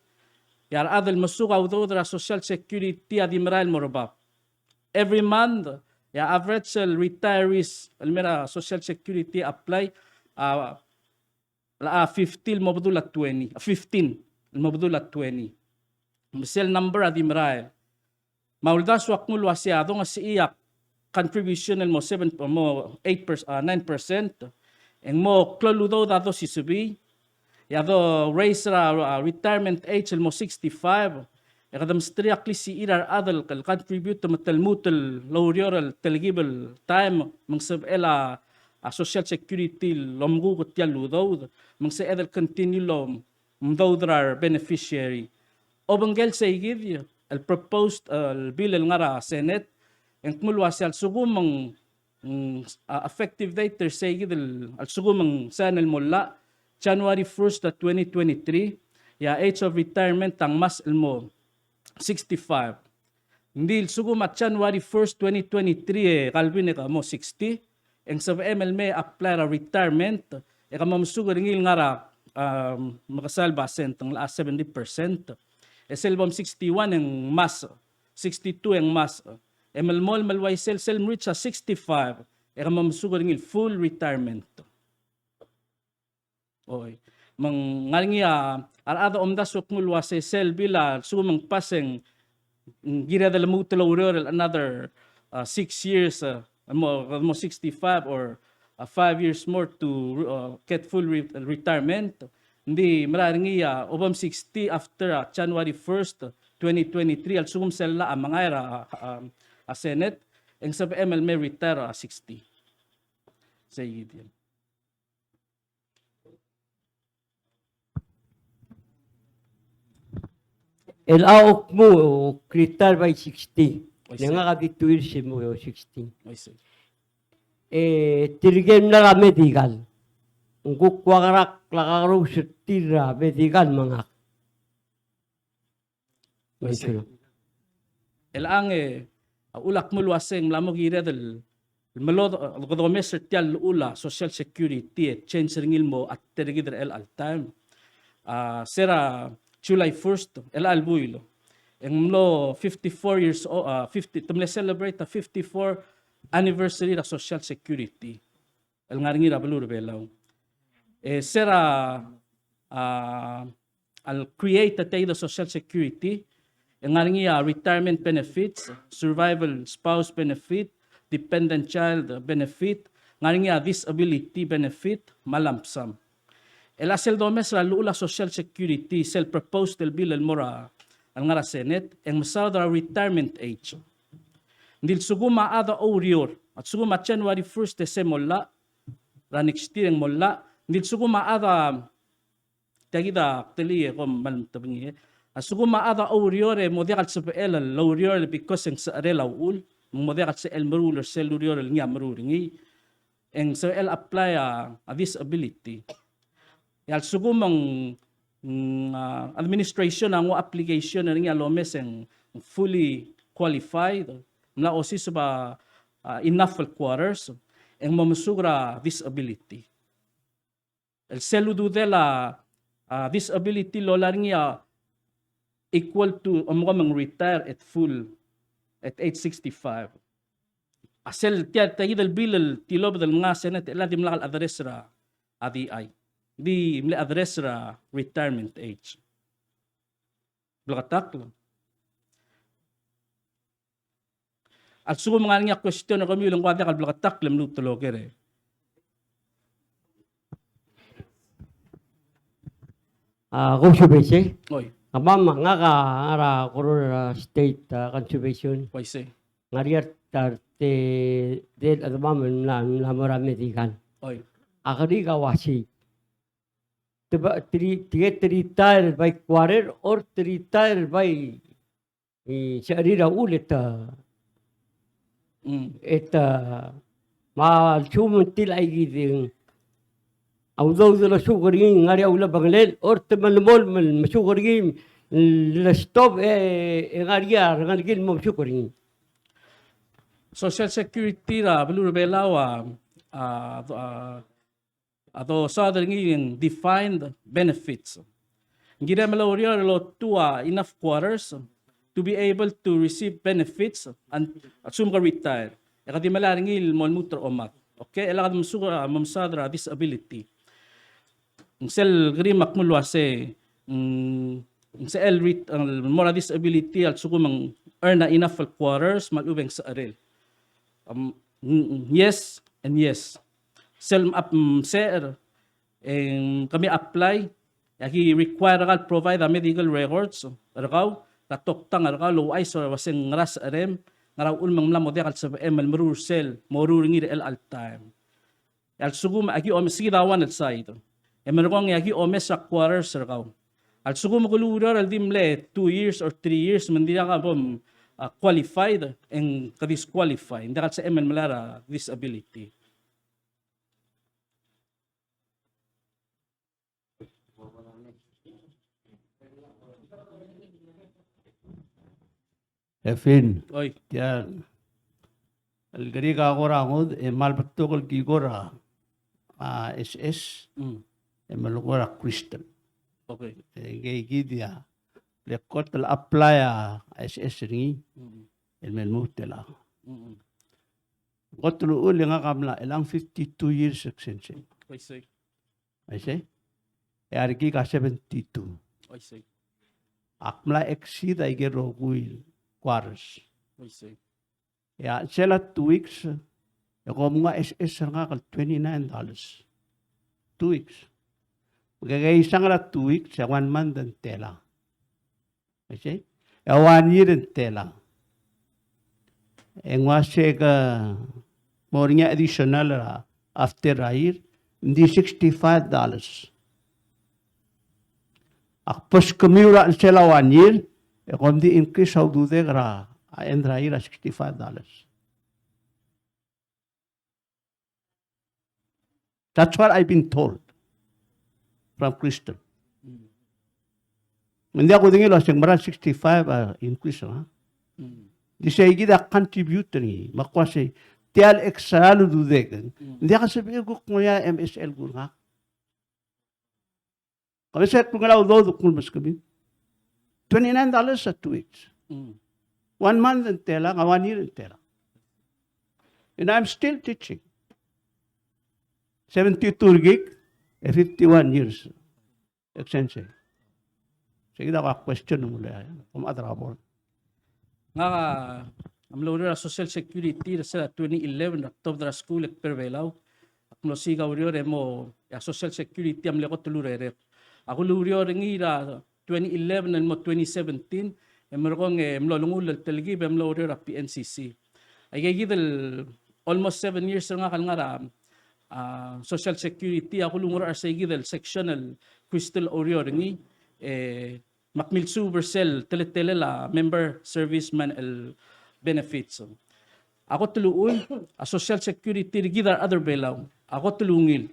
e a rechad el mesuk a udoud er a Social Security a di merael el mo er bab. Every month, e a average el retirees el mei er a Social Security apply, a, el a fifty el mo bedul a twenty, a fifteen el mo bedul a twenty. Me sel number a di merael. Me a uldasu a kmo el uasei a dongesechii a contribution el mo seven, mo eight percent, a, nine percent. E ng mo klou el udoud a dosisebii, e a do raise er a, a, retirement age el mo sixty-five. E kede msterir a klisichir a rechad el contribute me te lmuut el oureor el telkib el taem me ng sebechel a, a, Social Security el omkuk tia el udoud, me ng sebeched el continue el omdoud er a rebeneficiary. Obengkel seikid el proposed, e, el bill el ngar er a Senate, e ng kmo el uasei a lsekum ng, mm, a, effective date er seikid el, a lsekum ng sign el mo llach, January first, a, twenty twenty-three, e a age of retirement a ngmasech el mo sixty-five. Ng di a lsekum a January first, twenty twenty-three, e Calvin e ke mo sixty, e ng sebechem el me apply er a retirement, e ke mo mesuk er ngii el ngar er a, um, mekesai el basent, ng locha seventy percent. E sel bo m sixty-one e ng ngmasech, sixty-two e ng ngmasech. E melemolem el uaisei, sel, sel mreach a sixty-five, e ke mo mesuk er ngii el full retirement. Oi. Me ng ngar er ngii a, a rechad a omdasu el kmo el uasei sel bill a lsekum ng pass e ng, mm, kired el lmuut el oureor el another, uh, six years, uh, mo, mo sixty-five or, uh, five years more to, uh, get full re-, retirement. Ng di mera er ngii a, uh, bo m sixty after, uh, January first, twenty twenty-three, a lsekum sel llach a mengai er a, uh, a Senate, e ng sebechem el me retire er a sixty. Sei kid. El a kmo retire by sixty. Oisei. Le ngak a di two years e mo sixty. Oisei. E tirke el mla er a medical, ng kuk ua ngera a kakerous er tir er a medical me ngak? Oisei. Chelechang e a uchul a kmo el uasei ng mla mo kired el melod, e, kede omes er tia el llechul a Social Security e change er ngii el mo a terkid er chelecha el taem. A, se er a July first, chelecha el buil, e ng mlo fifty-four years old, a, fifty, te mle celebrate a fifty-four anniversary er a Social Security el ngar er ngii er a beluu er a Belau. E se er a, a, a le create a tia el Social Security, e ng ngar er ngii a retirement benefits, survivor spouse benefit, dependent child benefit, ng ngar er ngii a disability benefit, me a lump sum. El a sel domes er a llechul a Social Security, sel proposed el bill el mo er a, el ngar er a Senate, e ng mesaod er a retirement age. Ng di a lsekum a chad a oureor, a lsekum a January first e se mo llach, er a next year e ng mo llach, ng di a lsekum a chad a, tia kid a ktelii e kom kmal metebengii, e. A lsekum a chad a oureor e mo diak el sebechel el oureor because e ng secherel a uchul, me ng mo diak el sebechel el meruul er sel ureor el ngii a meruul er ngii, e ng sebechel apply a, a disability. E a lsekum ng, ng, a, administration a nguu a application er ngii a lomes e ng fully qualified, mla osiseb a, a, enough el quarters, e ng mo mesuk er a disability. El sel ududel a, a, disability el loia er ngii a equal to, omko me ng retire at full, at age sixty-five. A sel tia, tia kid el bill el tilobed el ngar er a Senate, e a dimlak el address er a, a D I. Di mle address er a retirement age. Bleketakl. A lsekum ng ngar er ngii a question er kemiu el nguu a diak el bleketakl e mluut el oker e. A, ko subei sei? Oi. Kemam a ngak a ngar er a koror er a state, a, conservation. Uaisei. Ngar er ngii a ta er te, te, a, kemam el mla, mla mo er a medical. Oi. A kerik a uaisei. Te ba, te ri-, te get retire by quarter or te retire by, e, secherir a uchul e te, mm, e te, me a lsekum ng tilechakl e kid a udoud el mesuk er ngii, ng ngar er ngii a ulebengelel, or te melemolem el mesuk er ngii, le stop e, e ngar er ngii a rengelekir el mo mesuk er ngii. Social Security er a beluu er a Belau a, a, a, a dosaod er ngii ng defined benefits. Ng kirem el oureor el otuu a enough quarters to be able to receive benefits and a lsekum ke retire. E ke di melai er ngii el mo lmuut er a omad. Okay, e le kede mesuk, a, mo mesaod er a disability. Ng sel kerim a kmo el uase, mm, ng sel rit-, el mo er a disability a lsekum ng earn a enough el quarters me a lechub e ng secherel. Um, mm, yes and yes. Sel map, mm, secher, e ng kemiu a apply, e aki require er kau el provide a medical records er kau, er a toktang er kau el ouchais el uase ng ngera secherem, ngera uchul me ng mla mo diak el sebechem el meruul sel moruul er ngii er chelecha el taem. E a lsekum aki omes, se kid a one el side. E merekong e aki omes a quarters er kau. A lsekum ke uluureor el di mle two years or three years me ng dirkak bo, ah, qualified, e ng ke disqualify. Ng diak el sebechem el melai er a disability. Efin. Oi. Tia el kerik a kora ngud, e mal betok el ki kora, a, S S. Mm. E mal kora Crystal. Okay. E ngii kid a le kot el apply a S S er ngii. Mm. El mei el mo tela. Mm. Kot el uchul e ngak a mla, el ang fifty-two years extension. I see. I see. E a rekik a seventy-two. I see. Ak mla exceed aike el rokui el quarters. I see. E a chelsel a two weeks, e kom nguu a S S er ngak el twenty-nine dollars. Two weeks. Me ke keisang er a two weeks, e a one month e ng tela. Okay? E a one year e ng tela. E ng uase ke mo er ngii a additional er a after a year, ng di sixty-five dollars. Ak bo leskemiu er a chelsel a one year, e kom di increase a ududek er a, a end er a year a sixty-five dollars. That's what I've been told from Crystal. Mm. Me ng diak kudengei el uase ng mera el sixty-five a increase, ha? Mm. Di sei kid a contribute er ngii, me ak uase tia el extra el ududek. Mm. Ng diak el sebechek el kuk ngoia M S L el kuk ngak. Kemesek el klungel a udoud el kmo meskemiu. Twenty-nine dollars a two weeks. Mm. One month e ng tela, a one year e ng tela. And I'm still teaching. Seventy-two er kid, e fifty-one years. Extension. Sei kid a question el mle, kom chad er a board. Ngak a mlo oureor er a Social Security er sel twenty eleven er a tobed er a skuul e kbo er a Belau. Ak mlo siik a ureor e mo, e a Social Security a mle kot el urerek. Ak ulureor er ngii er a twenty eleven el mo twenty seventeen, e merekong e mlo olengull el telkib e mlo oureor er a P N C C. Aike kid el almost seven years er ngak el ngar er a, a, Social Security, ak ulungerachel er sei kid el section el Crystal a oureor er ngii, e me ak milsuub er sel teletelel a member service me a benefits. A kot el uchul, a Social Security er kid a rechad er a Belau, a kot el ungil.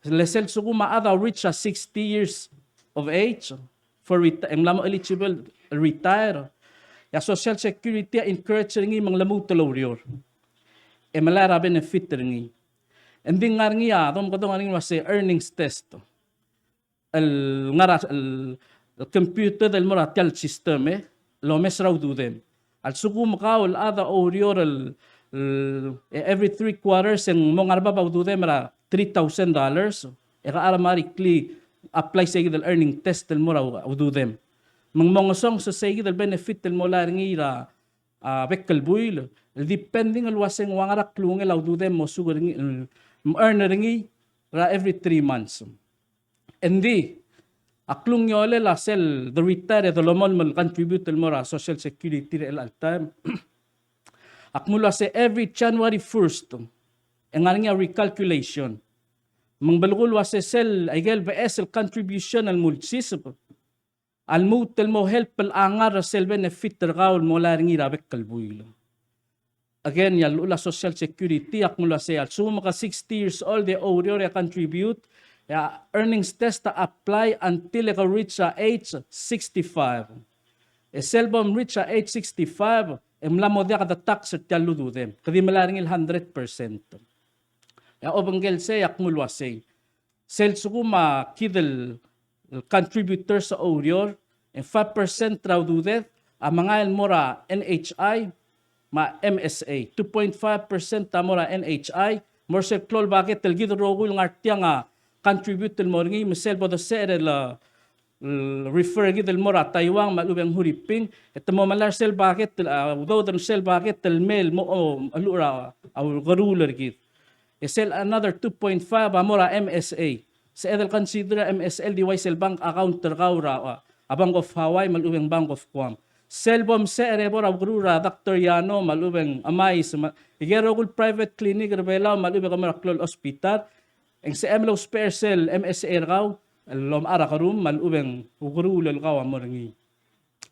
Le sel lsekum a chad a reach a sixty years of age for reti-, e ng mla mo eligible retire, e a Social Security a encourage er ngii me ng lmuut el oureor. E melai er a benefit er ngii. E ng di ngar er ngii a, domekedong er ngii el uase earnings test. El ngar er a, el, el computer el mo er tia el system, e, el omes er a ududem. A lsekum kau el chad a oureor el, el, e, every three quarters e ng mo ngar er a bab a ududem er a three thousand dollars, e ke automatically apply sei kid el earning test el mo er a ududem. Me ng mo ngesonges sei kid el benefit el molai er ngii er a, a, bek el buil, el depending el uase ng ua ngera klungel a ududem el mo suub er ngii, el, el earn er ngii er a every three months. Engdi a klungiolel a sel de retire e de lolemolem el contribute el mo er a Social Security er chelecha el taem, a kmo el uase every January first e ng ngar er ngii a recalculation. Me ng belkul el uase sel, aike el beches el contribution el mulsiseb a lmuut el mo help el ngar er sel benefit er kau el molai er ngii er a bek el buil. Again, e a llechul a Social Security, a kmo el uase a lsekum ke sixty years old e oureor e contribute, e a earnings test a apply until e ke reach a age sixty-five. E sel bo mreach a age sixty-five, e ng mla mo diak de tax er tia el ududem. Ke di melai er ngii el hundred percent. E a obengkel sei a kmo el uasei, sel lsekum a kid el contributors a oureor, e ng five percent er a ududed a mengai el mo er a N H I me a M S A, two point five percent a mo er a N H I, mo er sel klou el baket el kid el rokui el ngar tiang a contribute el mo er ngii, me sel bo desecher el, el refer kid el mo er a Taiwan me a lechub e ng Huriping, e te mo melai er sel bucket el, a, udoud er sel bucket el mei el mo, o, meluchel er a, a ukeruul er kid. E sel another two point five a mo er a M S A. Sebeched el consider a M S A el di uaisei el bank account er kau er a, a Bank of Hawaii me a lechub e ng Bank of Guam. Sel bo msecher e bo er a ukeruul er a Doctor Yano me a lechub e ng Emais, me a, ikel rokui el private clinic er Belau me a lechub e ke mo er a klou el hospital, e ng sebechem el ousbech er sel M S A er kau el omechar a kerum me a lechub e ng ukeruul el kau a mo er ngii.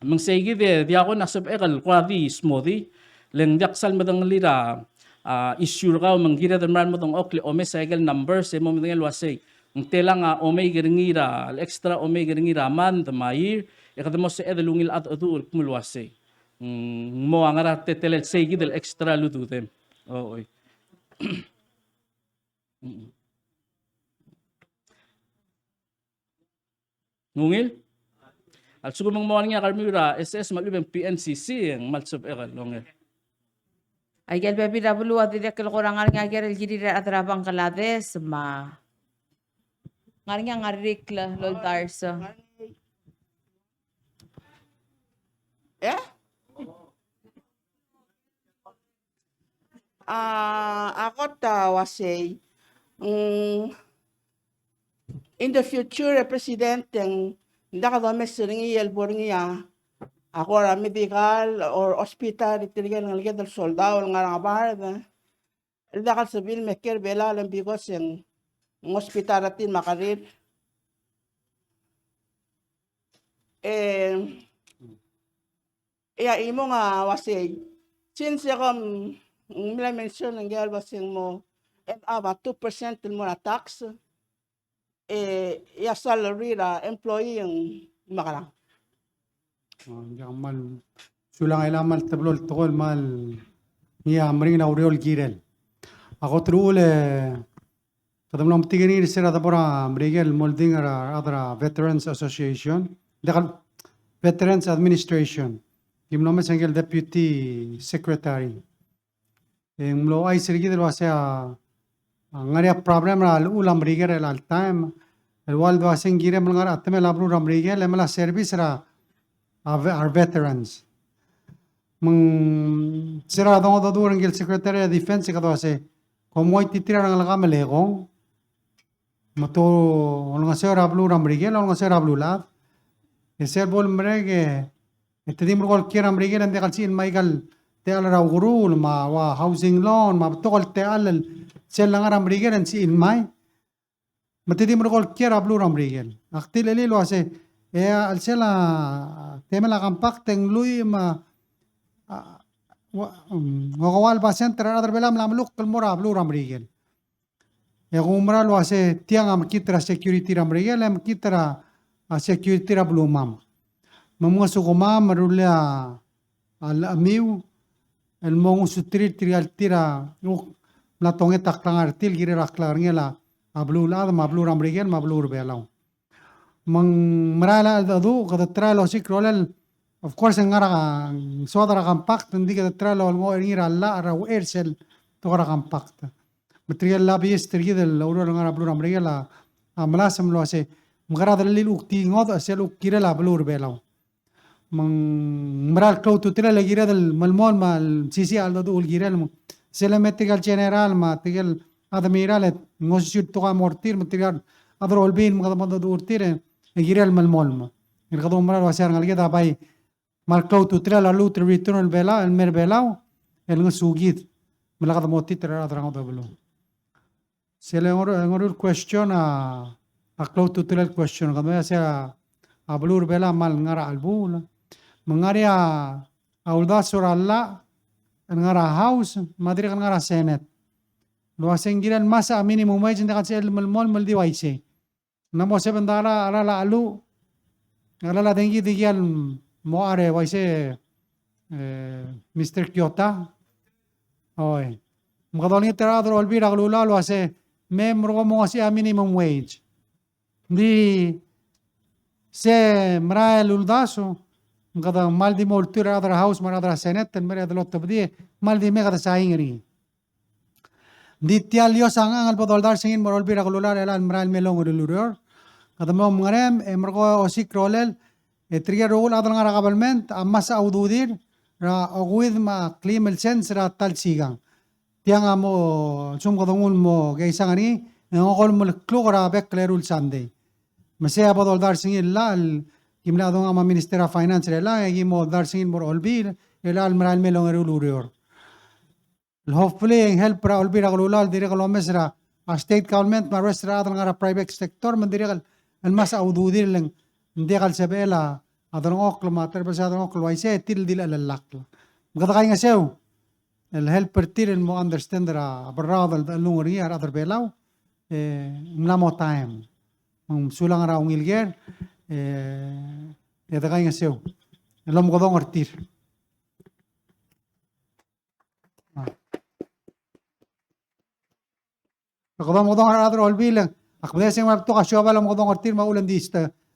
Me ng seikid e diak a sebechek el kora di smodii, le ng diak sal medengelii er a, a, issue er kau, me ng kired el mera el mo dengchokl e omes a ikel numbers e mo medengei el uasei ng telang a omeik er ngii er a, el extra omeik er ngii er a month me a year, e kede mo sebeched el ungil a cheldecheduch el kmo el uasei ng mo a ngera a teletelel seikid el extra el ududem. O, oi. Ng ungil? A lsekum e ng mo ngar er ngii a kermiu er a S S me a lechub e ng P N C C, e ng kmal sebechek el ongei. Aikel bebil er a beluu a dirrek el kora ngar er ngii a ker el kirir a rechad er a Bangladesh me a ngar er ngii a ngar er ngii el oldars. E? A, a kot a uasei, mm, in the future, e President, e ng diak domes er ngii el bo er ngii a, a kora medical or hospital er tirke el ngeleked el soldau el ngar er a ngebard el diak el sebechir el mei er Belau el because e ng hospital er tir me a kerir. E, e a chimong a uasei, since e kom mla mention er ngii el uasei ng mo end up a two percent el mo er a tax, e, e a salary er a employee e ng mekerang? O, ng diak, kmal sulang, e le kmal teblo el tekoi el kmal ngii a meringel a ureor el kirel. A kot el uchul e kede mla metik er ngii er se er a debo er a Merikel el mo oldingel er a rechad er a Veterans Association, diak, Veterans Administration. Ki mlo omes a ngike el Deputy Secretary. E ng mlo ouchais er kid el uasei a, a ngar er ngii a problem er a llechul a Merikel er chelecha el taem el ua el di uasei ng kirem el ngar er a chetemel a beluu er a Merikel e melai a service er a, a ve-, our veterans. Me ng se er a dongedecheduch er ngike el Secretary er a Defense e kede uasei, kom ua ititir a rengelekam el ekong me te olengeseu er a beluu er a Merikel, olengeseu er a beluulechad. E sel bo lemerek e e te di merekong el kiei er a Merikel e ng diak el sebechir el ngmai aika el techall er a ukeruul me a ua housing loan me a betok el techall el sel lengar er a Merikel e ng sebechir el ngmai. Me te di merekong el kiei er a beluu er a Merikel. Ak tilechii el uasei, e a chelsel a temel a compact e ng lluich me a, a, ua, mm, okeua el basent er a rechad er a Belau a mla melukl el mo er a beluu er a Merikel. E kumerang el uasei tiang a mekngit er a security er a Merikel, e mekngit er a, a security er a belumam. Me mngesukemam el rullii a, a llemiu el mo ngosuterir tirka el tir a, uk, mla tonget a klengar er tir el kirel a klengar er ngii el a, a beluulechad me a beluu er a Merikel me a beluu er a Belau. Me ng merael a cheldecheduch, kede try el osiik a rolel, of course, ng ngar er a, ng soad er a compact, ng di kede try el olengoch er ngii er a llach er a uchei er sel tekoi er a compact. Me tirke el lobbyist er kid el oureor el ngar er a beluu er a Merikel a, a melasem el uasei, mekerang e de lilechub kuk di ngodech sel kuk kirel a beluu er a Belau. Me ng mera el klou a ultutelel e kired el melemolem me a mesisiich a cheldecheduch el kirel, me sel lemei tirke el general me tirke el admiral e ng osisiu el tekoi a mo er tir, me tirke el chad er a Olbiil me kede mo cheldecheduch er tir e kirel el melemolem. E kede oumera el uasei a rengeleked a bai kmal klou a ultutelel a lluut el return el Belau, el mei er a Belau, el ngesukid me lak de mo titer a rechad er a ngodech el beluu. Sel ngoru, ngoru el question a, a klou a ultutelel el question. Kede mei a sei a, a beluu er a Belau a kmal ngar er a chelebuul. Me ng ngar er ngii a uldasu er a llach el ngar er a House, me a dirrek el ngar er a Senate. El uasei ng kirel el ngmasech a minimum wage, ng diak el sebechel el melemolem el di uaisei. Ng mo seven dollar a cheral a cheluch, a cheral a dengki, di kial mo are uaisei, e, Mister Kyota. Oi. Me kede olengit er a rechad er a Olbiil er a Kelulau el uasei, me merekong mo ngosii a minimum wage. Ng di se merael el uldasu, me kede kmal di mo ultuil er a rechad er a House me a rechad er a Senate, el mei er a delotebedii, kmal di mei e kede sain er ngii. Ng di tia el iosang el bo doldars er ngii el mo er a Olbiil er a Kelulau er chelecha el merael mei el ongeru el ureor. Kede mo mengerem e merekong e osiik a rolel e tirke el rokui el chad el ngar er a government a mesa a ududir er a okeuid me a kleim el sens er a ta el sikang. Tiang a mo lsekum kede nguu el mo keisang er ngii, e ng okolem el kluk er a bek el eru el Sunday. Me sei a bo doldars er ngii el llach el ki mla dongang me a Minister er a Finance er chelechang, e ki mo doldars er ngii el mo er a Olbiil er chelecha el merael mei el ongeru el ureor. El hopefully e ng help er a Olbiil er a Kelulau el dirrek el omes er a state government me a rest er a chad el ngar er a private sector me ng dirrek el mesa a ududir el ng diak el sebechel a delengchokl me a terbes a delengchokl el uaisei e tir el di lachelellakl. Me kede kaingeseu el help er tir el mo understand er a berraod el dechellung er ngii a rechad er Belau, e ng mla mo taem. Me ng sulang er a ungil ker, e, e de kaingeseu el omekedong er tir. Kede omekedong er a rechad er a Olbiil, e ak medengei se ng mla betok a siobai el omekedong er tir me a uchul e ng di,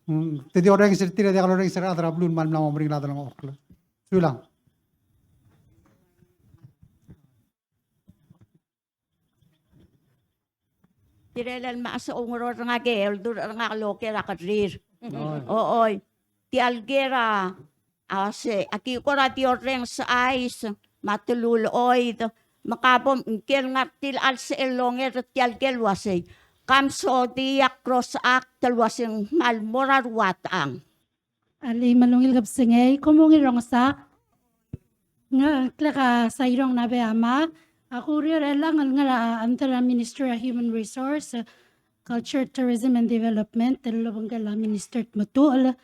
mm, te di orrenges er tir e diak lorrenges er a rechad er a beluu el kmal mla mo meringel a delengchokl. Sulang. Tirke el mechas a oungeror er ngak e oldurech er ngak el oker a kerrir. Oi. O, oi. Tia el ker a, a se, aki kora di orrenges a chais me a telul oid, me ka bo mngike el ngar tia el chelsel el onger er tia el ker el uasei, ka msodii a Cross Act el uasei ng kmal mo er a rua techang. Alii, me a ungil kebesengei, kom ungil rongesak. Ngklek a Sairong Nabeyama, ak oureor er chelechang el ngar er a under a Ministry of Human Resource, Culture, Tourism and Development, el lobengkel a Minister Tmetuchl.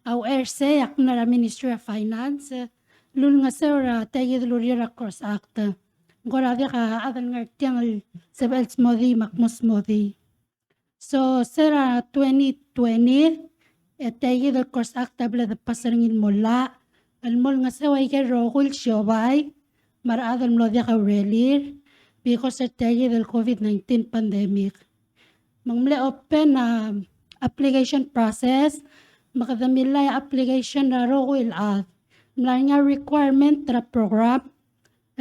A uchei er sei ak mla er a Ministry of Finance, el ulengeseu er a tia kid el ureor er a Cross Act. Ng kora diak a chad el ngar tiang el sebechel el smodii me ak mo smodii. So, se er a twenty twenty, e tia kid el Cross Act a bla de pass er ngii el mo llach el mo olengeseu aike el rokui el siobai me a rechad el mlo diak a urerir because er tia kid el COVID nineteen pandemic. Me ng mle open a application process, me kede millai a application er a rokui el chad. Ng mla er ngii a requirement er a program,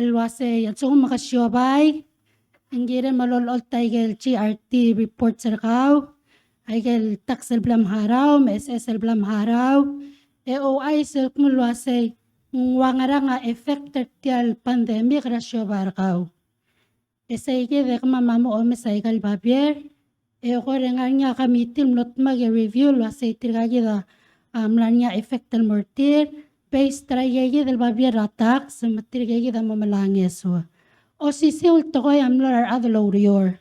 el uasei a lsekum ke siobai, e ng kirem el olecholt aike el G R T reports er kau, aike el tax el bla mharau, me SS el bla mharau, e ouchais el kmo el uasei ng ua ngerang a effect er tia el pandemic er a siobai er kau. E sei kid e kemam a mo omes aika el babier, e kora ngar er ngii a committee el mlo dmak e review el uasei tirka kid a, a mla er ngii a effect el mo er tir, based er aika kid el babier er a tax, me tirka kid a mo melai a ngeso. Osisiu el tekoi a mlo er a rechad el oureor.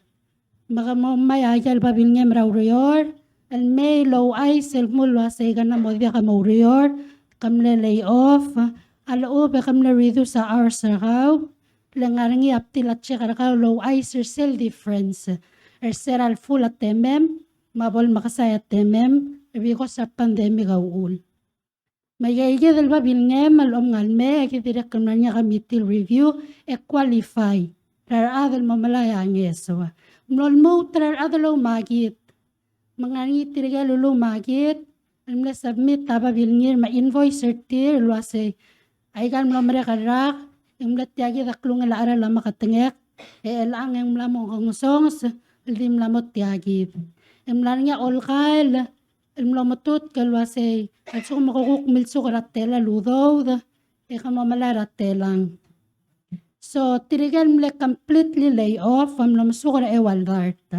Me ke mo mei aika el babilngem er a ureor, el mei el ouchais el kmo el uasei kede mo diak a mo oureor, ke mle lay off, a lechub e ke mle reduce a hours er kau, le ngar er ngii a btil a check er kau el ouchais er sel difference er se er a lfull a temem me a bo lemekesai a temem er because er a pandemic a uchul. Me aika kid el babilngem el omngal mei, aki dirrek el mla er ngii a committee el review e qualify er a rechad el mo melai a ngeso. Ng mlo lmuut er a rechad el oumakit. Me ng ngar er ngii tirke el ulumakit el mle submit a babilngir me a invoice er tir el uasei aika el mlo merek el rak, e ng mle tia kid a klungel a cheral a meketengek, e chelechang e ng mla mo ngesonges el di mla mo tia kid. E ng mla er ngii a olkael el mlo metutk el uasei a lsekum ke kuk milsuk er a tela el udoud, e ke mo melai er a telang. So tirke el mle completely lay off a mlo mesuk er a eua el dart.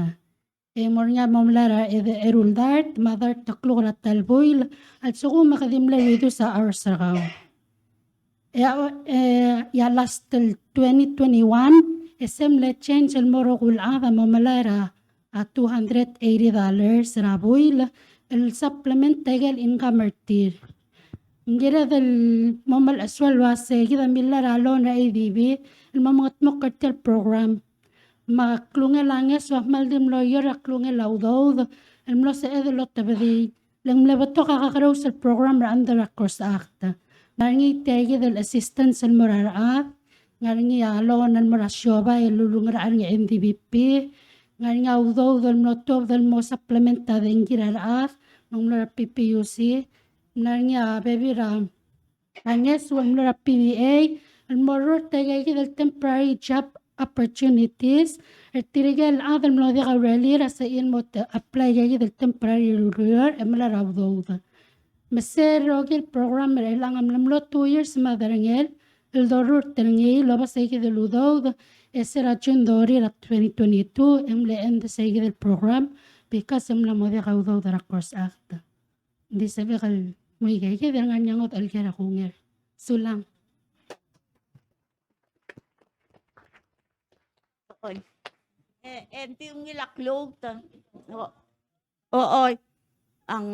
E mo er ngii a mo melai er a eru el dart me a dart el kluk er a ta el buil, a lsekum ke di mle reduce a hours er kau. E a, e a last el twenty twenty-one, e se mle change el mo rokui el chad a mo melai er a, a two hundred eighty dollars er a buil el supplement aike el income er tir. Ng kired el mo melechesuar el uasei kid a millai er a loan er a ADB el mo mengedmokl er tia el program. Me a klungel a ngeso a kmal di mlo ior er a klungel a udoud el mlo sebeched el otebedii, le ng mle betok a kakerous el program er a under a Cross Act. Ng ngar er ngii tia kid el assistance el mo er a rechad, ng ngar er ngii a loan el mo er a siobai el ulungerachel er ngii a NDBP, ng ngar er ngii a udoud el mlo tuobed el mo supplement a dengki er a rechad, me ng mlo er a PPUC, ng ngar er ngii a bebil er a a ngeso el mlo er a PVA, el mo ruul er tia kid el temporary job opportunities er tirke el chad el mlo diak a urerir a sebechir el mo te apply er kid el temporary el ureor e melai er a udoud. Me se el rokir el program er chelechang a mlo two years me a derengel el dorurt er ngii el oba seikid el udoud, e se er a June thirty er a twenty twenty-two e ng mle end seikid el program because e ng mla mo diak a udoud er a CROSS Act. Ng di sebechek el mo ikeikid e ng ngar er ngii a ngodech el ker a kungei. Sulang. Oi. E, e ng di ungil a klou te. O, o, oi. Ang,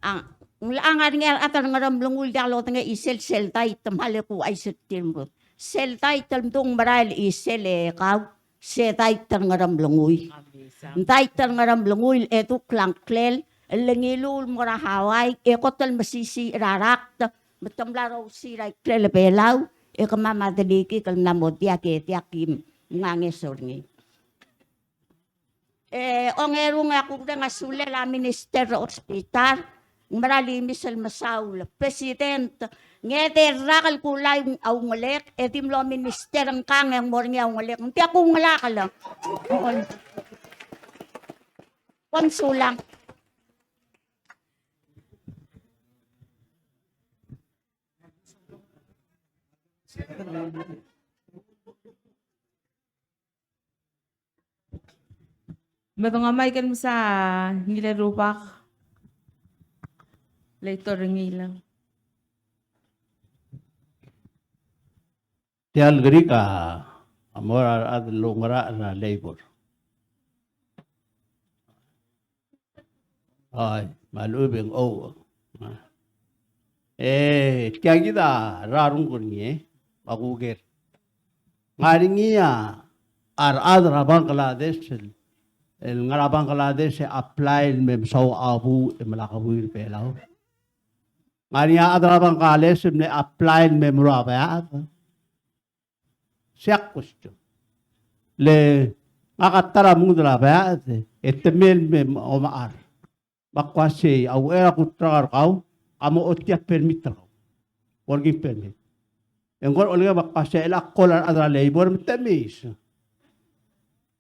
ang, ng locha ngar er ngii a rechad er a Ngeremlengui el diak lodengei a chisel, sel dait me a le kuchais er tir el mlo. Sel dait el mdu ng merael a chisel e kau, se dait er a Ngeremlengui. Ng dait er a Ngeremlengui el edukl a ngklel, el ngiluu el mo er a Hawaii, e kot el mesisiich er a rakt, me te mla er a usir a ikrel a Belau, e kemam a delikik el mla mo diak e diak kim ngeseu er ngii. E ongerung e a kuureng a sulel a minister er a hospital, ng mera el imis el mesaul, President, ng edei el rak el kulai a ungelek, e di mlo minister ngkang e ng mo er ngii a ungelek, ng diak kungelakl. Kom sulang. Me dengua Michael Mesa, ngilai rubak. Leitor ngilai. Tia el kerik a mo er a rechad el oungerachel er a labor. Ai, me a lechub e ng oucheng. E tia kid a rrungel er ngii, e, a kuker. Ngar er ngii a rechad er a Bangladesh el, el ngar er a Bangladesh e apply el me mesaul a buuch e melai a buil er a Belau. Ngar er ngii a rechad er a Bangladesh el mle apply el me meruul a beaches. Sei a question. Le ngak a ta er a mengudel a beaches, e te mei el me omechar. Me ak uasei, a uchei er a kuterk er kau, ka mo ochotii a permit er kau. Working permit. E ng kora olengei me ak uasei, e le ak call a rechad er a labor me te mei.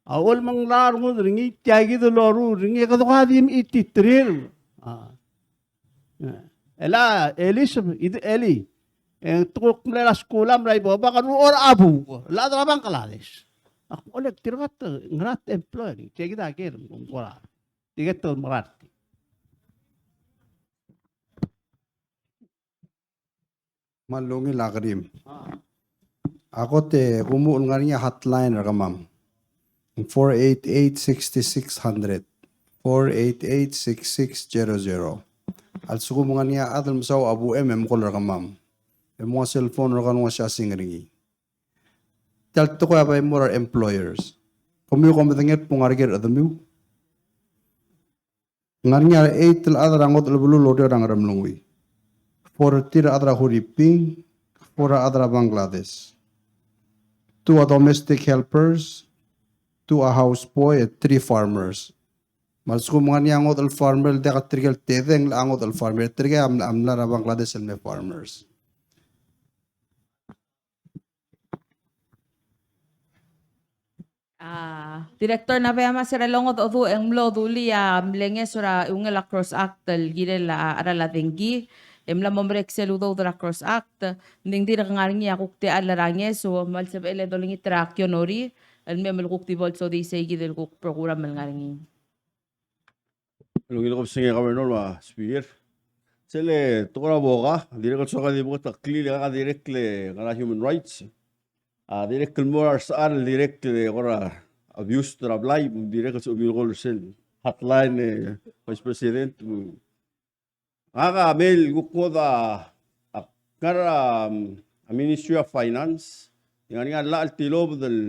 A uchul me ng locha rengud er ngii, tia kid el loruul er ngii, e kede ko a di mechititerir. A. E le a Elisabeth, e di Eli. E te kuk mle er a skuul a mla ibo, bak a ruchor a buuch, el chad er a Bangladesh. Ak olek tirka te ngar er a employer, tia kid a ker, ng kora. Tirke te mekera er tir. Me a ungil a kerim. A kot e kumuchel, ngar er ngii a hotline er kemam. Four eight eight, six six hundred. Four eight eight, six six zero zero. A lsekum ng ngar er ngii a chad el mesaul a buchem e mcall er kemam. E mo ua cell phone er kau el ngosasing er ngii. Tia el tekoi a bai mo er a re employers. Kemiu kom medengei el kmo ng ngar er ker a chedemiu. Ng ngar er ngii a re eight el chad er a ngodech el beluu el oureor er a Ngeremlengui. Four er tir a chad er a Huriping, four a chad er a Bangladesh. Two a domestic helpers, two a house boy, e three farmers. Me a lsekum ng ngar er ngii a ngodech el farmer el diak a tirke el tedei, ng locha ngodech el farmer, tirke a mla, a mla er a Bangladesh el me farmers. A, Director Nabeyama, se er a longodecheduch e ng mlo dulii a mle ngeso er a eungel a CROSS Act el kirel a cheral a dengki, e mla mo merek sel udoud er a CROSS Act, ng di ng dirk ngar er ngii a kuk techall er a ngeso, me a lsebechel e dolengit er a Kionori el mei me le kuk di bo lsodii sei kid el kuk program el ngar er ngii. Ungil kebesengei Governor me a Speaker. Sel tekoi er a boka, dirrek el soak a di beketeklii e kaka dirrek el ngar er a human rights. A dirrek el mo er a resechal, dirrek el kora abuse er a blai, dirrek el sebechemiu el call er sel hotline, e, Vice President. Ngak a mei el kuk ngodech a, a ngar er a, a Ministry of Finance, e ng ngar er ngii a llach el tilobed el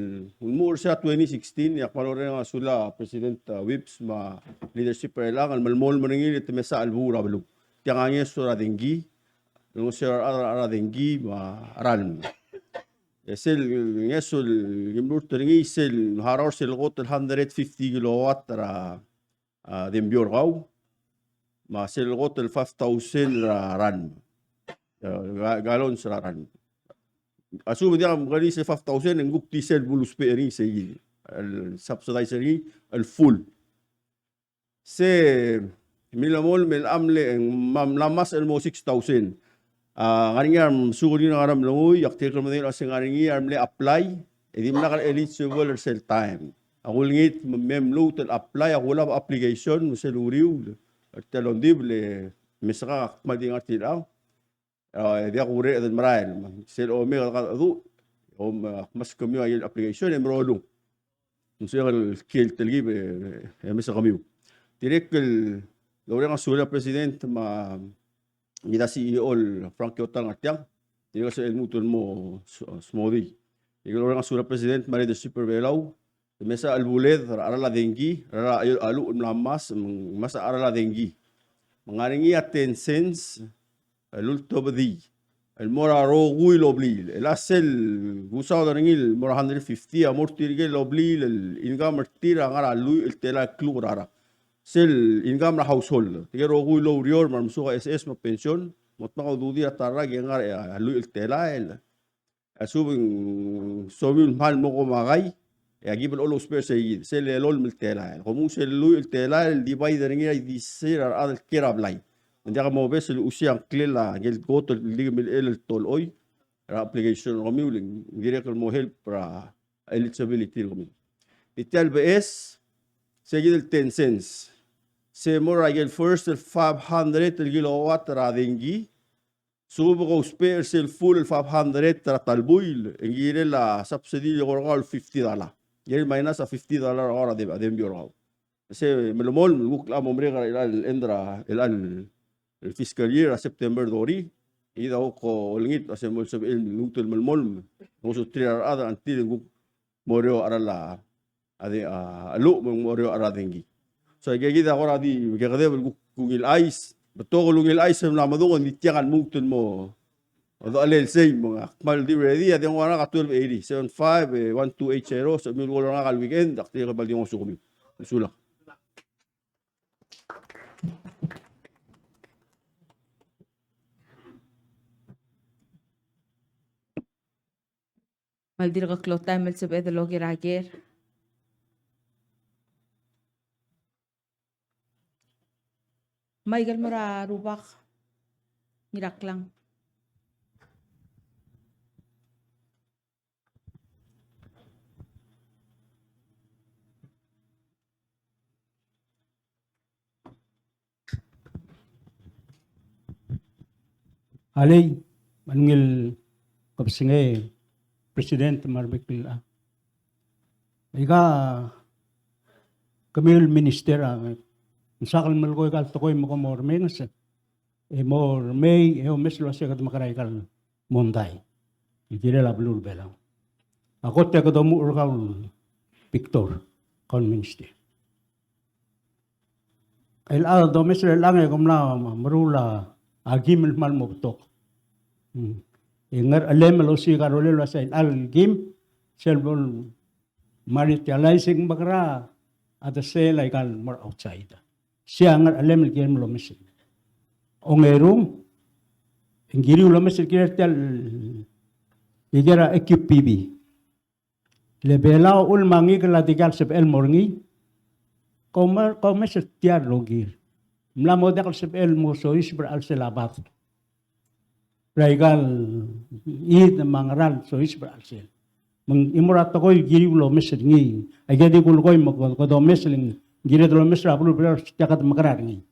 ulemuchel er sel twenty sixteen, e ak kmal orrenges a sulel a President, a, Whipps me a leadership er chelechang el melemolem er ngii e te mesa chelbuul er a beluu. Tiang a ngeso er a dengki, el ngeso er a rechad er a dengki me a ralm. E sel ngeso el kim lmuut er ngii sel harau er sel kot el hundred fifty kilowatt er a a, Dembiorkau, me sel kot el five thousand er a ralm. A, ga-, gallons er a ralm. A lsekum e diak a mekengei sel five thousand, e ng kuk di sel bo lousbech er ngii sei kid. el subsidize er ngii el full. Se milemolem el mle, me a mla ngmasech el mo six thousand. A, ngar er ngii a remesuub er ngii el ngar er a Mlengui, e ak dirrek el medengei el uasei ngar er ngii a remle apply, e dimlak el eligible er sel taem. A kulengit me, me mluut el apply, a kulab application, me sel uriul er tia el ongdibel e mesekak a kmal di ngar tirkang. A, e diak kureched el merael, me sel omeked a kadecheduch, e, a, kmo se kemiu a application e merolung. Me se el kiei el telkib e, e mesa kemiu. Dirrek el oureng a sulir a President me a, me a C E O el Frank Kyota el ngar tiang. Dirrek el sebechel el lmuut el mo s-, smodii. Dirrek el oureng a sulir a President me a leadership er a Belau, e mesa el buled er a cheral a dengki, er a cheral a, a cheluch el mla ngmasech, me ng mesa a cheral a dengki. Me ng ngar er ngii a ten cents el ultebedii el mo er a rokui el obliil. El a sel kusaod er ngii el mo er a hundred fifty, a mo er tirke el obliil el income er tir a ngar er a lluich el telael el kluk er a rak. Sel income er a household. Tirke el rokui el oureor me a remesuk a S S me a pension, mo dmak a ududir a ta el rak e ngar er a lluich el telael. A lsekum ng somiu el kmal mo komakai, e aki bo lousbech er sei, sel elolem el telael. Kom nguu sel lluich el telael el divide er ngii er a disisei er a rechad el kiei er a blai. Me ng diak mobes el luchesii a ngklel a ngii el kot el di kemiu el, el tolechoi er a application er kemiu, le ng dirrek el mo help er a eligibility er kemiu. Di tia el beches, se kid el ten cents. Se mo er a ngii el first el five hundred el kilowatt er a dengki, lsekum ke ousbech er sel full el five hundred er a ta el buil, e ng kirel a subsidy el ko er kau el fifty dollar. Kirel minus a fifty dollar er kau er a dem-, a dembiu er kau. Se melemolem el kuk locha mo merek er a chelecha el end er a, chelecha el fiscal year er a September thirty, e kid a kuk olengit, a se mo sebechel el lmuut el melemolem, ngosuterir a rechad er a until e ng kuk mo er eou a cheral a, a de, a, cheluch me ng mo er eou a cheral a dengki. So, aike kid a kora di mekekedeb el kuk ungil chais, betok el ungil chais el mla medung, e ng di tiang a lmuut el mo odechelir sei, me ng kmal di ready, a di nguu a ngak a twelve eighty, seven five, e, one two eight zero, se kemiu el kuk er ngak el weekend, ak dirrek el kmal di ngosukemiu. Mesulang. Me a dirk klou a taem el sebeched el oker a ker. Me aike el mo er a rubak, Ngiraklang. Alii, me a ungil kebesengei, President me a rebek el, a, aika kemiu el minister a, ng soak el melekoi aika el tekoi me kom mo remenges, e mo remei, e omes el uasei kede mekerang aika el mondai el kirel a beluu er a Belau. A kot e kede omuchel er kau el Victor, kau el minister. El a domes er chelechang e kom mla meruul a kim el kmal mo betok. Hmm. E ngerchelem el osiik a rolel el uasei el kim, sel bo el mera el utilizing, mekerang a de sel aika el mo er a outside. Sei a ngerchelem el kirem el omes. Ongerung, e ng kiriu el omes el kirel tia el, ikel a Q P B. Le Belau a uchul me a ngikel a dikea el sebechel el mo er ngii, kom, kom omes er tia el rokir. Ng mla mo diak el sebechel el mo soiseb er a chelsel a bad er aika el id me a ngera el soiseb er a chelsel. Me ng chimo er a tekoi el kiriu el omes er ngii. Aike di kulekoi me kede omes el ng kired el omes er a beluu er a Belau er tia kede mekerang er ngii.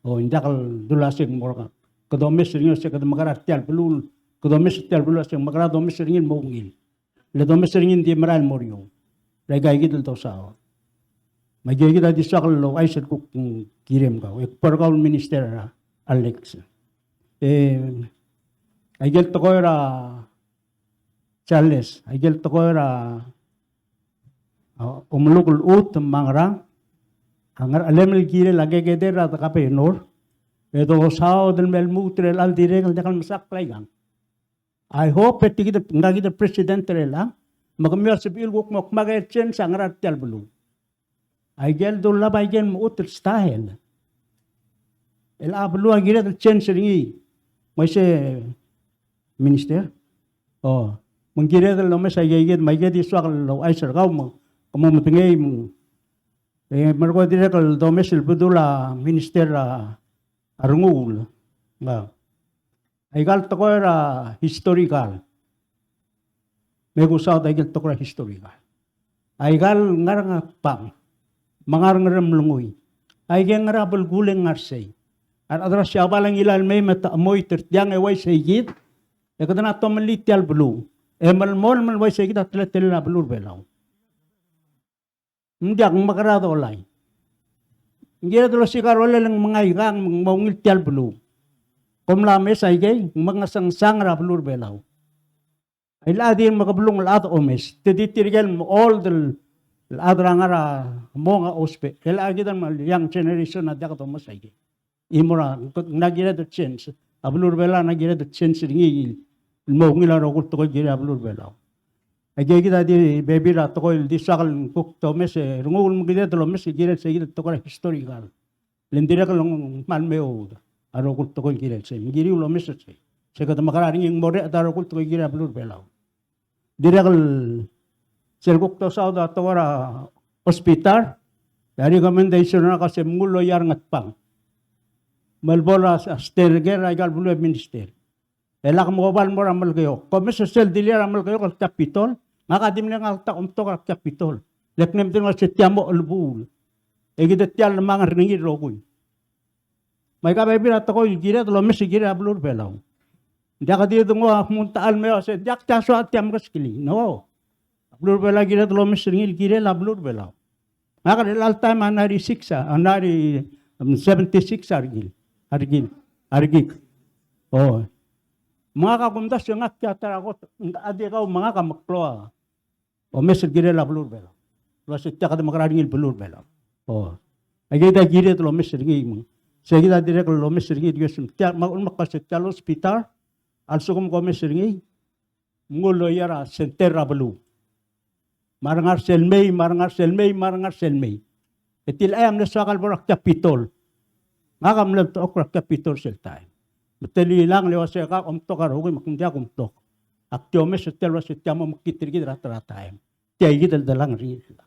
O, ng diak el dula se ng mo er kau. Kede omes er ngii, se kede mekerang er tia el beluu, kede omes er tia el beluu, se ng mekerang domes er ngii el mo ungil. Le domes er ngii ng di merael el mo er eou. Le aika kid el dosaod. Me aika kid a di soak el ouchais el kuk, mm, kirem kau. E kbo er kau el minister er a Alex. E, aike el tekoi er a Charles, aike el tekoi er a, a, omeluk el chutem me a ngerang, a ngerchelem el kirel a kekedei er a de kabenor, e dosaod el me lmuut er chelechang el dirrek el diak el mesakl er aikang. I hope e tia kid, ngka kid el president er chelechang, me kemiu a sebechir el kuk mo kmak el change a ngerang er tia el beluu. Aike el dulab aike el mechut el style. El a beluu a kired el change er ngii. Me se minister. O, me ng kired el omes aike kid, me aike di soak el ouchais er kau me Ke mo medengei me, e, merkong e dirrek el domes el bedul a minister er a, a rengul. Nga. Aika el tekoi er a historical. Me kusaod aike el tekoi er a historical. Aika el ngar er a Ngatpang, me ngar er a Ngeremlengui. Aike el ngar er a belkul e ng ngar sei. A rechad er a Siabal a ngilai el mei me te chemoit er tiang e uaisei kid, e kede mla tomellii tia el beluu. E melemolem el uaisei kid a teletelel a beluu er a Belau. Ng diak, ng mekerang e dolai. Ng kired el osiik a rolel e ng menga ikang me ng mo ungil tia el beluu. Kom mla mes aikei, ng mengesengesang er a beluu er a Belau. Aika el di me ke beluu el chad a omes. Te di tirke el mo old el chad er a ngar er a mong a ousbech. Aika kid el young generation a diak domes aikei. Ng mo er a, ng kired el change. A beluu er a Belau a kired el change er ngii el mo ungil a rokui el tekoi el kirel a beluu er a Belau. Aike kid a di bebil er a tekoi el di soak el kuk domes e renguk el me kired el omes el kirel sei kid el tekoi er a historical. Le ng dirrek el ng kmal meoud a rokui el tekoi el kirel sei. Me kiriu el omes er sei. Se kede mekerang er ngii ng mo er a rokui el tekoi el kirel a beluu er a Belau. Dirrek el sel kuk dosaod a tekoi er a hospital, e a recommendation er ngak a se mnguu el loia er a Ngatpang me le bo el a stair er aika el beluu e minister. E lak mo oba el mo er a Melekeok. Kom omes er sel dilu er a Melekeok el Capitol, ngak a di mle ngalek el ta omtok er a Capitol. Le kmo ng di ngak se tia mo chelebuul. E kid a tia el lemang er ngii el rokui. Me aika bebil er a tekoi el kired el omes el kirel a beluu er a Belau. Ng diak di dengua kmo ng ta el mei e se ng diak tia soak tia mekeskelii. No. A beluu er a Belau a kired el omes er ngii el kirel a beluu er a Belau. Ngak er chelecha el taem a ninety-six a, a ninety, um, seventy-six a rekil. A rekil. A rekik. O. Me ngak a kumdasu e ngak tia ta er a kot, ng di kau me ngak a meklou a omes el kirel a beluu er a Belau. El uase tia kede mekerang er ngii el beluu er a Belau. O. Aike kid a kired el omes er ngii me ng. Se kid a dirrek el omes er ngii el uase tia, me a ulemeklou se tia el hospital a lsekum ke omes er ngii, mnguu el loia er a center er a beluu. Me a rengar sel mei, me a rengar sel mei, me a rengar sel mei. E tia el chai a mle soak el bo er a Capitol. Ngak a mle omtok er a Capitol sel taem. Me te lilang le uase ak omtok a rokui me ak ng diak kumtok. Ak di omes er tia el uase tia mo mekngit er kid er a ta er a taem. Tia kid el delangel er ngii.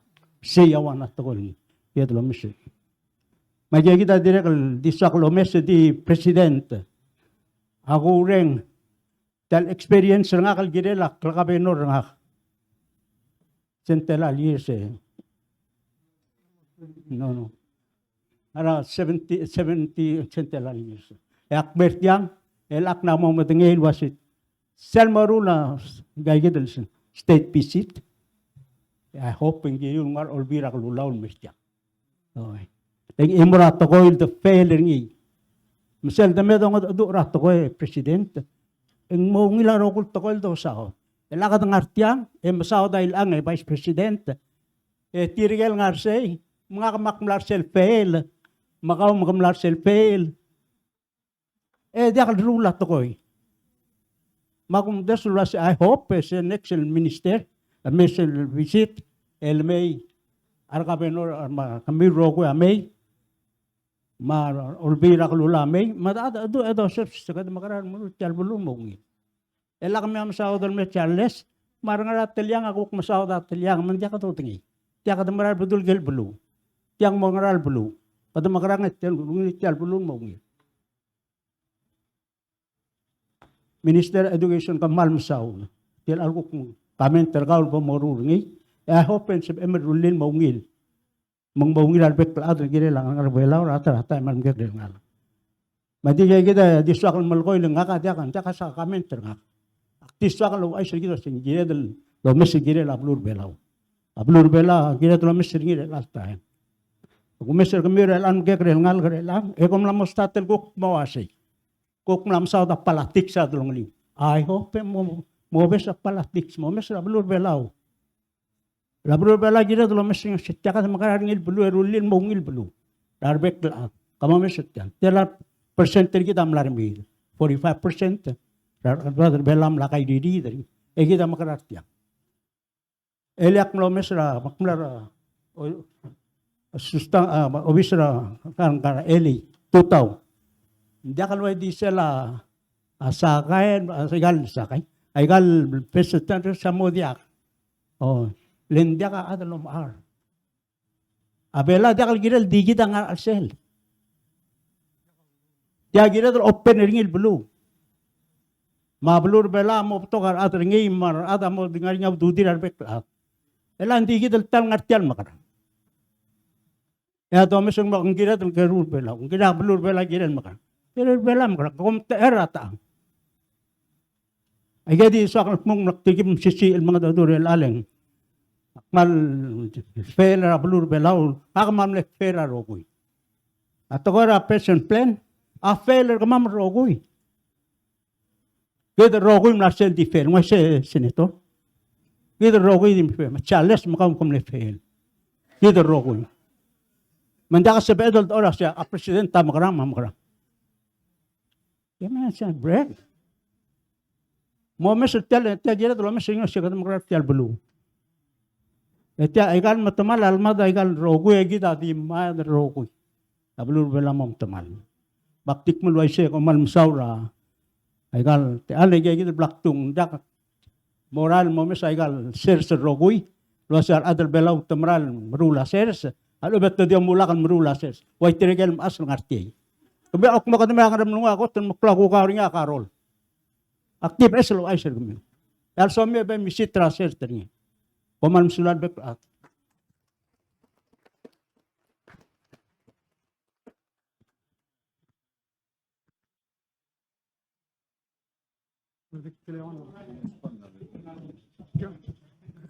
Sei a ua ngak a tekoi el kired el omes. Me aike kid a dirrek el di soak el omes e di president. Ak oureng tia el experience er ngak el kirel a klegovernor er ngak. Centennial years e. No, no. Ngar er a seventy, seventy centennial years. E ak mer tiang, e ak mla mo medengei el uase sel moruul a ika kid el state visit. I hope e ng kiriu el ngar er a Olbiil er a Kelulau el mer tiang. Oi. E ng mo er a tekoi el de fail er ngii. Me sel de me dongedecheduch er a tekoi, President, e ng mo ungil a rokui el tekoi el dosaod. E lak de ngar tiang, e mesaod a ilechang e Vice President. E tirke el ngar sei, me ngak me ak mla er sel fail, me kau me ke mla er sel fail. E diak el ruul a tekoi. Me a kumdasu el uase I hope e sel next el minister, e me sel visit, el mei, a re governor, me a kemiu el rokui a mei, me a Olbiil er a Kelulau a mei, me a, a, a, a, a, se kede mekerang el meruul tia el beluu el mo ungil. E lak me a mesaod el me Charles, me a re ngera teliang a kuk mesaod a teliang, me ng diak dodengei. Tia kede mera el bedul kel beluu. Tiang mo ngera el beluu. Kede mekerang e tia el, tia el beluu el mo ungil. Minister Education, ke kmal mesaul. Tia el kuk comment er kau el bo moruul er ngii. E I hope e ng sebechem el rullii el mo ungil. Me ng mo ungil a rebek el chad el kirel a ngar er a Belau er a ta er a taem el mekekerei el ngalek. Me di kid a di soak el melekoi el ngak a diak, ng diak a sa comment er ngak. Ak di soak el ouchais er kid el se ng kired el omes el kirel a beluu er a Belau. A beluu er a Belau a kired el omes er ngii er chelecha el taem. Ak omes er kemiu er chelecha el mekekerei el ngalek er chelechang, e kom mla mo start el kuk mo uasei. Kuk mla mesaod a politics a delongeliu. I hope e mo, mo obes a politics, mo omes er a beluu er a Belau. A beluu er a Belau a kired el omes er ngii, se tia kede mekerang er ngii el beluu e rullii el mo ungil beluu. Er a rebek el chad. Ke mo omes er tiang. Tia el percent er kid a mla er a mei. Forty-five percent er a rechad er a Belau a mla kairirir er ngii. E kid a mekerang er tiang. Ele ak mla omes er a, ak mla er a, o, sustan, a, obis er a, kan, kan, Eli, tutau. Ng diak el ua di sel a, a Sakai, a, aika el Sakai. Aika el president er a Samoa diak. O, Le ng diak a chad el omechar. A Belau a diak el kirel di kid a ngar er a chelsel. Tia kired el open er ngii el beluu. Me a beluu er a Belau a mo betok a rechad er ngii, me a rechad a mo di ngar er ngii a ududir a rebek el chad. E le ng di kid el ta el ngar tia el mekerang. E a domes el mo, ng kired el keru er a Belau, ng kired a beluu er a Belau a kirel el mekerang. Kirel a Belau el mekerang, kom techer a techang. Aike di soak el kmo ng mla kdikib mesisiich el mengedecheduch er chelechang. Ak kmal fail er a beluu er a Belau, ak kmal mle fail er a rokui. A tekoi er a pension plan a fail er kemam el rokui. Kid el rokui el mla er sel di fail, ng uaisei, Senator? Kid el rokui di fail, me challenge me kau kom mle fail. Kid el rokui. Me ng diak a sebeched el dechor a sei, a president a mekerang me a mekerang. Give me a break. Momes er tia el, tia kired el omes er ngii el se kede mekerang er tia el beluu. E tia aika el metemall a lemad aika el rokui, e kid a di mad el rokui. A beluu er a Belau a mo metemall. Me ak di kmo el uaisei, kom kmal mesaul er aika el techall, e kid el bla kdung, diak morael el momes aika el sers el rokui el uasei a rechad er a Belau te merael el meruul a sers, a lechub e te di omulak el meruul a sers. Ua tirke el mechas el ngar tiei. Kemiu a kmo kede mei a Ngeremlengui a kot el meklou a kukau er ngii a Karol. Ak di beches el ouchais er kemiu. E a lsomiu e bai misiit er a sers er ngii. Kom kmal mesulang el bek el chad.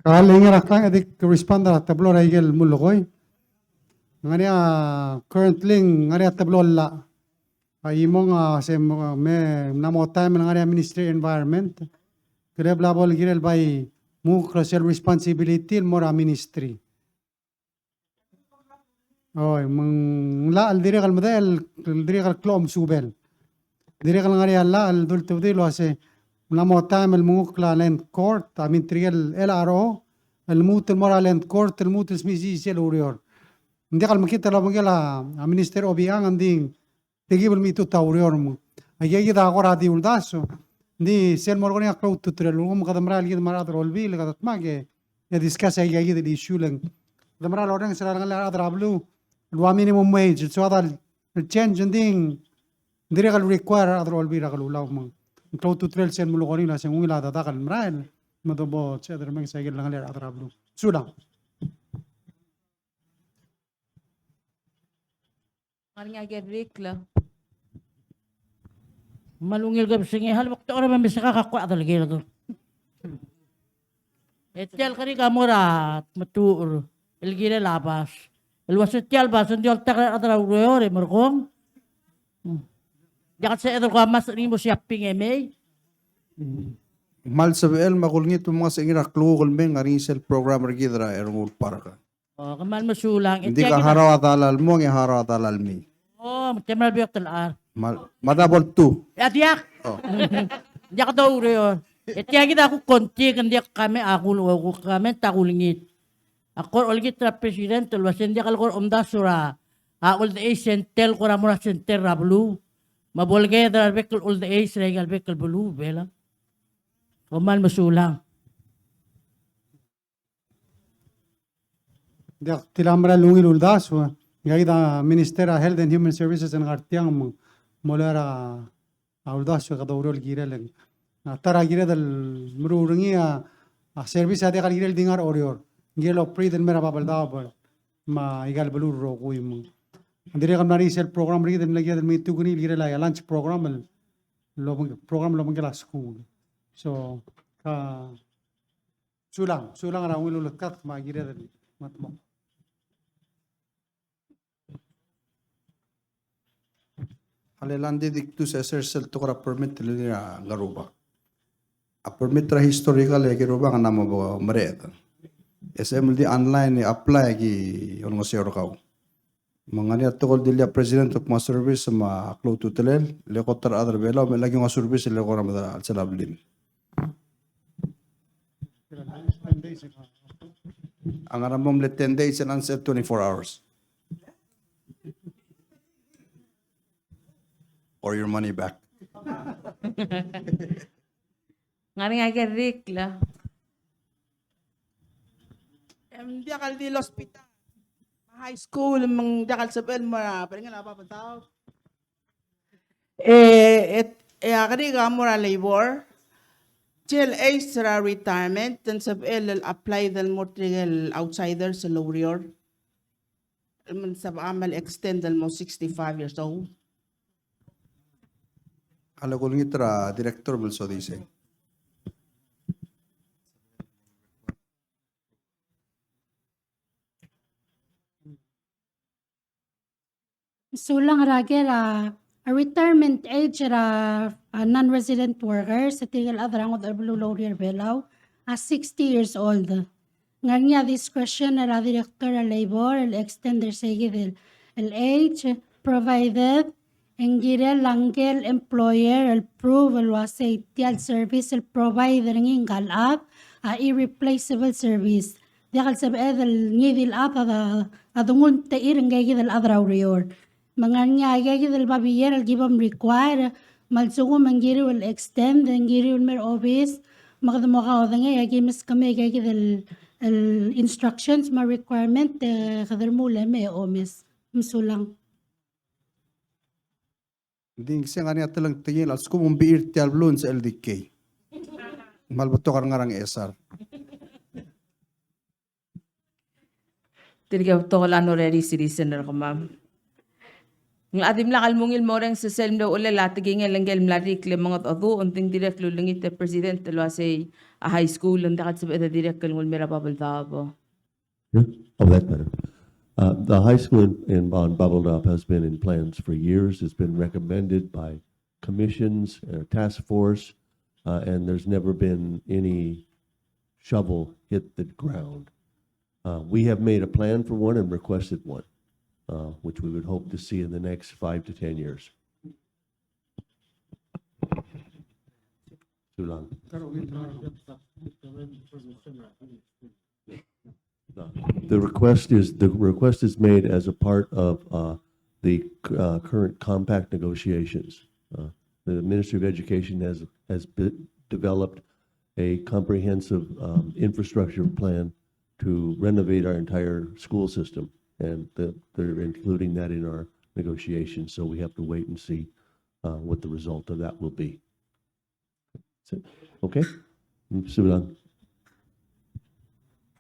Ka el ngar er a kang e di respond er a teblo er a ikel mulekoi. Ng ngar er ngii a currently ng ngar er ngii a teblo el llach. A chimong a se me, me mla mo taem el ngar er ngii a Ministry of Environment. Kede bla bo el kirel bai mukl er sel responsibility el mo er a ministry. Oi, me ng llach el dirrek el medechel, el dirrek el klou a omesubel. Dirrek el ngar er ngii a llach el dultebedii el uasei, ng mla mo taem el mengukl a Land Court, a mintirke el L R O, el lmuut el mo er a Land Court, el lmuut el smisichii sel ureor. Ng diak el mekngit el obengkel a, a Minister Obichang, ng di Tia kid el mechitechut a ureor me. Aika kid a kora di uldasu. Ng di sel mo er ngii a klou a ultutelel, ulekum kede merael kid me a rechad er a Olbiil, kede dmak e discuss aika kid el issue le ng. Kede merael orrenges er a lengelel a rechad er a beluu el ua minimum wage, el soad el change, ng di ng dirrek el require a rechad er a Olbiil er a Kelulau me. Ng klou a ultutelel sel mulekoi er ngii el se ng ungil a dedak el merael, me dobo sebeched el remenges aike el lengelel a rechad er a beluu. Sulang. Ngar er ngii a kerekikl. Me a ungil kebesengei, hal bek te ora me mesekak a kua delkel. E tia el kerik a mo er a Tmetuchl el kirel a bas. El uase tia el bas, ng di oltak er a rechad er a ureor e merekong. Diak el sebeched el kuk a mas er ngii mo shopping e mei. Kmal sebechel me a kulengit me mngesech er ngii er a klukuk el mei, ngar er ngii sel program er kid er a Ernguul Park. O, kmal mesulang. Ng di ka harau a dalal el mong e harau a dalal el mei. O, me te mla beot el chad. Kmal, me a double two. E a diak. O. Diak doureor. E tia kid a kuk kontak, ng diak kame a kul, o, kuk kame ta kulengit. A kora olengit er a president el uase ng diak el kora omdasu er a, a old age center, kora mo er a center er a beluu. Me bo lekedeb er a rebek el old age er aika el bek el beluu, Belau. Kmal mesulang. Diak, tia el mera el ungil uldasu, e. Ngika kid a Minister er a Health and Human Services el ngar tiang me ng mlo er a uldasu e kede oureor el kirel. A ta er a kired el meruul er ngii a, a service a diak el kirel di ngar er a Oreor. Ng kirel operate el mei er a Babeldaob me aika el beluu el rokui me. Ng dirrek el mla er ngii sel program er kid el mle kired el mengitukenii el kirel a lunch program el, el obeng-, program el obengkel a skuul. So, ka Sulang, sulang er a ungil uletkatk me a kired el mengedmokl. A le ng di diktus e sel, sel tekoi er a permit el ngii er a Ngerubak. A permit er a historical e a Ngerubak a ng mo mereched. E sebechem el di online e apply e ki olengeseu er kau. Me ng ngar er ngii a tekoi el dilu a president el kmo a service me a klou a ultutelel, le kot er a rechad er a Belau, me lak ki nguu a service el ko er a medal sel a blim. A ngar er a mong el ten days and answer twenty-four hours. Or your money back. Ngar er ngii a kerekikl. Ng diak el di el hospital, high school, me ng diak el sebechel el mo er a, belngel a Babeldaob. E, e, e a kerik a mo er a labor, sel age er a retirement, e ng sebechel el apply el mo er tirke el outsiders el oureor. Me ng sebecham el extend el mo sixty-five years old. A lolengit er a director me lsodii sei. Sulang er a ker a, a retirement age er a, a non-resident workers, e tirke el chad er a ngodech el beluu el oureor er a Belau, a sixty years old. Ng ngar er ngii a discretion er a director er a labor el extend er seikid el, el age, provided e ng kirel a ngike el employer el prove el uasei tia el service el provide er ngii ngka el chad a irreplaceable service. Diak el sebeched el ngii di el chad a, a dengul mtechir ngikakid el chad er a ureor. Me ng ngar er ngii a ikakid el babier el ki bo mrequire, me a lsekum e ng kiriu el extend, e ng kiriu el mei er a obis, me kede mo kaodengei, e aki meskemiu ikakid el, el instructions me a requirement, e kede remuul e mei e omes. Mesulang. Ng di ng se ngar er ngii a telengtengil a lsekum ng bechir tia el beluu e ng sebechel dikei. Me a le betok a rengar er a Ngchesar. Tirke a betok el honorary citizen er kemam. Ng locha dimlak el mo ungil el mo er ngii sel mle uchelel a tekingel ngike el mla er ngii el mengedecheduch, ng di ng dirrek el ulengit er a president el uasei a high school, ng diak el sebeched e dirrek el nguu el mei er a Babeldaob. Yeah? Oh, that better. Uh, the high school in, in, on Babeldaob has been in plans for years. It's been recommended by commissions, uh, task force, uh, and there's never been any shovel hit the ground. Uh, we have made a plan for one and requested one, uh, which we would hope to see in the next five to ten years. Sulang. No. The request is, the request is made as a part of, uh, the, uh, current compact negotiations. Uh, the Ministry of Education has, has be-, developed a comprehensive, um, infrastructure plan to renovate our entire school system, and the, they're including that in our negotiations, so we have to wait and see, uh, what the result of that will be. Okay? Sulang.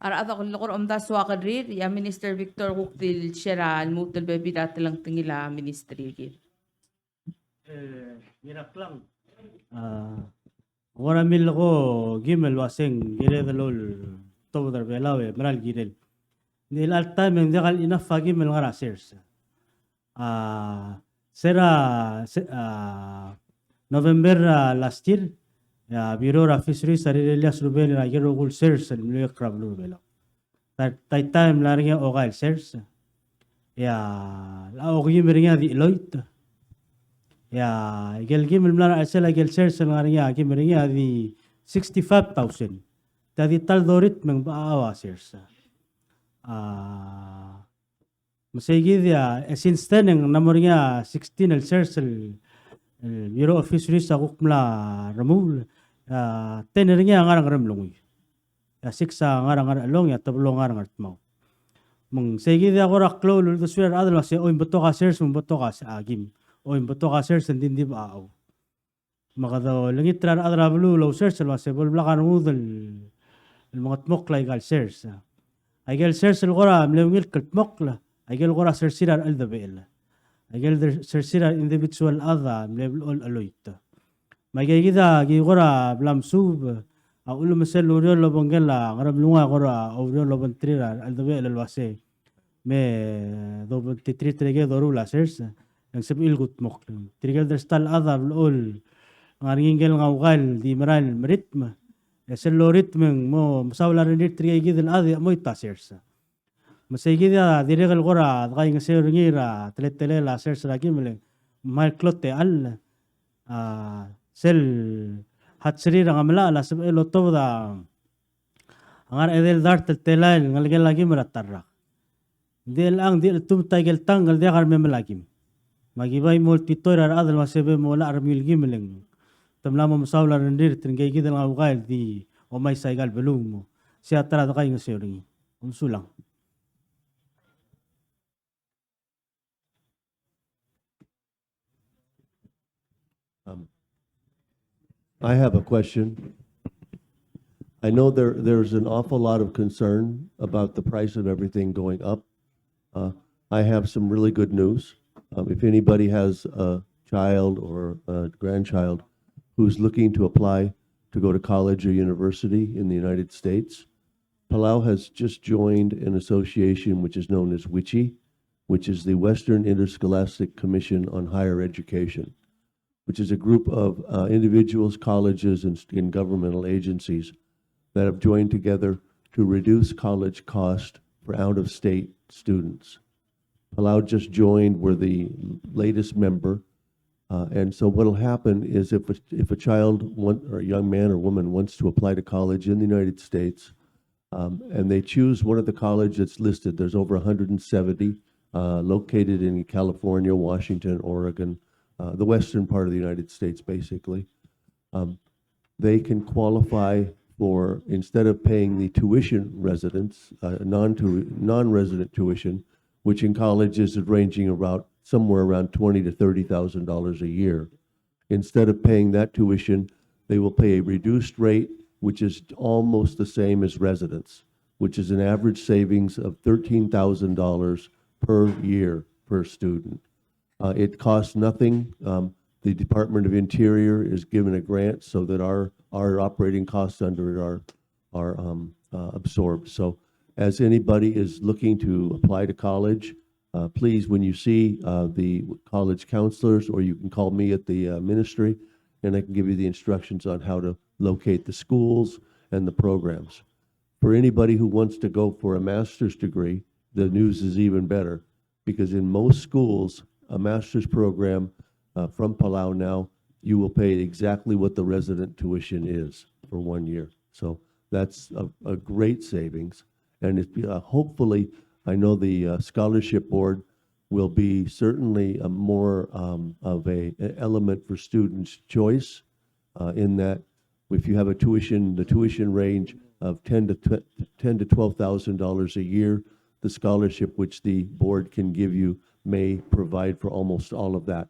A rechad a kuk leko er a omdasu a kerrir, e a Minister Victor kuk di el share a lmuut el bebil er a telengtengil a ministry er kid. E, Ngiraklang. A, kora mileko kim el uaseng kired el oltobed er a Belau e mera el kirel. Ng di el all time e ng diak el enough a kim el ngar er a sers. A, se er a, se, a, November, a, last year, e a Bureau er a Fisheries a rirellii a survey er a ikel rokui el sers el mle er a beluu er a Belau. Ta, ta el taem el mla er ngii a okai el sers, e a, a okeim er ngii a di cheloit. E a, ikel kim el mla er a chelsel a ikel sers el ngar er ngii a kim er ngii a di sixty-five thousand. Tia di ta el doritm me ng bechachau a sers. A, Me sei kid a, e since then e ng mla mo er ngii a sixteen el sers el, el Bureau of Fisheries a kuk mla remuul, a ten er ngii a ngar er a Ngeremlengui. E a six a ngar er a Ngerchelong, e a teblo a ngar er a Ngardmau. Me ng sei kid a kora klou el uldesuir a rechad el uasei, oi, ng betok a sers, me ng betok a s-, a kim. Oi, ng betok a sers, e ng di ng di bechachau. Me kede olengit er a rechad er a beluu el ousers el uasei bo el blak a rengud el, el mengedmokl aika el sers. Aike el sers el kora mle ungil el kldmokl, aike el kora sersir a recheldebechel. Aike el der-, sersir a individual chad a mle blechoel el cheloit. Me aike kid a ki kora bla mesuub a ulemesel el ureor el obengkel a Ngeremlengui a kora oureor el obengterir a recheldebechel el uasei me dobengterir tirke el doruul a sers, e ng sebechir el kudmokl. Tirke el dersta el chad a blechoel ngar er ngii ngike el ngaukai el di merael el meritm, e sel loritm e ng mo mesaul a rengrir tirke kid el chad e chemoit a sers. Me sei kid a dirrek el kora dekaingeseu er ngii er a teletelel a sers er a kim el kmal klou a techall, a, sel hatchery er a Ngemelachel a sebechel el otobed a ngar er a edei el dart el telael el ngelekel a kim er a ta el rak. Ng di chelechang, ng di cheltumt aike el tangk el diak a rememel a kim. Me aki bai mo oltitoi er a rechad el uasei be mo lak a remiu el kim el ng te mla mo mesaul a rengrir tirke kid el ngaukai el di omais aika el beluu. Me sei a ta er a dekaingeseu er ngii. Mesulang. Um, I have a question. I know there, there's an awful lot of concern about the price of everything going up. Uh, I have some really good news. Um, if anybody has a child or a grandchild who's looking to apply to go to college or university in the United States, Palau has just joined an association which is known as WICHE, which is the Western Interscholastic Commission on Higher Education, which is a group of, uh, individuals, colleges, and, and governmental agencies that have joined together to reduce college cost for out-of-state students. Palau just joined, we're the latest member. Uh, and so what'll happen is if a, if a child want, or a young man or woman wants to apply to college in the United States, um, and they choose one of the colleges that's listed, there's over a hundred and seventy, uh, located in California, Washington, Oregon, uh, the western part of the United States, basically. Um, they can qualify for, instead of paying the tuition residence, uh, non-, non-resident tuition, which in colleges is ranging about somewhere around twenty to thirty thousand dollars a year. Instead of paying that tuition, they will pay a reduced rate, which is almost the same as residents, which is an average savings of thirteen thousand dollars per year per student. Uh, it costs nothing. Um, the Department of Interior is given a grant so that our, our operating costs under it are, are, um, uh, absorbed. So as anybody is looking to apply to college, uh, please, when you see, uh, the college counselors, or you can call me at the, uh, ministry, and I can give you the instructions on how to locate the schools and the programs. For anybody who wants to go for a master's degree, the news is even better, because in most schools, a master's program, uh, from Palau now, you will pay exactly what the resident tuition is for one year. So that's a, a great savings. And it, uh, hopefully, I know the, uh, scholarship board will be certainly a more, um, of a, a element for students' choice, uh, in that if you have a tuition, the tuition range of ten to tw-, ten to twelve thousand dollars a year, the scholarship which the board can give you may provide for almost all of that,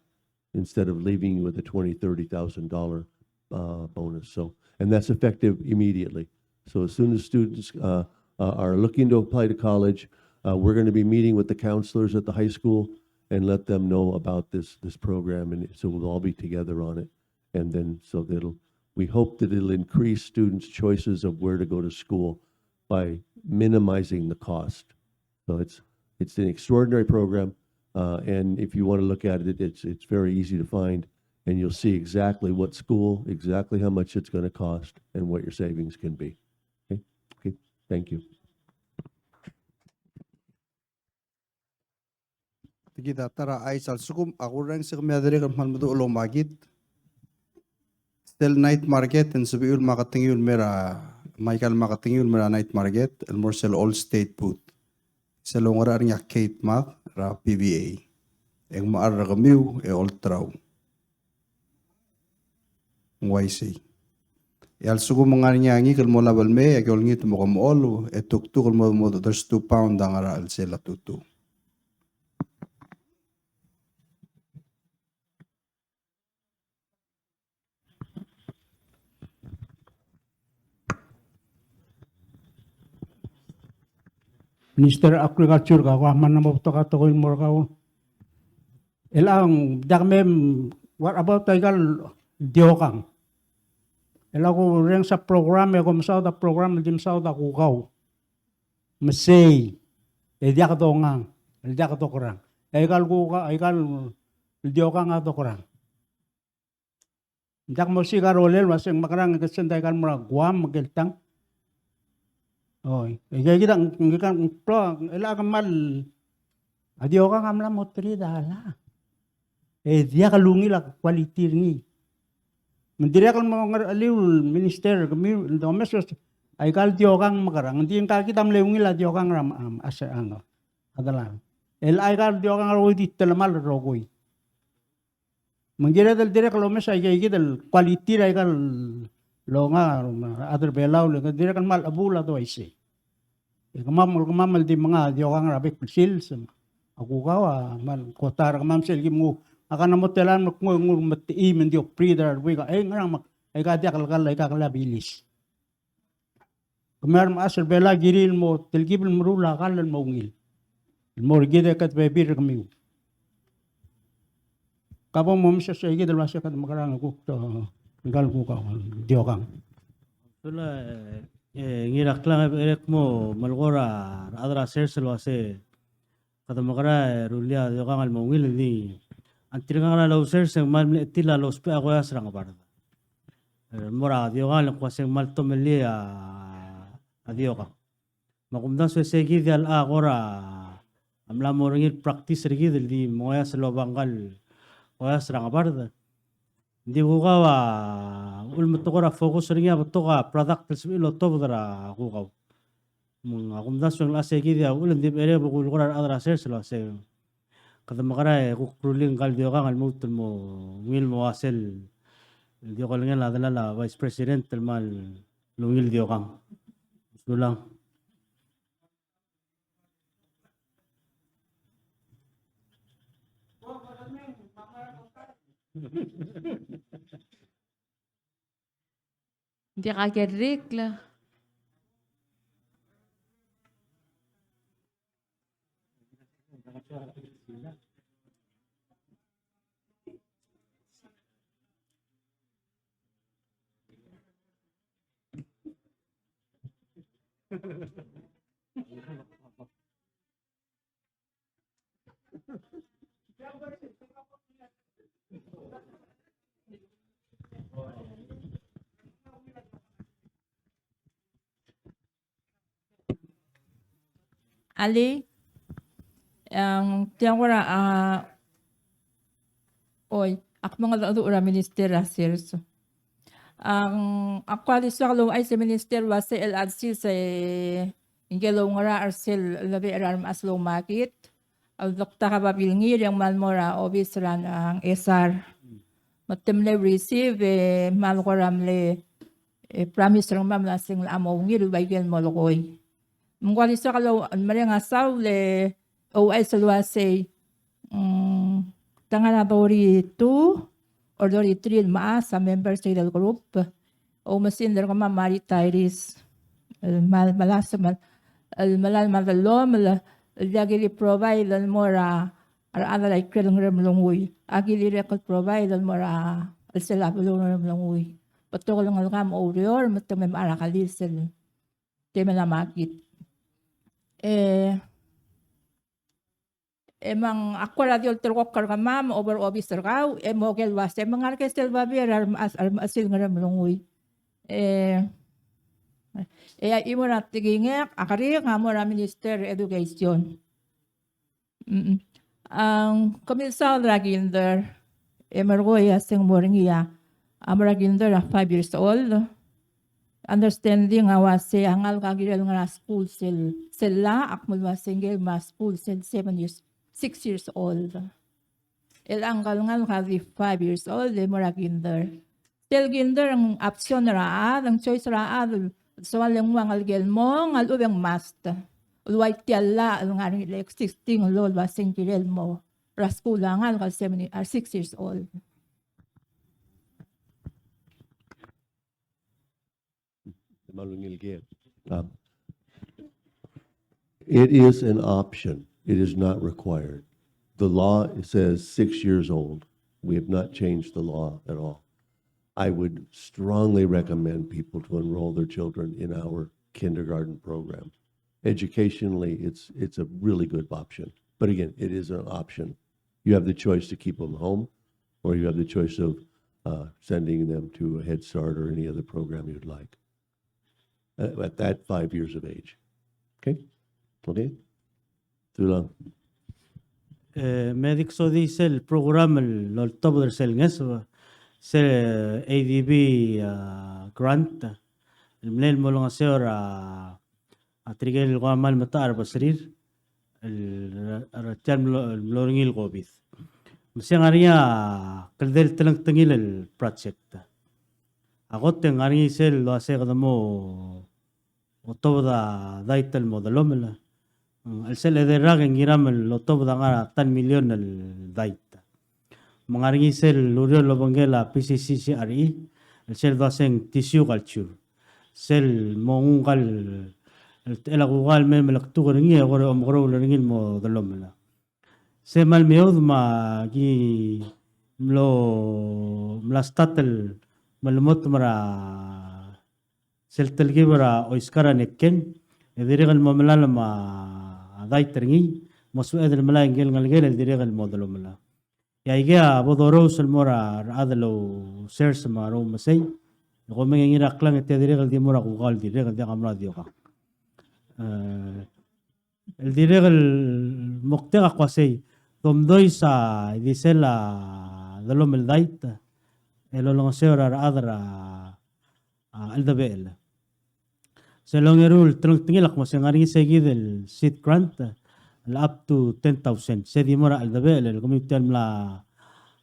instead of leaving you with a twenty, thirty thousand dollar, uh, bonus. So, and that's effective immediately. So as soon as students, uh, uh, are looking to apply to college, uh, we're gonna be meeting with the counselors at the high school and let them know about this, this program, and so we'll all be together on it. And then, so that'll, we hope that it'll increase students' choices of where to go to school by minimizing the cost. So it's, it's an extraordinary program, uh, and if you want to look at it, it's, it's very easy to find, and you'll see exactly what school, exactly how much it's gonna cost, and what your savings can be. Okay? Okay, thank you. Tia kid a ta er a chais a lsekum, a kurrenges e kemiu a dirrek el kmal meduch el omakit. Sel night market, e ng sebechiu el marketing el mei er a, me aika el marketing el mei er a night market, el mo er sel All State Booth. Sel ongerachel er ngii a Kate Mad er a P V A. E ng mechar er kemiu e olterau. Ng uaisei. E a lsekum ng ngar er ngii a ngikel el mo lab el mei, e aki olengit me kom olab, e tuktuk el mo, mo, there's two pound a ngar er a chelsel a tutu. Minister Agriculture, kau a mla mo betok a tekoi el mo er kau. Chelechang, diak mei, what about aika el diokang? Chelechang kurrenges a program, e ko mesaod a program el di mesaod a kukau. Me sei, e diak dongang, el diak dokerang. Aika el kukau, aika el diokang a dokerang. Ng diak mosiik a rolel el uasei ng mekerang e ke send aika el mo er a Guam me ke el tang. Oi, e ke kid a, ke kid a, chelechang kmal, a diokang a mla mo three dollar. E diak lungil a quality er ngii. Me ng dirrek el mo ngercheliu el minister, kemiu el domes, aika el diokang mekerang, ng di ngka kid a mle ungil a diokang er a, a, a, a delal. El aika el diokang a rokui di telemall el rokui. Me ng kired el dirrek el omes aika kid el quality er aika el onga, a rechad er a Belau, le dirrek el kmal chebuul a doisei. E kemam, kemam el di menga diokang er a bek el sils, a kukau a kmal kot er kemam sel ki nguu. A kena mo tela el mo nguu, nguu me te i me ng di obrir er a rebuik a, e ngerang me aika diak el kall, aika el bilis. Kemiu a remechas er Belau a kirir el mo telkib el meruul a kall el mo ungil el mo er kid e kede bebil er kemiu. Ka bo momes er sei kid el uasei kede mekerang e kuk, e, ngkal kuk a diokang. Sulang, e, e, Ngiraklang, e, e, kmo melekoi er a rechad er a sers el uasei kede mekera e rullii a diokang el mo ungil, ng di a tirkang er a lousers e ng kmal mle chetil a lousbech a koias er a ngebard. E mo er a diokang el kmo uasei ng kmal tomellii a, a diokang. Me a kumdasu e sei kid a locha kora mla mo er ngii el practice er kid el di mengoias el oba ngkal koias er a ngebard. Ng di kukau a uchul me te kora focus er ngii a betok a product el sebechir el otobed er a kukau. Me ng a kumdasu e ng locha sei kid a uchul, ng di becherei e bo kulekoi er a rechad er a sers el uasei kede mekera e kuk rullii ngkal diokang el lmuut el mo ungil el mo ua sel diokengel a delal a Vice President el kmal ungil diokang. Sulang. Ng diak a kerrekl. Alii, ng tia kora, a, oi, ak mengedecheduch er a Minister er a Sers. Ng, ak kuk di soak el ouchais e Minister el uasei el chad sils e ngike el oungerachel er sel lebo er a remechas el oumakit a uldektak a babilngir e ng kmal mo er a obis er a, a, Ngchesar. Me te mle receive e kmal kora mle, e, promise er kemam el uasei ng locha mo ungil el bai ikel molekoi. Me ng kuk di soak el mereng a saul e ouchais el uasei, mm, te ngar er a thirty-two or thirty-three el mechas a members er tia el group. Oumesingd er kemam a retirees el mal, melasem el, el melai me a dellomel el, el diak ki di provide el mo er a, a rechad er a ikrel Ngeremlengui. Aki dirrek el provide el mo er a, el sel a beluu er a Ngeremlengui. Betok el ngelekam oureor me te mei me a cheral sel temel a makit. E, e me ng ak kora di olterekokl er kemam, obo er a obis er kau, e mo oker el uasei me ng ngar er ngii sel babier a remechas, a remechesil Ngeremlengui. E, e a chimo er a tekingek, a kerik a mo er a Minister er a Education. Mm. A kemiu el saod er a kinder, e merekong e a se ng mo er ngii a, a mo er a kinder a five years old. Understanding a uasei a ngalek a kirel ngar er a skuul sel, sel llach, a kmo el uasei ngike el mo er a skuul sel seven years, six years old. E a ngkal ngalek a di five years old e mo er a kinder. Sel kinder ng option er a chad, ng choice er a chad el soal e ng ua ngelekel el mong, a lechub e ng must. El ua tia el llach el ngar er ngii el existing law el uasei ng kirel el mo er a skuul a ngalek el seven, a six years old. Um, it is an option. It is not required. The law says six years old. We have not changed the law at all. I would strongly recommend people to enroll their children in our kindergarten program. Educationally, it's, it's a really good option. But again, it is an option. You have the choice to keep them home, or you have the choice of, uh, sending them to a Head Start or any other program you'd like, uh, at that five years of age. Okay? Okay? Sulang. E, me di ksodii sel program el oltobed er sel ngeso, sel A D B, a, grant, el mle mo olengeseu er a, a tirke el kmal metacherbeserir, el, er tia el mlo, el mlo er ngii el COVID. Me se ng ngar er ngii a kldei el telengtengil el project. A kot e ng ngar er ngii sel uasei kede mo otobed a dait el mo delomel. Mm, el sel edei el rak e ng kiram el otobed a ngar er a ten million el dait. Me ng ngar er ngii sel ureor el obengkel a P C C C R E, el sel dua se ng tissue culture. Sel mo nguu ngkal, el, el a kukau el me melektuk er ngii e kora omekeroul er ngii el mo delomel. Se mal meoud me aki mlo, mla start el melemolem er a sel telkib er a Oiskar a Nekkeng, e dirrek el mo melalem a dait er ngii, mo sebeched el melai ngike el ngelekel el dirrek el mo delomel. E aikei a bo dorous el mo er a rechad el ousers me a oumesei, e kom mei e ngii er a klang e tia dirrek el di mo er a kukau el dirrek el diak a mla diokang. E, el dirrek el moktek a kmo sei, domdois a di sel a delomel dait el olengeseu er a rechad er a, a, cheldebechel. Sel ongeru el telengtengil a kmo se ng ngar er ngii se kid el seed grant el up to ten thousand. Se di mo er a cheldebechel el kemiu tia el mla,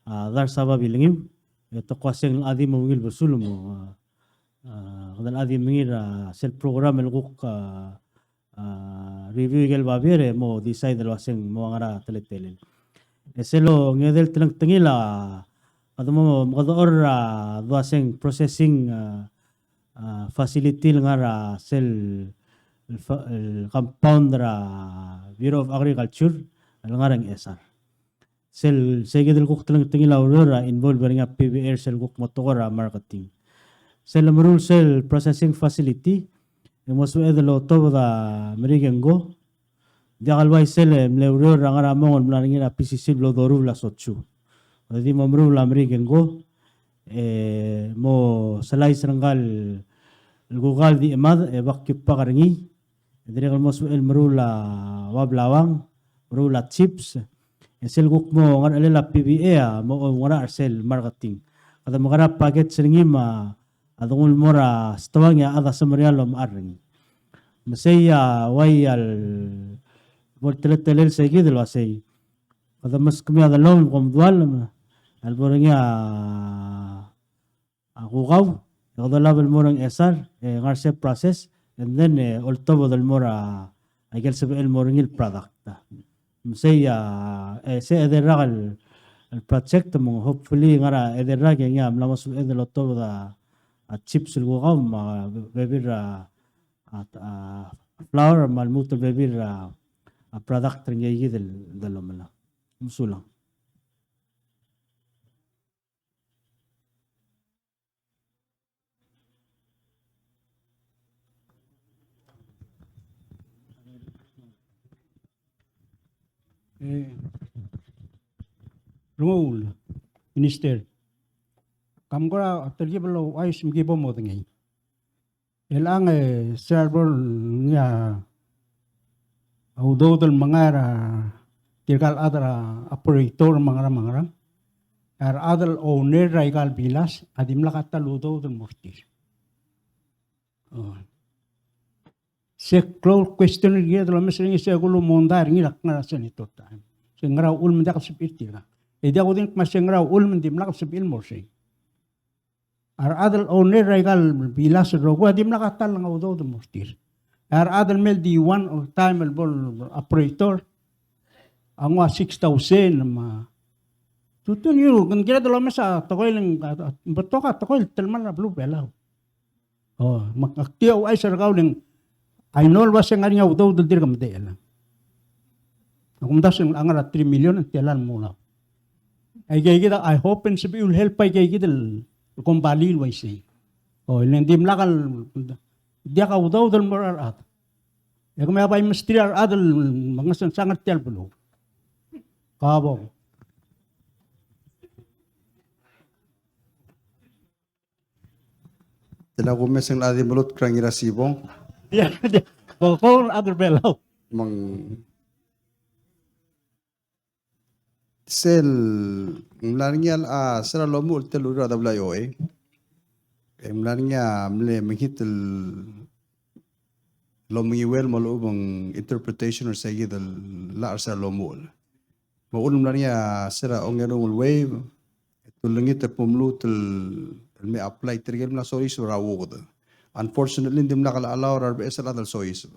a, dars a babilngiu. E te kmo se ng locha di mo ungil besul mo, a, a, kede locha di mengiil er a sel program el kuk, a, a, review ikel babier e mo decide el uaseng mo ngar er a teletelel. E sel ongedei el telengtengil a, kede mo, kede order a duaseng processing, a, a, facility el ngar er a sel, el fa-, el compound er a Bureau of Agriculture el ngar er a Ngchesar. Sel, se kid el kuk telengtengil a ureor a involve er ngii a P V A er sel kuk mo tekoi er a marketing. Sel lemeruul sel processing facility, e mo sebeched el otobed a Merikenko. Diak el uaisei e mle ureor er a ngar er a mong el mla er ngii er a P C C el blo doruul a sotsuu. E di mo meruul a Merikenko, e mo slice er ngkal kukau el di chemad, e vacuum pack er ngii. E dirrek el mo sebechel el meruul a ua blauang, meruul a chips. E sel kuk mo ngerechelel a P V A a mo oungerachel er sel marketing. Kede mekerang a package er ngii me a denguu el mo er a stoang e a chad a semeriar el omechar er ngii. Me sei a uai a lebo el teletelel se kid el uasei, kede meskemiu a delomel me kom dualem, a lebo er ngii a a kukau, e kede olab el mo er a Ngchesar, e ngar er sel process, and then, e, oltobed el mo er a, a ikel sebechel el mo er ngii el product. Me sei a, e, se edei el rak el, el project, me ng hopefully ngar er a edei el rak e ngii a mla mo sebeched el otobed a, a chips el kukau, me a be-, bebil er a, a, a flour, me a lmuut el bebil er a, a product er ngii kid el delomel. Mesulang. E, Rengul, Minister, kom kora telkib el ouchais me ki bo modengei. Chelechang e se er a lebo er ngii a udoud el mengai er a tirkal chad er a operator me a ngerang me a ngerang. A rechad el owner er aika el bilas a dimlak a ta el udoud el mo er tir. O. Se klou el question er kid el omes er ngii, se kuk mondai er ngii el kngar er a senator taem. Se ngera uchul me ng diak el sebechir tirka. E diak kudengei el kmo se ngera uchul me ng dimlak el sebechir el mo er sei. A rechad el owner er aika el bilas el rokui a dimlak a ta el ngar er a udoud el mo er tir. A rechad el mle di one or time el bo el operator a nguu a six thousand me a tutun, you know, ng kired el omes a tekoi el ng, a, a, betok a tekoi el telemall er a beluu er a Belau. O, me ak di ouchais er kau el ng, I know el uase ng ngar er ngii a udoud el dirk medechel. Ak omdasu e ng ngar er a three million e ng tela el mo lau. Aike kid a, I hope e ng sebechiu el help aike kid el kombalii el uaisei. O, le ng dimlak el, diak a udoud el mo er a rechad. E kemiu a bai mesterir a rechad el mengesensang er tia el beluu. Kabo. Tela kumes e ng locha di meluut er a Ngirasibong. Ia, ia. Bo ko a rechad er a Belau. Me ng sel, ng mla er ngii a, a, se er a lomuchel tia el ureor er a W I O A. E ng mla er ngii a mle mekngit el lomenguiuel me a lechub e ng interpretation er se kid el llach er se er a lomuchel. Me a uchul me ng mla er ngii a se er a ongerung el wave, e te ulengit e bo mluut el, el me apply tirke el mla soiseb er a woked. Unfortunately, ng dimlak el allow er a rebeches el chad el soiseb.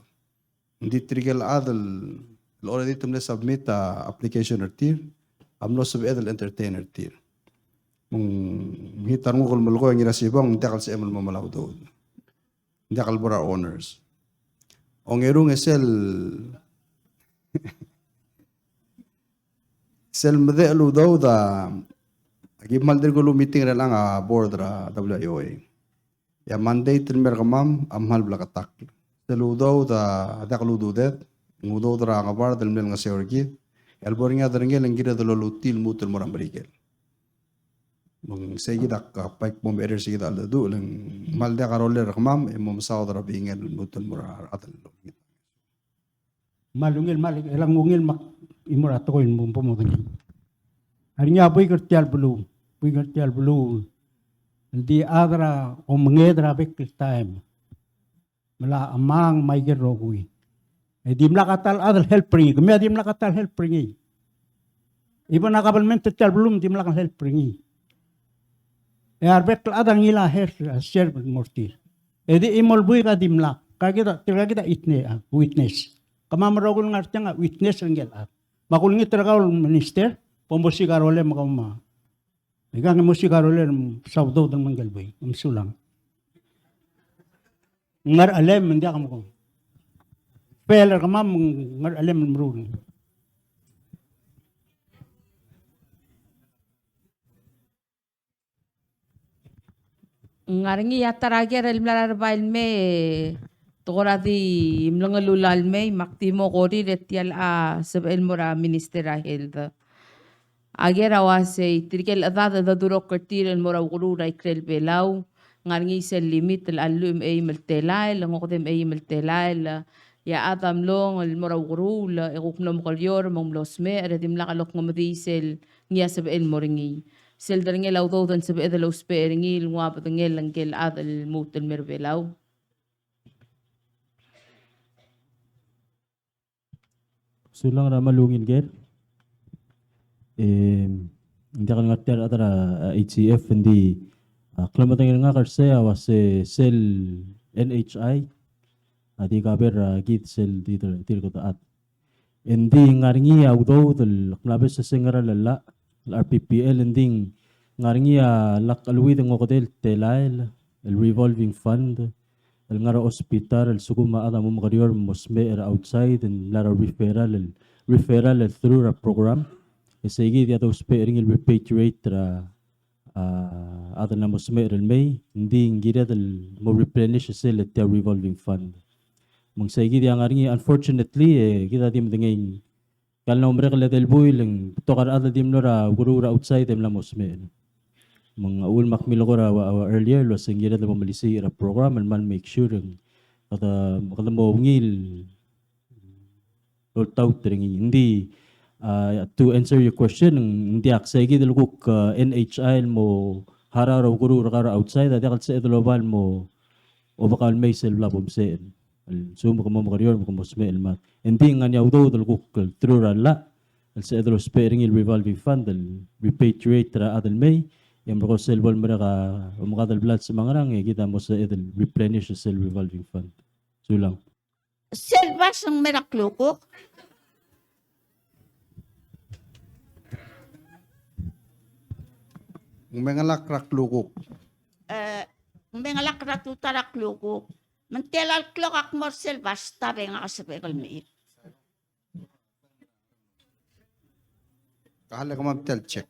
Ng di tirke el chad el already te mle submit a application er tir a mlo sebeched el entertain er tir. Me ng hit a renguk el melekoi e Ngirasibong, ng diak el sebechem el mo melai a udoud. Ng diak el bo er a honors. Ongerung e sel, sel medechel udoud a, aki kmal dirk el meeting er chelechang a board er a W I O A. E a mandate el mei er kemam a kmal bleketakl. Sel udoud a diak el ududed, ng udoud er a ngebard el mle ngeseu er kid. E a lebo er ngii a derengel e ng kired el olutii el lmuut el mo er a Merikel. Me ng sei kid a kbai kmo me er sei kid a cheldecheduch, le ng kmal diak a rolel er kemam e mo mesaod er a beingel el lmuut el mo er a rechad el olengit. Kmal ungil, kmal, e le ng ungil me ak chimo er a tekoi el mo, bo modengei. A re ngii a buik er tia el beluu, buik er tia el beluu, el di chad er a omenged er a bek el taem. Me a chemang me aike el rokui. E dimlak a ta el chad el help er ngii, kemiu a dimlak a ta el help er ngii. Even a kabelment er tia el beluu a dimlak el help er ngii. E a rebek el chad a ngilai a help, a share el mo er tir. E di chimo el buik a dimlak. Ka kid a, tirka kid a witne-, a, witness. Kemam el rokui el ngar tiang a witness er ngike el chad. Me ak olengit er kau el minister, bo mosiik a rolem me kau me. Ikang e mosiik a rolem, sa udoud el mengkel buik, mesulang. Ngerchelem, ng diak mko. Fail er kemam, ngerchelem el meruul. Ng ngar er ngii a ta er a ker el mla er a rebai el mei, te kora di mlengelul a lemei, me ak di mo korir e tia el sebechel el mo er a Minister er a Health. A ker a uasei, tirke el chedad el dedurokl er tir el mo er a ukeruul er a ikrel Belau, ng ngar er ngii sel limit el lluich me a eim el telael, ng okedei me a eim el telael, e a chad a mlong el mo er a ukeruul, e kuk mlo mekerior, me ng mlo smecher, e dimlak el okngemedii sel ngii a sebechel el mo er ngii. Sel derengel a udoud e ng sebeched el ousbech er ngii el nguu a bedengel ngike el chad el lmuut el mei er a Belau. Sulang er a kmal ungil ker. E ng diak el ngar tia el chad er a, a, H C F, ng di, a, klemedengelii ngak er sei a uase sel N H I a di cover er kid sel di, di, di kede chad. Ng di ngar er ngii a udoud el kmal obes a se ngera el llach, el R P P L, ng di ngar er ngii a lak cheleuid e ng okedei el telael, el revolving fund, el ngar er a hospital, el sekum a chad a mo mekerior el mo smecher er a outside, e ng mla er a referral, el referral el through er a program. E sei kid a dousbech er ngii el repatriate er a a, a chad el mla mo smecher el mei, ng di ng kired el mo replenish sel tia el revolving fund. Me ng sei kid a ngar er ngii, unfortunately, e kid a di medengei, ka el mla mo merek el edei el buil e ng betok a rechad el di mlo er a ukeruul er a outside e mla mo smecher. Me ng uchul me ak milekoi er a, a, earlier el uase ng kired el mo melisiich er a program el kmal make sure e ng kede, kede mo ungil oltaut er ngii. Ng di, a, to answer your question, ng diak, sei kid el kuk, a, N H I el mo harau er a ukeruul er kau er a outside a diak el sebeched el oba el mo oba kau el mei sel bla bo msecher. El sekum ke mo mekerior me ke mo smecher el mad. Ng di ngar er ngii a udoud el kuk el through er a llach el sebeched el ousbech er ngii el revolving fund el repatriate er a chad el mei, e merekong sel bo lemerek a omekad el blals me a ngerang, e kid a mo sebeched el replenish sel revolving fund. Sulang. Sel bas ng mei er a klukuk. Ng mengelak er a klukuk. E, ng mengelak er a tutau er a klukuk. Me ng tela el klok ak mo er sel bas, ta be ngak a sebechek el mei. Ka le kemam tia el check.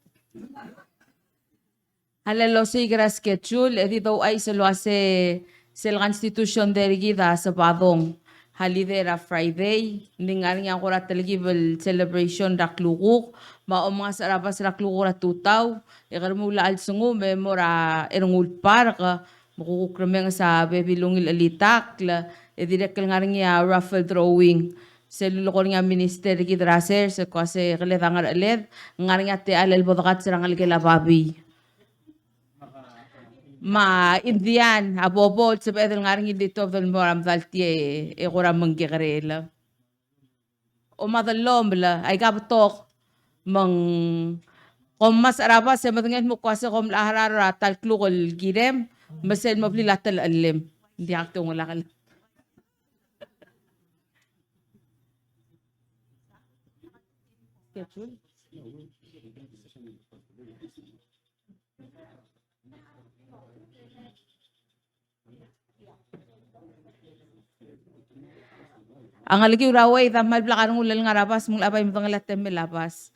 A le losiik er a schedule, e di douchais el uase sel Constitution Day er kid a Sabadong, holiday er a Friday, ng di ngar er ngii a kora telkib el celebration er a klukuk, me a omengasech er a bas er a klukuk er a tutau, e ke remuul a chelsengum e mo er a Ernguul Park, me kuk remenges a bebil ungil chelitakl, e dirrek el ngar er ngii a raffle drawing. Sel lulekoi er ngii a minister er kid er a sers, el kmo uase keled a ngerecheled, ng ngar er ngii a techall el bo dekats er a ngelekel a babii. Me a Indian, a bobo el sebeched el ngar er ngii el di tuobed el mo er a medal tia e kora mengkekerei el omadellomel, aika betok, me ng kom masech er a bas e medengei el kmo uase kom locha harau er a ta el kluk el kirem, me sel mo blil a telechelem. Diak te ungil a kal. A ngelekiu er a Wade a kmal blak a rengul el ngar er a bas, me ng locha bai medengei a temel a bas.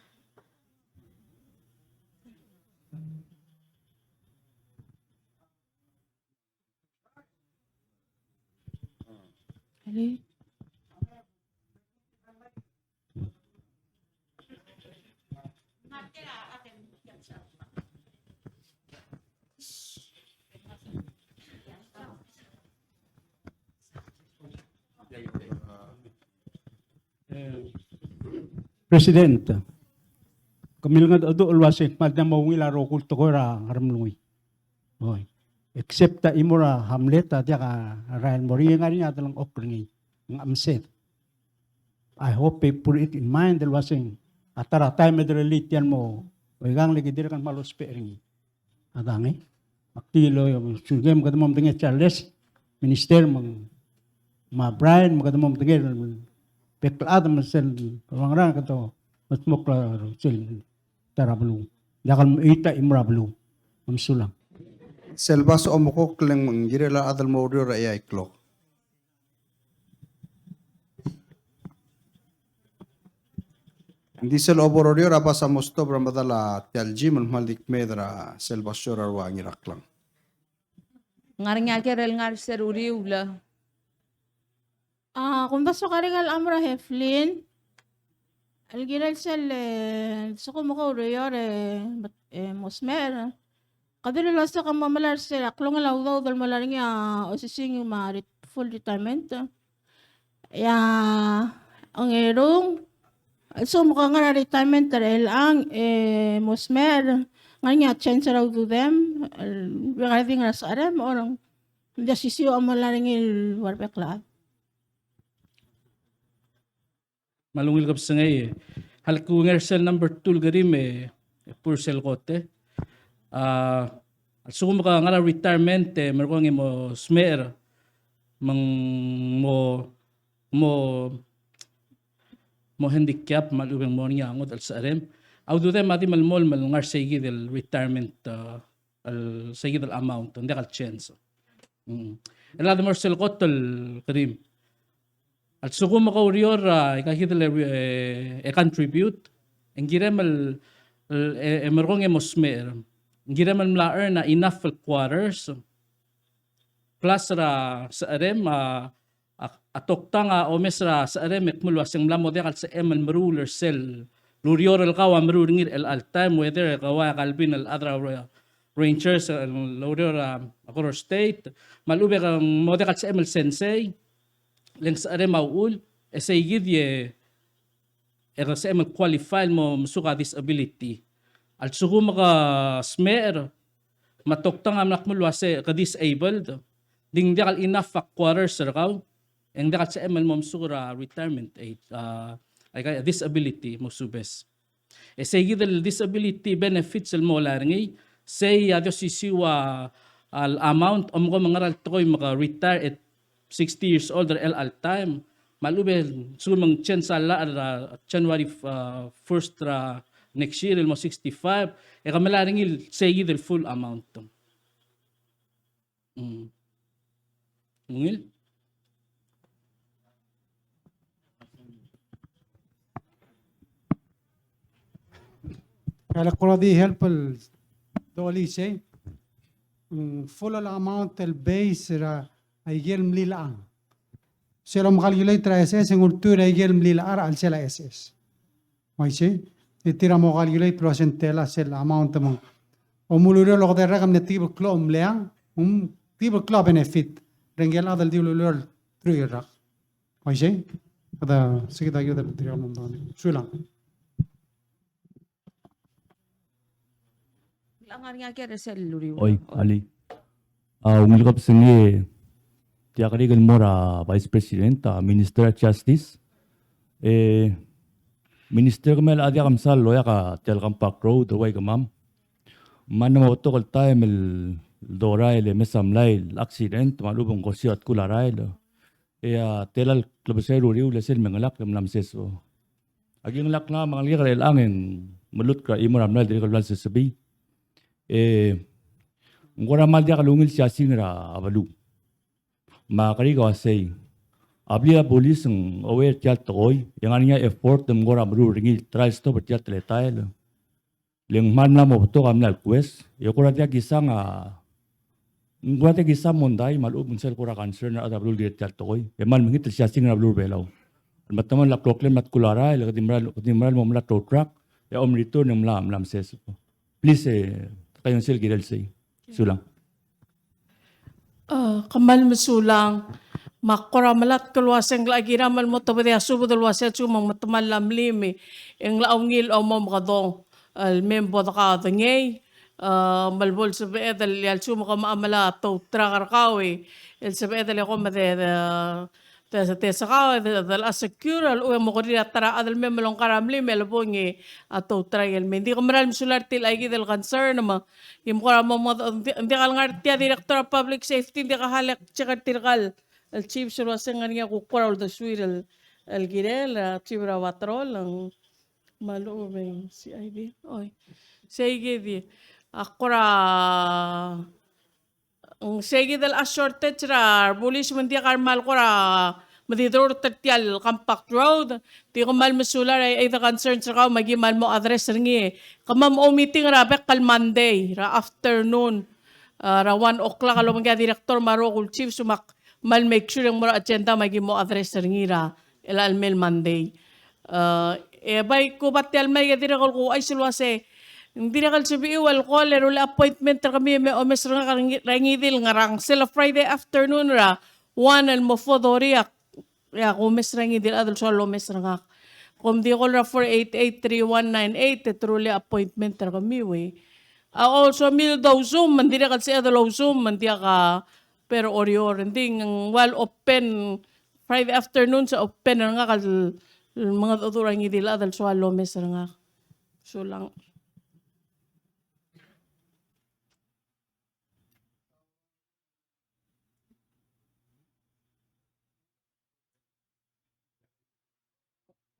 President, ke milengedecheduch el uasei kmal diak mo ungil a rokui el tekoi er a Ngeremlengui. Oi. Except a chimo er a hamlet a diak a rael el mo er ngii, e ng ngar er ngii a delengchokl er ngii. Ng msed. I hope they put it in mind el uaseng a ta er a taem e derellii tia el mo oikang le ke dirrek el kmal ousbech er ngii. A dang e. Ak di el, sel kem kede mo medengei Charles, Minister, me ng, me a Brian, me kede mo medengei el bek el chad me sel, ngerang kede mo smoke er sel ta er a beluu. Diak el mechita el chimo er a beluu. Mesulang. Sel bas a omekokl e ng kirel a chad el mo oureor er a eai el klok. Ng di sel obo er a ureor a bas a mo stop er a medal a tia el gym el kmal di kmeed er a sel basio er a rua Ngiraklang. Ng ngar er ngii a ker el ngar er sel uriul. A, kom bas a soak er a ikel cham er a Heflin. El kirel sel, e, lsekum ke oureor e, e, mo smecher. Kede rirelii el uasei ke mo melai er sel a klungel a udoud el mo er ngii a osisiu me a re-, full retirement. E a ongerung, lsekum ke ngar er a retirement er chelechang, e, mo smecher, ngar er ngii a chance er a ududem, el, regarding er a secherem, or ng di osisiu a mo er ngii el ua rebek el chad. Me a ungil kebesengei, e a lekong er sel number two el kerim e, e pur sel kot e. A, a lsekum ke ngar er a retirement e merekong e mo smecher, me ng mo, mo, mo handicap, me a lechub e ng mo er ngii a ngodech el secherem. A ududem a di melemolem el ngar er seikid el retirement, a, el seikid el amount, ng diak el chance. Mm. El a di mo er sel kot el kerim. A lsekum ke oureor, a, aika kid el, e, e contribute, e ng kirem el, el, e, e merekong e mo smecher. Ng kirem el mla earn a enough el quarters. Plus er a secherem, a, a, a toktang a omes er a secherem e kmo el uaseng mla mo diak el sebechem el meruul er sel ureor el kau a meruul er ngii er chelecha el taem, whether e kau a Calvin el chad er a Rangers el oureor er a Koror State, me a lechub e ng mo diak el sebechem el sensei, le ng secherem a uchul, e seikid e e ke sebechem el qualify el mo mesuk a disability. A lsekum ke smecher, me a toktang a mla kmo el uasei ke disabled, di ng diak el enough a quarters er kau, e ng diak el sebechem el mo mesuk er a retirement age, a, aika disability, mo subes. E seikid el disability benefits el mo melai er ngii, sei a di osisiu a, a amount, omko me ng ngera el tekoi me ke retire at sixty years old er chelecha el taem. Me a lechub e lsekum ng change a llach er a January, uh, first er a next year el mo sixty-five, e ke melai er ngii el seikid el full amount. Mm. Ungil? Kede kora di help el dolii sei. Mm, full el amount el base er a ikel mlilechang. Sel omcalculate er a S S, e ng ultuil er a ikel mlilechang er a chelsel a S S. Uaisei, e tir a mo calculate el uasei ng tela sel amount me ng. Omulureor el okede el rak e mle tibel klou a mlilechang, mm, tibel klou a benefit. Rengkel a chad el di ulureor el truich el rak. Uaisei, kede, sei kid a kired el tir a mo mdani. Sulang. Oi, alii. A, ungil kebesengei, tia kerik el mo er a Vice President, a Minister of Justice. E, Minister, kemiu a diak msa el loia a tia el Compact Road, el ua kemam. Me ng mo betok el taem el dorael e mesa mlai el accident, me a lechub e ng kosio a tkul a rael. E a tela el klebesei er a uriul e sel mengelakl e mla meseseb. Aki ngelakl a ngelekek er chelechang e ng melutk er a chimo er a mlai el dirrek el bla lsesebii. E ng kora mal diak lungil siasing er a beluu. Me a kerik a uasei, a blil a bulis ng aware er tia el tekoi, e ng ngar er ngii a effort me ng kora meruul er ngii el try el stop er tia el teletael. Le ng kmal mla mo betok a mla el kues, e kora diak kisang a, ng kora diak kisang mondai me a lechub e ng sel kora concern er a rechad er a beluu el kirel tia el tekoi, e kmal mekngit el siasing er a beluu er a Belau. Me te mla kloklem a tkul a rael, e kede mera el, kede mera el mo melai a tow truck, e a omeritur e ng mla, mla meseseb. Please, e, te kaingeseu el kirel sei. Sulang. A, kmal mesulang. Me ak kora melatk el uasei ng locha kiram el mo tobedii a subed el uasei a lsekum ng metemall a mlim e ng locha ungil el mo mekedong el mei me bo dekaodengei, a, me le bo lsebeched el, e a lsekum ke mecha melai a tow truck er kau e, el sebeched el e kom de, de, de, de sekau, de, de locha secure, a lechub e mo kerir a ta er a chad el mei me longkar a mlim e lebong e a tow truck el mei. Ng di ke mera el mesulang er tia el aike el concern me Ki mo kora mo, mo, ng di, ng diak el ngar tia director er a public safety, ng diak a lak check er tirka el chiefs el uasei ng ngar er ngii a kuk kora uldesuir el, el kirel, a chief er a patrol, ng me a lechub e ng C I D. Oi. Sei kid. A kora, ng sei kid el a shortage er a rebulis me ng diak a kmal kora me di drurt er tia el compact road, di kmal mesulang er a, e, the concerns er kau me ki kmal mo address er ngii. Kemam a oumeeting er a bek el Monday, er a afternoon, a, er a one o'clock el obengkii a director me a rokui el chiefs me ak kmal make sure e ng mo er a agenda me ki mo address er ngii er a, el, el mei el Monday. A, e bai kuba tia el mei e dirrek el kuuchais el uasei, ng dirrek el sebechiu el call e rullii a appointment er kemiu me omes er ngak er a ngii, er a ngii di el ngerang. Sel Friday afternoon er a one el mo four thirty a E a kumes er a ngii di el chad el soal el omes er ngak. Kom di call er a four eight eight three one nine eight e te rullii a appointment er kemiu e. A, also mildou Zoom, me ng dirrek el sebeched el ousum, me ng diak a per orior, ng di ng ua el open, Friday afternoon se open er ngak el mengedecheduch er a ngii di el chad el soal el omes er ngak. Sulang.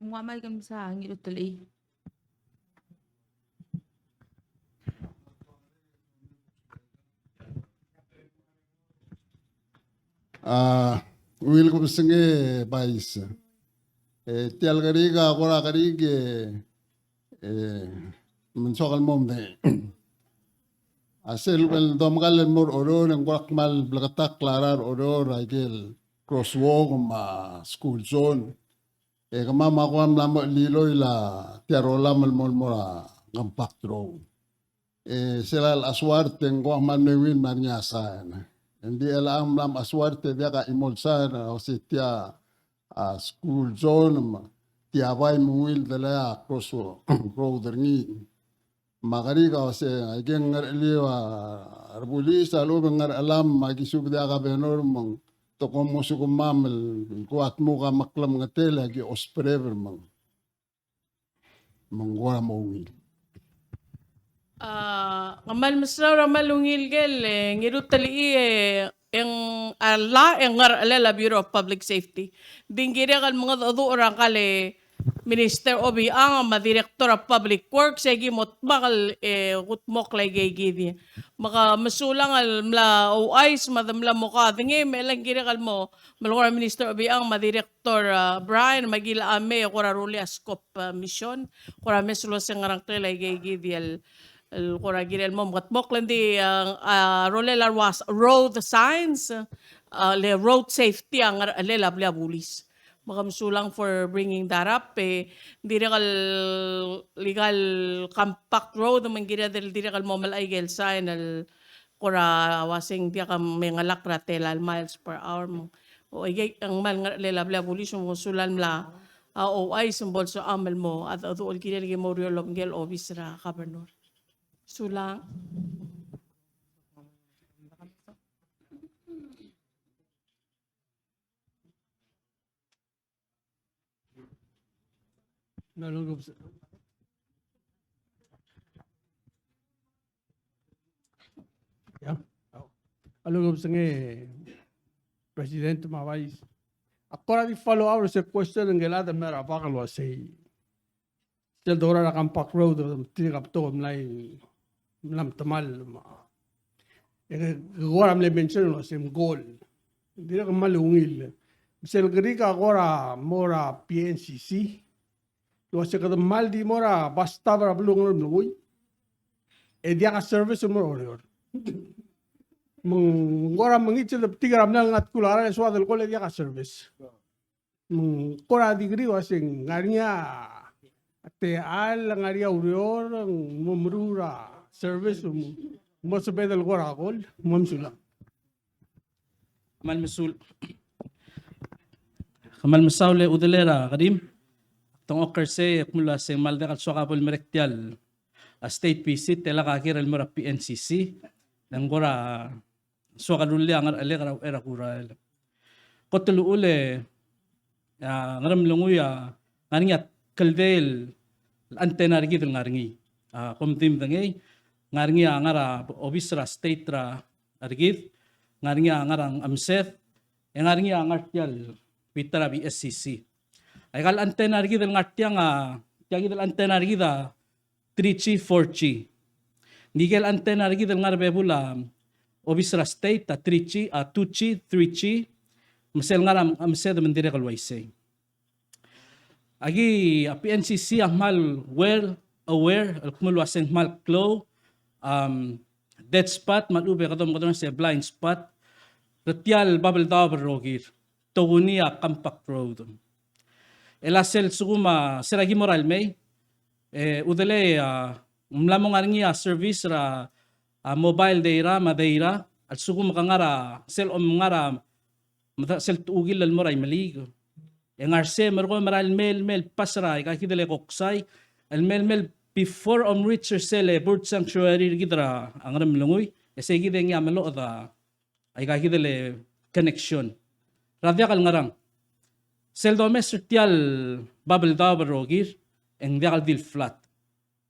Ng ua mai ke mesa ngii el telechii. A, ungil kebesengei, Vice. E, tia el kerik a kora kerik e, e, me ng soak el mo medengei. A sel domekall el mo er a Oreor, e ng kora kmal bleketakl a rechad er a Oreor, a ikel crosswalk me a school zone. E kemam a kora mla mo cheliloi a tia el rollam el mo, mo er a compact road. E sel a suart e ng kora kmal mle ungil me ng ngar er ngii a sain. Ng di chelechang ng mla mo suart e diak a chimo el sain, a uasei tia a school zone, me tia bai me ng ungil delai a cross road er ngii. Me a kerik a uasei, aike el ngerechelel a rebulis a lechub e ng ngerechelam, me aki subedii a governor me ng te ko mo sukemam el kuk a dmu a kmal klemengetel e aki ousbech er a rengmam. Me ng kora mo ungil. A, kmal mesulang er a kmal ungil ker, e, Ngirutelchii, e, e ng a llach e ng ngerechelel a Bureau of Public Safety. Ng di ng kirek el mengedecheduch er ngka el Minister Obichang me a Director of Public Works, e ki mo dmak el, e, kudmokl aike kid. Me ke mesulang el mla ouchais me de mla mo kaodengei, me chelechang ng kirek el mo, me le kora Minister Obichang me a Director Doctor, a, Brian, me aki locha mei e kora rullii a scope, a, mission, kora mes el uasei ng ngerang klel aike kid el, el kora kirel mo mekedmokl, e ng di, a, a, rolel a ua road signs, a, le road safety a ngerechelel a blil a bulis. Me ke mesulang for bringing that up, e, ng dirrek el, legal compact road, me ng kired el dirrek el mo melai aike el sign el kora uasei ng diak a mengelakl er a tela el miles per hour, me ng O, aike a kmal ngerechelel a blil a bulis, me ng sulang el mla, a, ouchais me bo lsoam el mo, a, a, a, kirel ki mo oureor el obengkel obis er a governor. Sulang. A lechub e ng President me a Vice. Ak kora di follow up er sel question er ngike el chad el mla er a bab el uasei, sel dorael a Compact Road, tirka a betok el mla, mla metemall me a, e ke kora mle mention el uasei ng goal. Dirrek el kmal ungil. Sel kerik a kora mo er a P N C C el uasei kede kmal di mo er a bus stop er a beluu er a Ngeremlengui e diak a service el mo er a Oreor. Me ng kora mengiis el betik er a mla el ngat kul a rael e soad el call e diak a service. Me ng kora di kerik el uasei ng ngar er ngii a techall, ngar er ngii a ureor, ng mo meruul a service, mo, mo sebeched el kora call, me mesulang. Kmal mesulang. Kmal mesaul e Udelel er a kerim. Te ngak er sei e kmo el uasei ng kmal diak el soak a bo lemerek tia el, a, state visit e lak a ker el mo er a P N C C. E ng kora soak el rullii a ngerechelek er a uchei er a kurael. Kot el uchul e, a, Ngeremlengui a ngar er ngii a kldei el antenna er kid el ngar er ngii. A, kom di medengei, ngar er ngii a ngar er a obis er a state er a er kid, ngar er ngii a ngar er a Ngemesed, e ngar er ngii a ngar er tia el bita er a B S C C. Aika el antenna er kid el ngar tiang a, tia kid el antenna er kid a three G, four G. Ngike el antenna er kid el ngar er a bebul a obis er a state a three G, a two G, three G, me sel ngar er a Ngemesed me ng dirrek el uaisei. Aki a P N C C a kmal well aware el kmo el uasei ng kmal klou, um, dead spot, me a lechub e kede omekedong el uasei blind spot er tia el Babeldaob el rokir, tokuni a Compact Road. E a sel lsekum a, se er a ki mo er a lemei, e Udelei a, ng mla mo ngar er ngii a service er a, a, mobile data me a data, a lsekum ke ngar er a, sel om ngar er a, me a sel tuukil el mo er a Imeliik. E ngar er sei e merekong e merael el mei, el mei el pass er aika kid el koksai, el mei, el mei el before om reach er sel bird sanctuary er kid er a Ngeremlengui, e sei kid e ngii a meloched a aika kid el connection. Er a diak el ngerang. Sel domes er tia el Babeldaob el rokir, e ng diak el di el flat.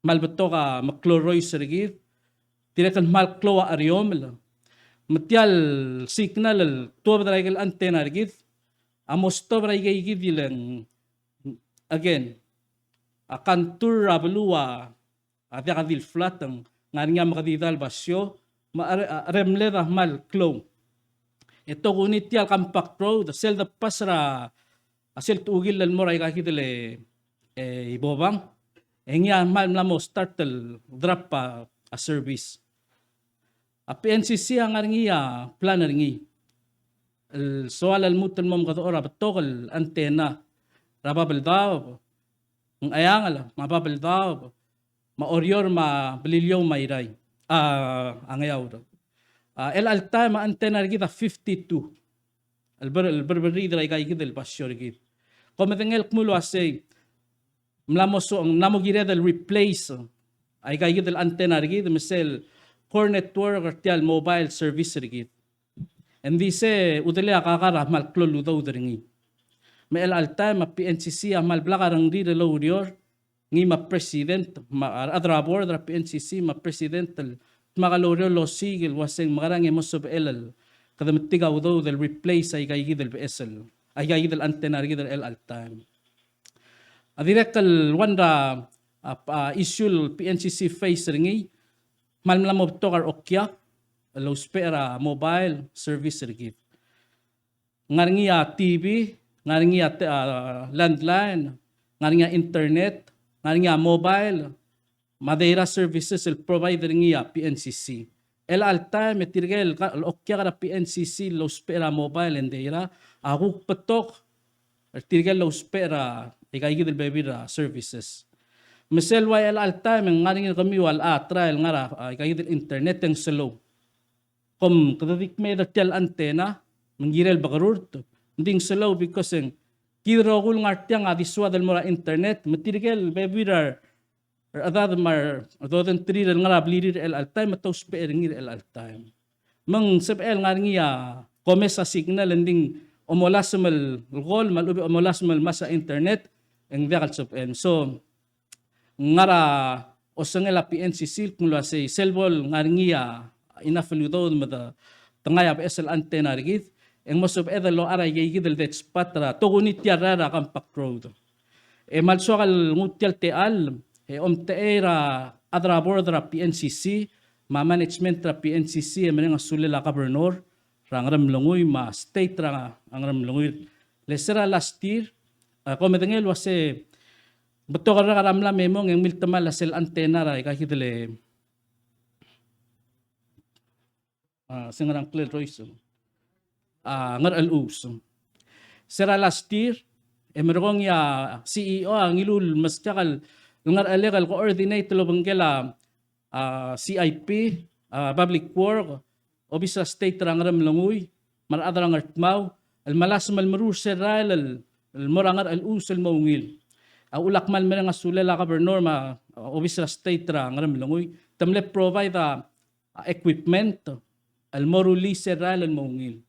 Kmal betok a meklou el rois er kid, dirrek el kmal klou a cheriomel. Me tia el signal el tuobed er aike el antenna er kid a mo stop er aike kid el, again, a contour er a beluu a diak di el flat, ng ngar er ngii a mekedidai el basio, me a re-, a remeled a kmal klou. E tokuni tia el Compact Road, sel de pass er a, a sel tuukil el mo er aika kid el, e, Ibobang, e ngii a kmal mla mo start el drop a, a service. A P N C C a ngar er ngii a plan er ngii el soal el lmuut el mo omekedechor a betok el antenna er a Babeldaob, Ngcheangel, me a Babeldaob, me a Oreor, me a Beliliou, me a Irrai, a, a Ngeaur. A, el chelecha el taem a antenna er kid a fifty-two. El ber-, el berberriid er aika kid el basio er kid. Kom medengei el kmo el uasei, mla mo so-, mla mo kired el replace aika kid el antenna er kid me sel core network er tia el mobile service er kid. Ng di se Udelei a kakar a kmal klou el udoud er ngii. Me chelecha el taem a P N C C a kmal blak a rengrir el oureor, ngii me a president, me a rechad er a board er a P N C C, me a president el dmak el oureor el osiik el uasei ng mekerang e mo sebechel el kede metik a udoud el replace aika kid el beches el, aika kid el antenna er kid er chelecha el taem. A dirrek el one er a, a, a issue el P N C C face er ngii, kmal mla mo betok a reokiak el ousbech er a mobile service er kid. Ngar er ngii a T V, ngar er ngii a te-, a, landline, ngar er ngii a internet, ngar er ngii a mobile, me a data services el provide er ngii a P N C C. Chelecha el taem e tirke el ka-, el okiak er a P N C C el ousbech er a mobile and data a kuk betok er tirke el ousbech er aika kid el bebil er a services. Me sel ua chelecha el taem e ng ngar er ngii er kemiu a locha try el ngar er a, a, aika kid el internet e ng slow. Kom kede di kmeed er tia el antenna, me ng kirel bekerurt, ng di ng slow because e ng kid el rokui el ngar tiang a di soad el mo er a internet, me tirke el bebil er a rechedad me a redodengterir el ngar er a blirir er chelecha el taem, me te ousbech er ngii er chelecha el taem. Me ng sebechel ngar er ngii a komes a signal, e ng di ng omolasem el call, me a lechub e omolasem el mas a internet, e ng diak el sebechel. So, ngar er a osengel a P N C C el kmo el uasei sel bo el ngar er ngii a enough el udoud me de tengai a beches el antenna er kid, e ng mo sebeched el locha er a ikeikid el dead spot er a tokuni tia el rael er a Compact Road. E mal soak el nguu tia el techall, e omtechei er a chad er a board er a P N C C, me a management er a P N C C, e mereng a sulel a governor er a Ngeremlengui, me a state er a Ngeremlengui. Le se er a last year, a, kom medengei el uase, betok el rak er a mla me mong e ng miltemall a sel antenna er a ikakid el, a, se ngera ngklel rois. A, Ngerchelechus. Se er a last year, e merekong e a C E O a ngiluu el meskak el ngerchelek el coordinate el obengkel a, a, C I P, a, Public Work, obis er a state er a Ngeremlengui, me a rechad er a Ngardmau, el melasem el meruul sel rael el, el mo er a Ngerchelechus el mo ungil. A uchul a kmal mereng a sulel a governor me a, a, obis er a state er a Ngeremlengui, te mle provide a, a equipment el mo rullii sel rael el mo ungil.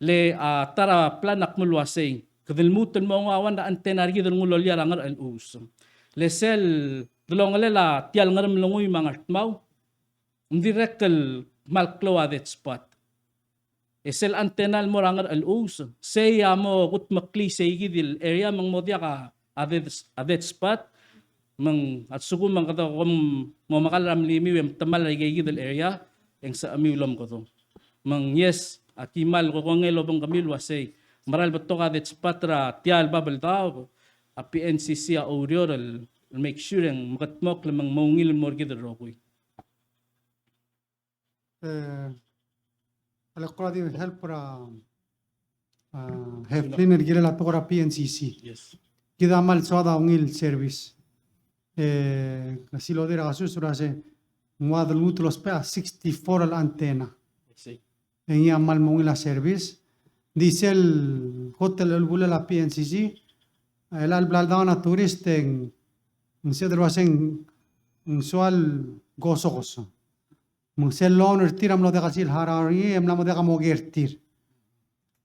Le, a, ta er a plan a kmo el uasei, kede lmuut el mo nguu a one er a antenna er kid el nguu el loia er a Ngerchelechus. Le sel delongelel a tia el Ngeremlengui me a Ngardmau, ng dirrek el kmal klou a dead spot. E sel antenna el mo er a Ngerchelechus, sei a mo kudmeklii seikid el area me ng mo diak a, a dead, a dead spot, me ng a lsekum e ng kede kom mo mekall er a mlimiu e mtemall er a ikeikid el area, e ng sebechemiu el omekedong. Me ng yes, a ki mal kokongei el obengkemiu el uasei, mera el betok a dead spot er a tia el Babeldaob, a P N C C a oureor el, el make sure e ng mekedmokl me ng mo ungil el mo er kid el rokui. E, a le kora di help er a, a, Heflin el kirel a tekoi er a P N C C. Yes. Kid a kmal soad a ungil service. E, ka silodir a kasus er a se, ng ua de lmuut el ousbech a sixty-four el antenna. I see. E ngii a kmal mo ungil a service. Di sel kot el chelebulel a P N C C, e, el bla ledown a tourist e ng, ng sebeched el uasei ng soal gosokos. Me ng sel loan er tir a mlo diak el sel harau er ngii, e mla mo diak a mo ker er tir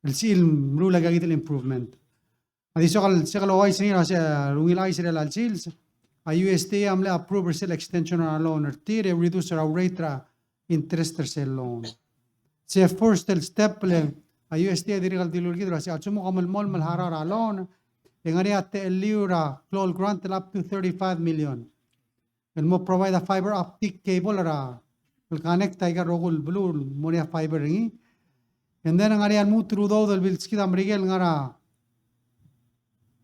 el sel meruul a ikakid el improvement. A di soak el, soak el ouchais er ngii er a se, a, ungil chais er a elecha el sils, a U S D A a mle approve er sel extension er a loan er tir, e reduce er a rate er a interest er sel loan. Se first el step le, a U S D A a dirrek el dilu er kid er a se, a lsekum kom melemolem el harau er a loan, e ng ngar er ngii a techelliu er a klou el grant el up to thirty-five million. El mo provide a fiber optic cable er a, el connect aika el rokui el beluu el mo er ngii a fiber er ngii. And then ng ngar er ngii a lmuut el udoud el bilskid a Merikel el ngar er a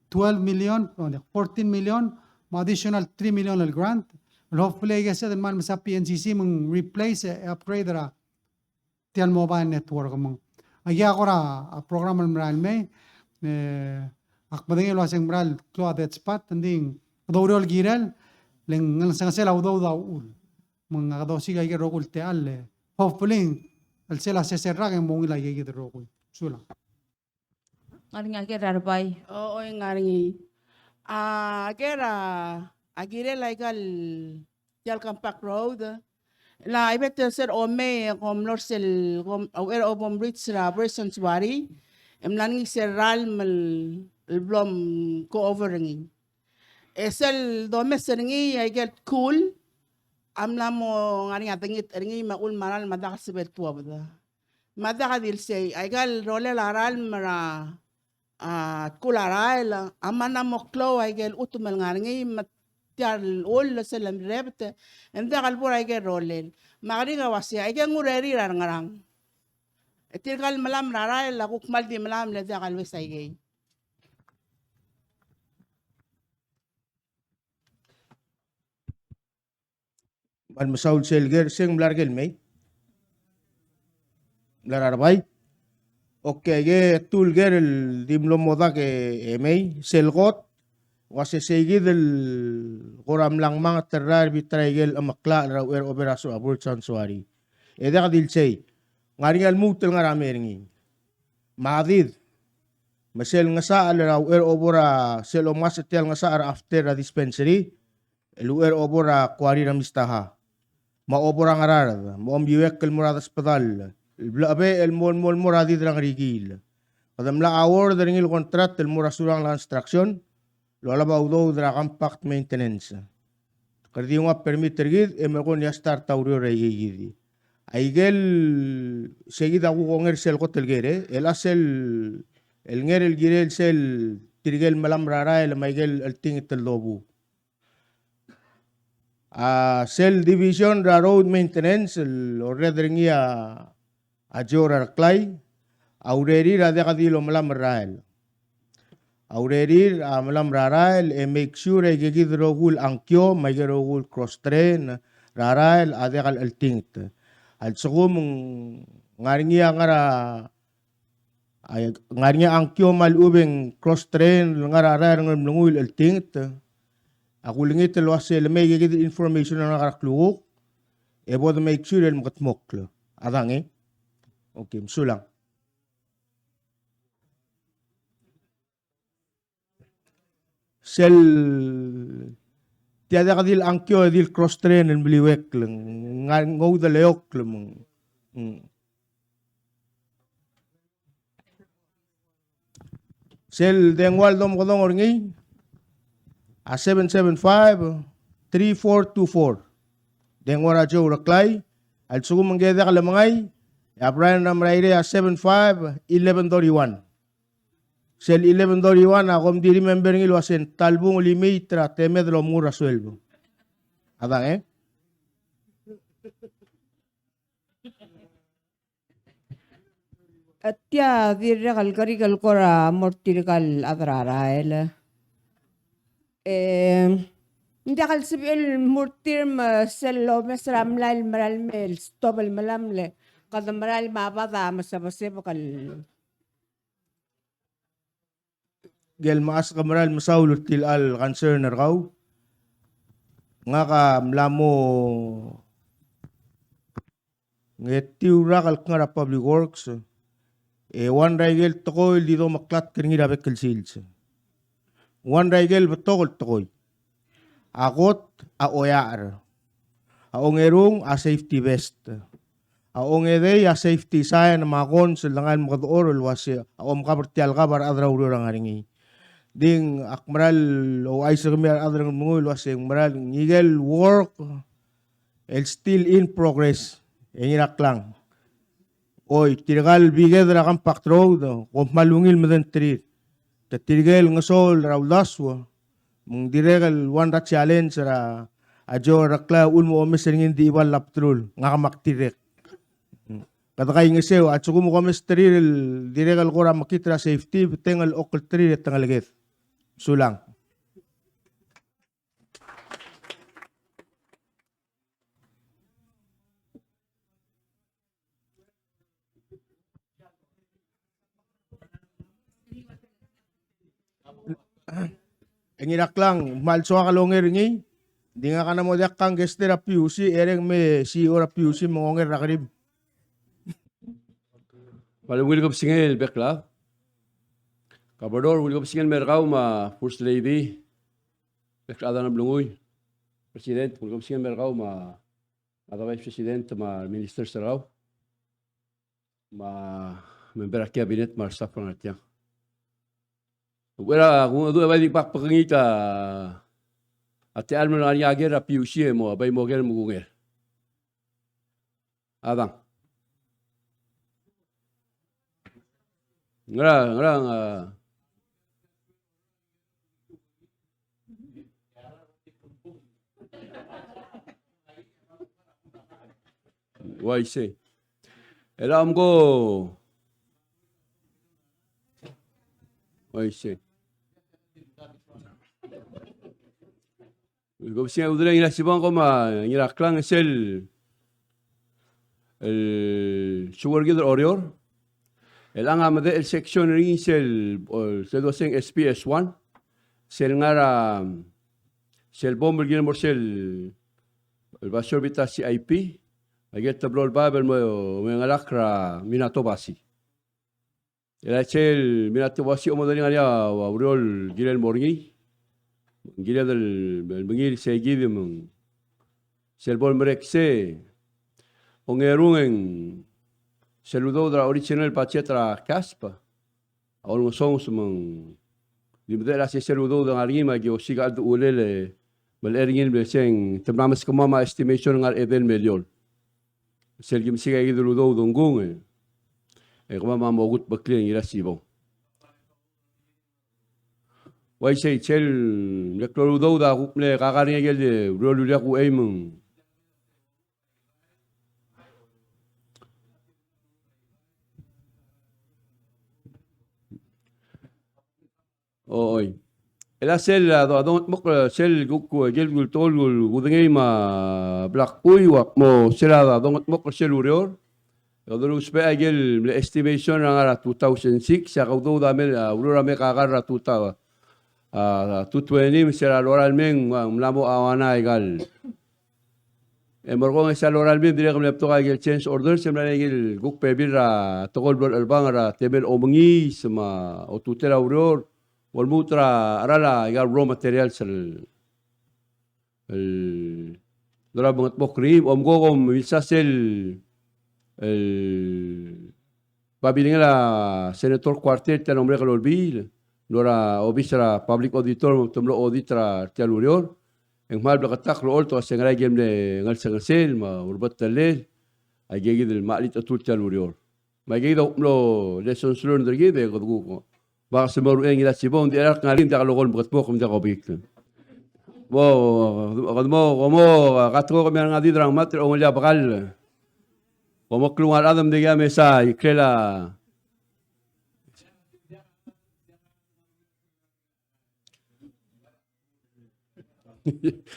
twelve million, oh, fourteen million, me a additional three million el grant. El hopefully aike el sel kmal mesa P N C C me ng replace e upgrade er a tia el mobile network me ng. Aika kora, a, program el merael mei, e, ak medengei el uasei ng merael klou a dead spot, ng di kede oureor el kirel, le ng ngesengesel a udoud a uchul. Me ng kede osiik aike el rokui el techall, e, hopefully, el sel a sesei el rak e ng mo ungil aike el rokui. Sulang. Ngar er ngii a Ker er a Rebai. O, oi, ngar er ngii. A, Ker a, a kirel aika el, tia el Compact Road. Le a ibet el sel omei, e kom mlo er sel, kom, a uchei er a bo mreach er a Bridge on Suari. E mla er ngii sel ralm el, el blo mgo over er ngii. E sel domes er ngii, aike el tkul, a mla mo ngar er ngii a dengit er ngii me a uchul me a ralm a diak el sebechel tuobed. Me a diak di el sei, aike el rolel a ralm er a, a, tkul a rael, a mla mo klou aike el chutem el ngar er ngii, me tia el chull sel lemerebet, e ng diak el bo er aike el rolel. Me a kerik a uasei, aike ng urerir a rengerang. E tirka el melam er a rael, a kuk kmal di melam le diak el ues aikei. Kmal mesaul sel ker, se ng mla er ker el mei. Mla er a Rebai. Okay, aike el ker el di mlo modak e, e mei, sel kot, ua se seikid el kora mla ngmanget el rael er a bita er aike el chemeklach er a uchei er a obo er a Bridge on Suari. E diak di el sei, ng ngar er ngii a lmuut el ngar er a mei er ngii. Me a did, me sel ngesachel er a uchei er a obo er a, sel omngasech tia el ngesachel er a after er a dispensary, el uchei er a obo er a quarry er a Mistaha, me a obo er a Ngaraard, me a omiuekl el mo er a desbedall, el blechebechel el mo, el mo, el mo er a did er a Ngerikiil. Kede mla award er ngii el contract el mo er a Surangel Construction, el olab a udoud er a compact maintenance. Kede di nguu a permit er kid, e merekong e start a ureor er a ikei kid. Aikel, se kid a kuk onger sel kot el ker, e le sel, el nger el kirel sel tirkel melam er a rael me aikel cheltinget el dobu. A sel division er a road maintenance el orreder er ngii a Joe er a Reklai, a urerir a diak di lomelam er a rael. A urerir a melam er a rael e make sure e aike kid el rokui el angkio me aike el rokui el cross drain er a rael a diak el cheltinget. A lsekum ng ngar er ngii a ngar er a A ngar er ngii a angkio me a lechub e ng cross drain el ngar er a rael er a Ngeremlengui el cheltinget. Ak ulengit el uase le mei aike kid el information er ngak er a klukuk e bo de make sure el mekedmokl. A dang e? Okay, mesulang. Sel tia diak di le angkio e di le cross drain el meliuekl, ng ngar er ngii a udeleuokl me ng. Mm. Sel dengua el domekedong er ngii a seven seven five, three four two four. Dengua er a Joe Reklai, a lsekum ng diak lemengai, e a Brian er a Merairei a seven five, eleven thirty-one. Sel eleven thirty-one a kom di remember er ngii el uase ng ta el bung el imiit er a temed el omengur er a sueleb. A dang e? E tia dirrek el kerik el kora mo er tirka el chad er a rael. E ng diak el sebechel el mo er tir me sel omes er a mlai el mera el mei el stop el melaml e kede mera el mabad a mesebesebek el Ikel mechas ke mera el mesaul er tia el concern er kau. Ngak a mla mo ngetiu el rak el kngar er a Public Works, e one er a ikel tekoi el di domeklatk er ngii er a bek el sils. One er a ikel betok el tekoi. A kot a oeacher. A ongerung a safety vest. A ongedei a safety sign me a cones el dengai el mekedechor el uase a omkab er tia el kab a rechad er a ureor a ngar er ngii. Di ng ak mera el ouchais er kemiu a rechad er a Ngeremlengui el uase ng mera el ngikel work el still in progress. E Ngiraklang. Oi, tirka el biked er a Compact Road, kom kmal ungil medengelterir. Te tirke el ngesoul er a uldasu, me ng dirrek el one er a challenge er a Joe er a Reklai a uchul me a omes er ngii ng di chibal a bdelul, ngak me ak dirrek. Kede kaingeseu, a lsekum kom mesterir el dirrek el kora mekngit er a safety, beteng el okelterir e te ngeleked. Sulang. E Ngiraklang, kmal soak el onger er ngii, di ngak a mo diak kang guest er a P U C, e reng me C E O er a P U C me ng onger er a kerim. Kmal ungil kebesengei el bek el chad. Governor, ungil kebesengei el mer kau me a First Lady, bek el chad er a Ngeremlengui, President, ungil kebesengei el mer kau me a me a Vice President me a Ministers er kau, me a member er a Cabinet me a staff er a ngar tiang. Uchei er a kung, a di bai di bak bekengit a techall me ng ngar er ngii a ker er a P U C e mo, bai mo ker me kunger. A dang. Ngera, ngera, a, uaisei. E le a mko. Uaisei. Kebesengei a udereng. Ngilasibang, kom a Ngiraklang, sel el sewer kid er a Oreor. El ngar a medechel section er ngii sel, o, sel doseng S P S one. Sel ngar er a, sel bom el kirel mo er sel, el basio er a bita C I P. Aike el teblo el baeb el mo, mo ngelakl er a Minato Basi. El a sel Minato Basi a mo dengei a ureor el kirel mo er ngii. Ng kired el mengiil sei kid me ng sel bo lemerek sei. Ongerung e ng sel udoud er a original budget er a CASP a olengesonges me ng di medechel a sesei el udoud a ngar er ngii me aki osiik a cheldechullel e melechei er ngii el mle sei, te mla meskemam a estimation el ngar er a edei el million. Sel ki mesiik a ikid el udoud e ng kung e, e kemam a mo kutbeklii er ngii er a sibong. Uaisei, sel mle klou el udoud a kuk mle kakar er ngii a ikel ureor el uliak uchei me ng Oi. El a sel a do-, a dongetmokl, sel kuk, kuk, ikel kuk tekoi el kudengei me a blak ui, ua mo sel a dongetmokl sel ureor. E kede ousbech a ikel mle estimation er a ngar er a two thousand six, e a udoud a mle, a, ureor a mle kakar er a two thousand, a, two twenty, me sel a lorael el mei, ng mla mo auanai a ikal E merekong e sel lorael el mei e dirrek el mle betok a ikel change order, se mla er ngii a ikel kuk bebil er a tekoi el blo er a chelebangel er a temel omengiis me a otutel a ureor, bo lmuut er a cheral a ikal raw materials el, el dorael el mengetmokl er ngii, omko kom milsa sel, el babilngel a Senator Kuartei er tia el omerek el olbiil, el mlo er a obis er a Public Auditor, me te mlo audit er tia el ureor, e ng kmal bleketakl el olecholt el uase ngera ikel mle ngelsengesel me a urebetellel a ikakid el mla chelitechetul tia el ureor. Me aikakid a kuk mlo lessons learned er kid e kede kuk, bak se mo ruchei er ngii er a sibong, ng di cheral ngar er ngii, ng diak loko el mekedmokl, ng diak obikl. Bo, kede mo, kom mo, katekoi kemiu a rengadid er a ngmat er a ongelii a bekall. Kom mo klungiaol a chad me ng dikea mesa ikrel a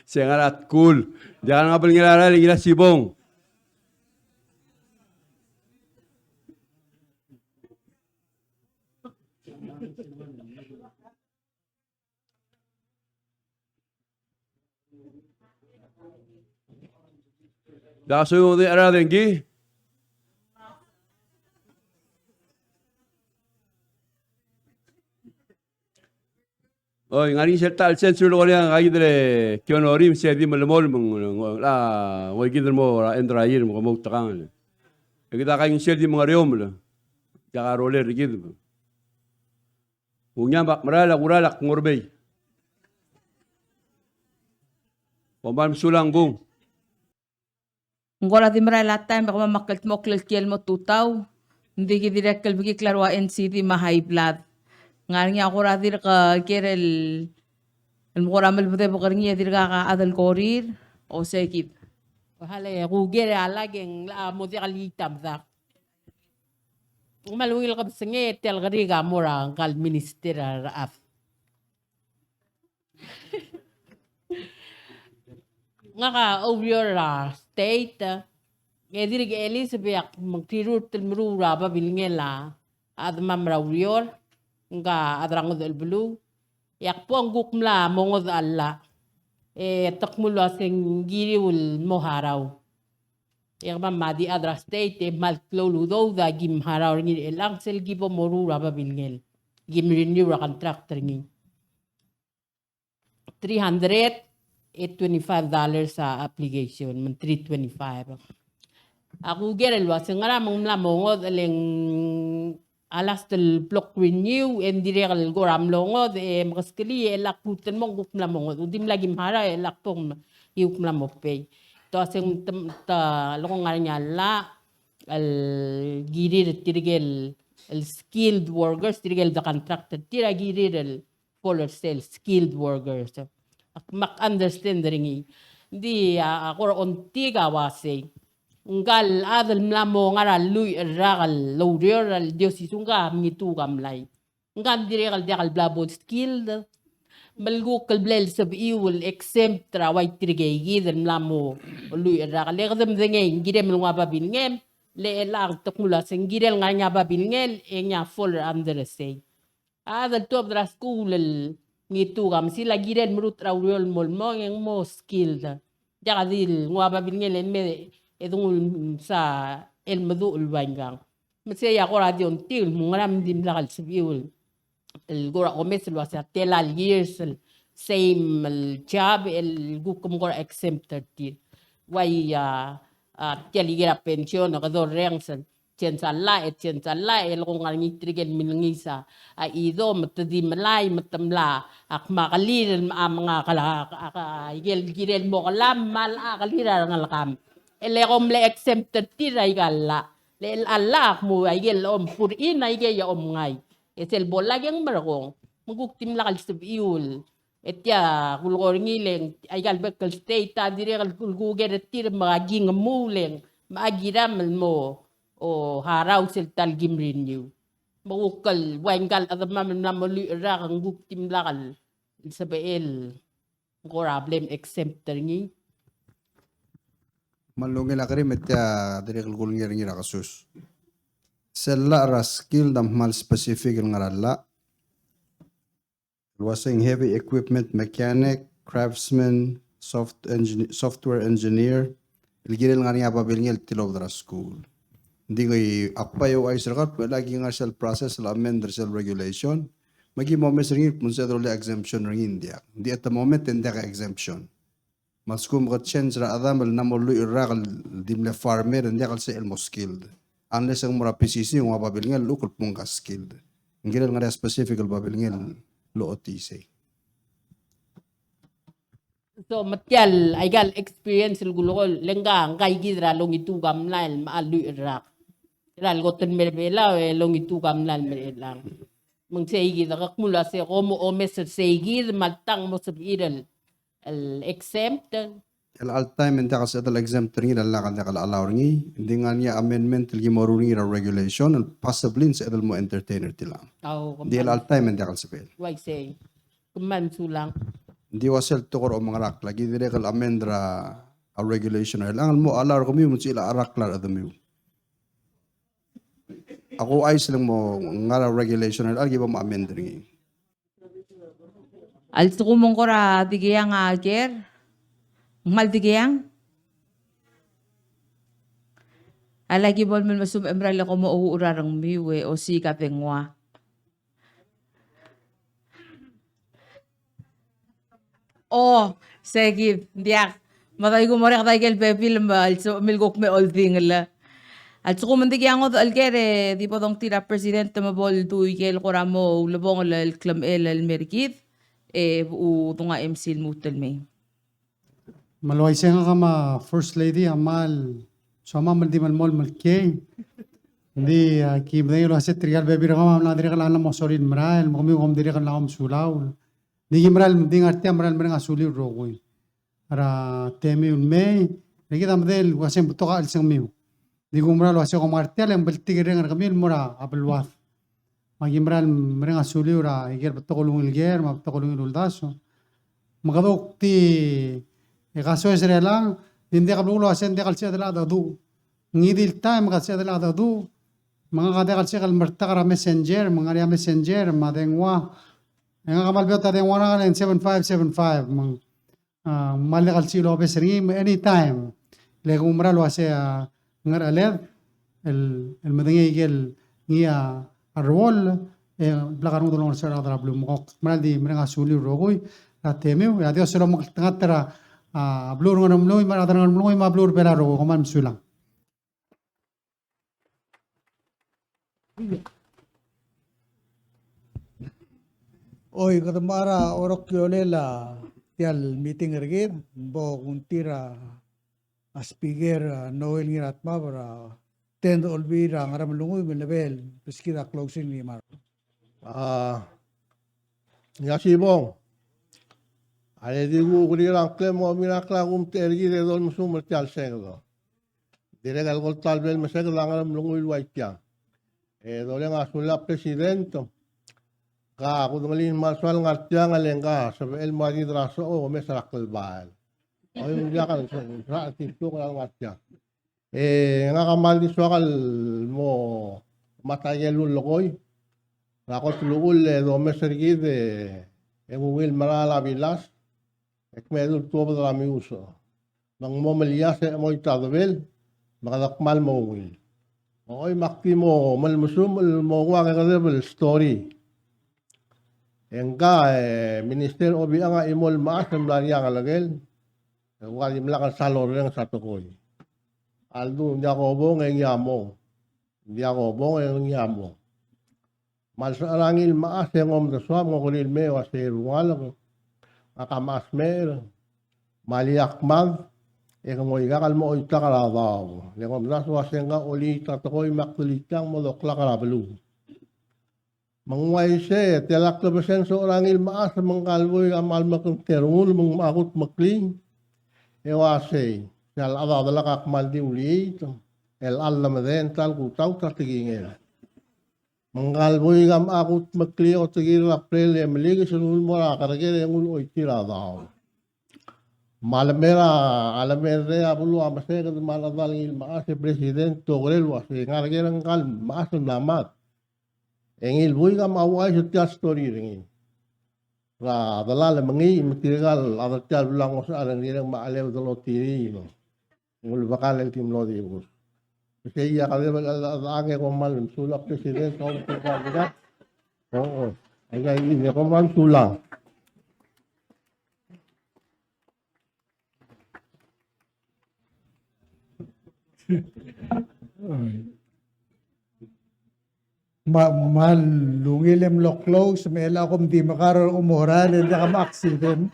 Se ngar er a tkul. Diak a ngebelngel a rael, ngii er a sibong. Diak a soiu ng di cheral e ngii. Oi, ng ngar er ngii sel ta el sens el ulekolia, ngakid el kionorim, se di melemolem, ng, ng, ng, a, ngoikid el mo er a end er a year me ke mo outekangel. E kid a kaingeseu el di mengereomel, diak a rolel er kid. Ng ungil a bak merael a kural a kngormei. Kom kmal mesulang, kung. Ng kora di merael a taem e kemam a kldmokl el kiei el mo tutau, ng di ki dirrek el bekikl a rua N C D me a high blood. Ng ngar er ngii a kora dirk ker el, el mo kora melbedebek er ngii e dirkak a chad el korir, o se kid. Hale, kuker e a lak e ng locha mo diak el itamdak. Ng kmal ungil kebesengei e tia el kerik a mo er a ngka el minister er a rechad. Ngak a oureor er a state, e dirk cheliseb e ak mengrirurt el meruul er a babilngel a chedemam er a ureor, ngka a chad er a ngodech el beluu, e ak bo ng kuk mla mo ngodech a llach, e te kmo el uase ng kiriu el mo harau. E kemam a di chad er a state e kmal klou el udoud a ki mharau er ngii er chelechang sel ki bo moruul er a babilngel, ki renew er a contract er ngii. Three hundred e twenty-five dollars a application, me ng three twenty-five. A kuker el uase ngera me ng mla mo ngodech, le ng a last el blok renew, e ng dirrek el kora mlo ngodech, e mekeskelii, e lak kuk el mo ng kuk mla mo ngodech. Ng di mla ki mharau, e lak bo ng kuk mla mo pay. Te uase ng te, te leko ngar er ngii a llach el kirir tirke el, el skilled workers, tirke el de contractor, tir a kirir el for sale skilled workers. Ak mak understand er ngii. Ng di a, a kora ongtik a uasei, ngka el chad el mla mo ngar er a lluich el rak el oureor er a diocese, ngka a mengituu a mlai. Ngka ng dirrek el diak el bla bo skilled. Me ng kuk el bla el sebechiu el exempt er a ua tirke kid el mla mo lluich el rak. Le kede medengei, ng kirem el nguu a babilngem, le chelechang te kmo el uase ng kirel ngar er ngii a babilngel, e ngii a fall under sei. A chad el tuobed er a skuul el mengituu a mesil a kirel merutech er a ureor el mo el mong e ng mo skilled. Diak di el nguu a babilngel e me e de nguu el msa el meduch el ua ngkang. Me sei a kora di ongtik el kmo ngera me ng dimlak el sebechiu el, el kora omes el uase a tela el years el same el job el kuk mo kora exempt er tir. Ua ia, a, tia el ikel a pension e kede orrenges el change a llach, e change a llach, e leko ngar er ngii tirke el milengiis a, a chido, me te di melai, me te mla, ak mo kelir el, a, menga kela, a, a, ikel kirel mo kelam, me a locha kelir a rengelekam. E le kom mle exempt er tir aika el llach. Le chelecha el llach a kmo aike el om put in, aike a omngai. E sel bo lak e ng merekong. Me kuk dimlak el sebechiu el E tia kulekoi er ngii le ng aika el bek el state a dirrek el kulekoi er tir me aki ngemuu le ng me aki kiram el mo harau sel ta el kim renew. Me kuk el ua ngka el chedemam el mla mo lluich el rak e ng kuk dimlak el sebechel ng kora bla mle exempt er ngii. Me a ungil a kerim e tia dirrek el kulengei er ngii er a kesus. Sel llach er a skilled a kmal specific el ngar er a llach. El uasei ng heavy equipment mechanic, craftsman, soft engineer, software engineer, el kirel ngar er ngii a babilngel el tilobed er a skuul. Ng di ngii a kbai ouchais er kau el kmo chelecha ki ngar er sel process el amend er sel regulation, me ki mo omes er ngii el kmo ng sebeched el rullii a exemption er ngii, ng diak. Ng di at the moment e ng diak a exemption. Me a lsekum ke change er a chedam el mla mo lluich el rak el di mle farmer, ng diak el sebechel el mo skilled. Unless ng mo er a P C C, ng ua babilngel el kuk el kmo ngka skilled. Ng kirel ngar er ngii a specific el babilngel el ochotii sei. So, me tia el, aika el experience el kulekoi, le ngka, ngka ikid er a longitu a mlai el mla lluich el rak. Er a le kot el mei er a Belau, e longitu a mlai el mei er a Belau. Me ng seikid, ke kmo el uasei, kom omes er seikid, me a le tang mo sebechir el el exempt. Chelecha el taem e ng diak el sebeched el exempt er ngii, le a llach a diak el allow er ngii, ng di ngar er ngii a amendment el ki mo ruul er ngii er a regulation, el possibly ng sebeched el mo entertain er tiang. Ng di chelecha el taem e ng diak el sebechel. Uaisei. Kmal mesulang. Ng di ua sel tekoi er a omengerakl, aki dirrek el amend er a regulation er chelechang el mo allow er kemiu me ng sebechir a cherakl a rechedemiu. Ak ouchais el ng mo ngar er a regulation er chelechang el ki bo mo amend er ngii. A lsekum ng kora dikeang a ker, ng kmal dikeang. A laki bo el mei el mesumech e mera el kom ouchur a rengmiu e osiik a dengua. O, seikid, ng diak. Me a daiku mo er a daikel bebil me a lsekum el kuk me oldingel. A lsekum ng dikeang a ngodech el ker e di bo dongtir a president me bo ldu ikel kora mo ulebongel el klemechel el mer kid, e bo kudung a M C el lmuut el mei. Me le uaisei, ngak me a First Lady a kmal soam el di melemolem el kiei. Ng di, a, ki medengei el uasei tirka el bebil er kemam a mla dirrek el mla mo sorir el merael, me kemiu kom dirrek el mla mo mesulang. Ng di ki mera el di ngar tia, mera el mereng a suliu el rokui er a temiu el mei, e kid a medengei el uasei ng betok a chelsengmiu. Ng di kumerang el uasei kom ngar tia le ng bltikerreng er kemiu el mo er a beluad. Me aki mera el mereng a suliu er a ikel betok el ungil ker me a betok el ungil uldasu. Me kede kuk di, e, kasoes er chelechang, e ng diak el belkul el uasei ng diak el sebeched el cheldecheduch. Ngii di el taem e kede sebeched el cheldecheduch, me ngak a diak el sebechek el mertak er a messenger, me ng ngar er ngii a messenger me a dengua. E ngak a kmal beot a dengua er ngak el seven five seven five, me ng a, me ng diak el sebechir el obes er ngii, me anytime. Le kumerang el uasei a ngercheled el, el medengei ikel ngii a rolel, e blak a rengud el olengeseu er a rechad er a beluu. Me kuk mera el di mereng a suliu el rokui er a temiu, e a Dios a lomekngeltengat er a, a, beluu er a Ngeremlengui, me a rechad er a Ngeremlengui, me a beluu er a Belau el rokui. Kom kmal mesulang. Oi, kede mla er a orokiolel a tia el meeting er kid, bo kungtir a speaker, a, Noel Ngiratmab er a attend a Olbiil er a Ngeremlengui, me lebel beskid a closing remark. A, Ngiasibong. A le di kuk uriul a ngklem, mo mirakl a kumtechei er kid e dolmesumech er tia el seked. Dirrek el kot el bel meseked a Ngeremlengui el ua tiang. E doleng a sulir a president, ka kudengelii me a soal ngar tiang, le ngka sebechel mo er a di draso, omes er a klbael. Oi, ng diak el se, se, se, se, ngar tiang. E ngak a kmal di soak el mo metakel lulekoi er a kot el uchul e domes er kid e ng ungil merael a bilas, e kmedu el tuobed er a miusecher. Me ng mo melias e mo itadebel, me kede kmal mo ungil. Oi, me ak di mo melemesumech el mo nguu a kekedeb el story. E ngka e Minister Obichang a chimo el mechas el mla er ngii a ngelekel, e ua dimlak el sal orrenges a tekoi. A ldu, ng diak kobong e ngii a mong. Ng diak kobong e ngii a mong. Me a lsecher a ngii el mechas e ng omdesuam, ng okerir el mei e uasei, "Rengalek, ngak a mechas, mei er, me alii a kmad, e ke ngoikak el mo choitak er a daob. Le kom mla soak e ng oliit a tekoi me a kdulii tiang mo doklak er a beluu. Me ng uaisei e tia el klebesei e ng soal er a ngii el mechas me ngka el buik a kmal mekngit er ngii me ng mla kudmeklii. E uaisei, sel chad a delak a kmal di uliit el chellemedengei el kutaut a tekingel. Me ngka el buik a mla kudmeklii a otekir er a April e meliik e sel mo er a kerker e nguu el choitii er a daob. Me a lemei er a, a lemei er a beluu a meseked me a chad el ngii el mechas e president a oker el uaisei, ngar er ngii a kerker el ngka el mechas el mla mad. E ngii el buik a mla ouchais er tia el story er ngii. Er a delal me ngii me tirka el chad er tia el beluu a ngosechar er ngii e ng mla chelebed el otirii, no. Ng ulebekall el di mlo dibus. Sei a kede bel a, a, a, nge kom kmal mesulang president, kom kmal mesulang. Oo. Aika, e kom kmal mesulang. Me, me a ungil e mlo close, me a lak kom di mekar a omorael e diak a accident.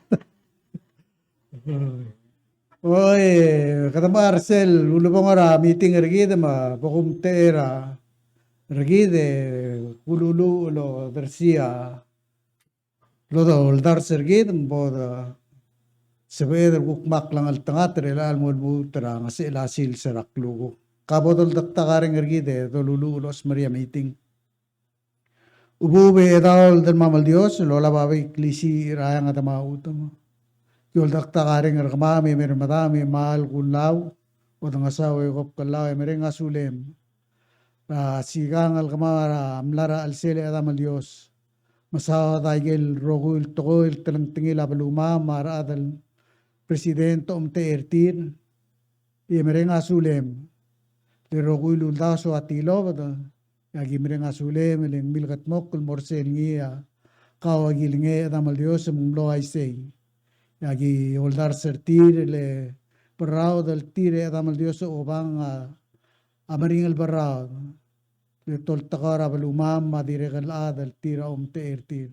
Oi, kede mechar sel ulebongel er a meeting er kid me bo kumtechei er kid e kululuuch el odersii a loldars er kid me bo de sebeched el kuk mo klengeltengat er chelecha el mo lmuut er a ngesechel a sils er a klukuk. Ka bo doldektak a reng er kid e doluluuch el osmerii a meeting. Ubub e chedaol el Demam el Dios el olab a bek el klisiich er a eanged me a chutem. Ki oldektak a reng er kemam e mei er medam e mal kulau, odengesau e kobkellau e mereng a sulem. Er a sikang el kemam er a mla er a chelsel e Chedam el Dios, mesaod a ikel rokui el tekoi el telengtengil a belumam me a rechad el president a omtechei er tir, e mereng a sulem. Le rokui el uldasu a tilobed, e aki mereng a sulem, e le ng milkedmokl el mo er sel ngii a kau a kilengei e Chedam el Dios me ng mlo uaisei. E aki oldars er tir, le berraod el tir e Chedam el Dios a obang a a meringel berraod, le toltekau er a belumam me a dirrek el chad el tir a omtechei er tir.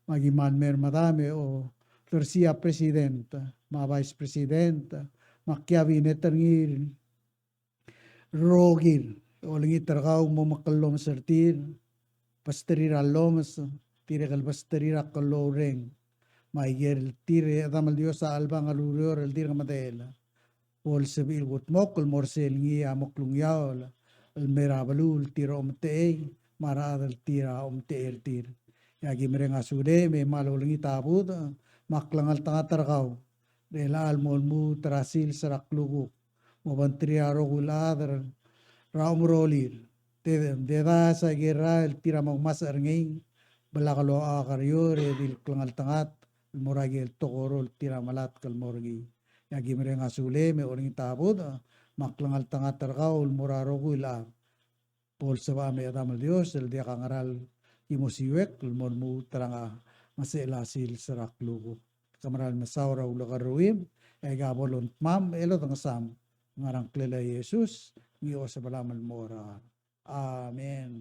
Me aki mal mei er medam e odersii a president, me a vice president, me a cabinet er ngii el rokir, olengit er kau mo mekllomesii er tir, besterir a llomes, dirrek el besterir a klou el reng, me a ikel tir e Chedam el Dios a chelebangel el ureor el dirk medechel. Bo lsebechir el kudmokl el mo er sel ngii a mo klungiaol el mei er a beluu el tir a omtechei me a rechad el tir a omtechei er tir. E aki mereng a sulem e mal olengit a budech me a klengeltengat er kau er chelecha el mo lmuut er a sils er a klukuk, mo obengterir a rokui el chad er a omerolir. Te, te dasa ikel rael el tir a mo ngmasech er ngii, me lak locha kerior e di klengeltengat el mo er a ikel tekoi el tir a melatk el mo er ngii. E aki mereng a sulem e olengit a budech me a klengeltengat er kau el mo er a rokui el chad. Bo lsebecham e Chedam el Dios el diak a ngera el ki mo siuekl el mo lmuut er a ngesechel a sils er a klukuk. Ke meral mesaul er a ulekerreuim, e aika bo longdmam el odengesam. Ngar er a ngklel a Jesus, ngii a Osebelam el mo er a. Amen.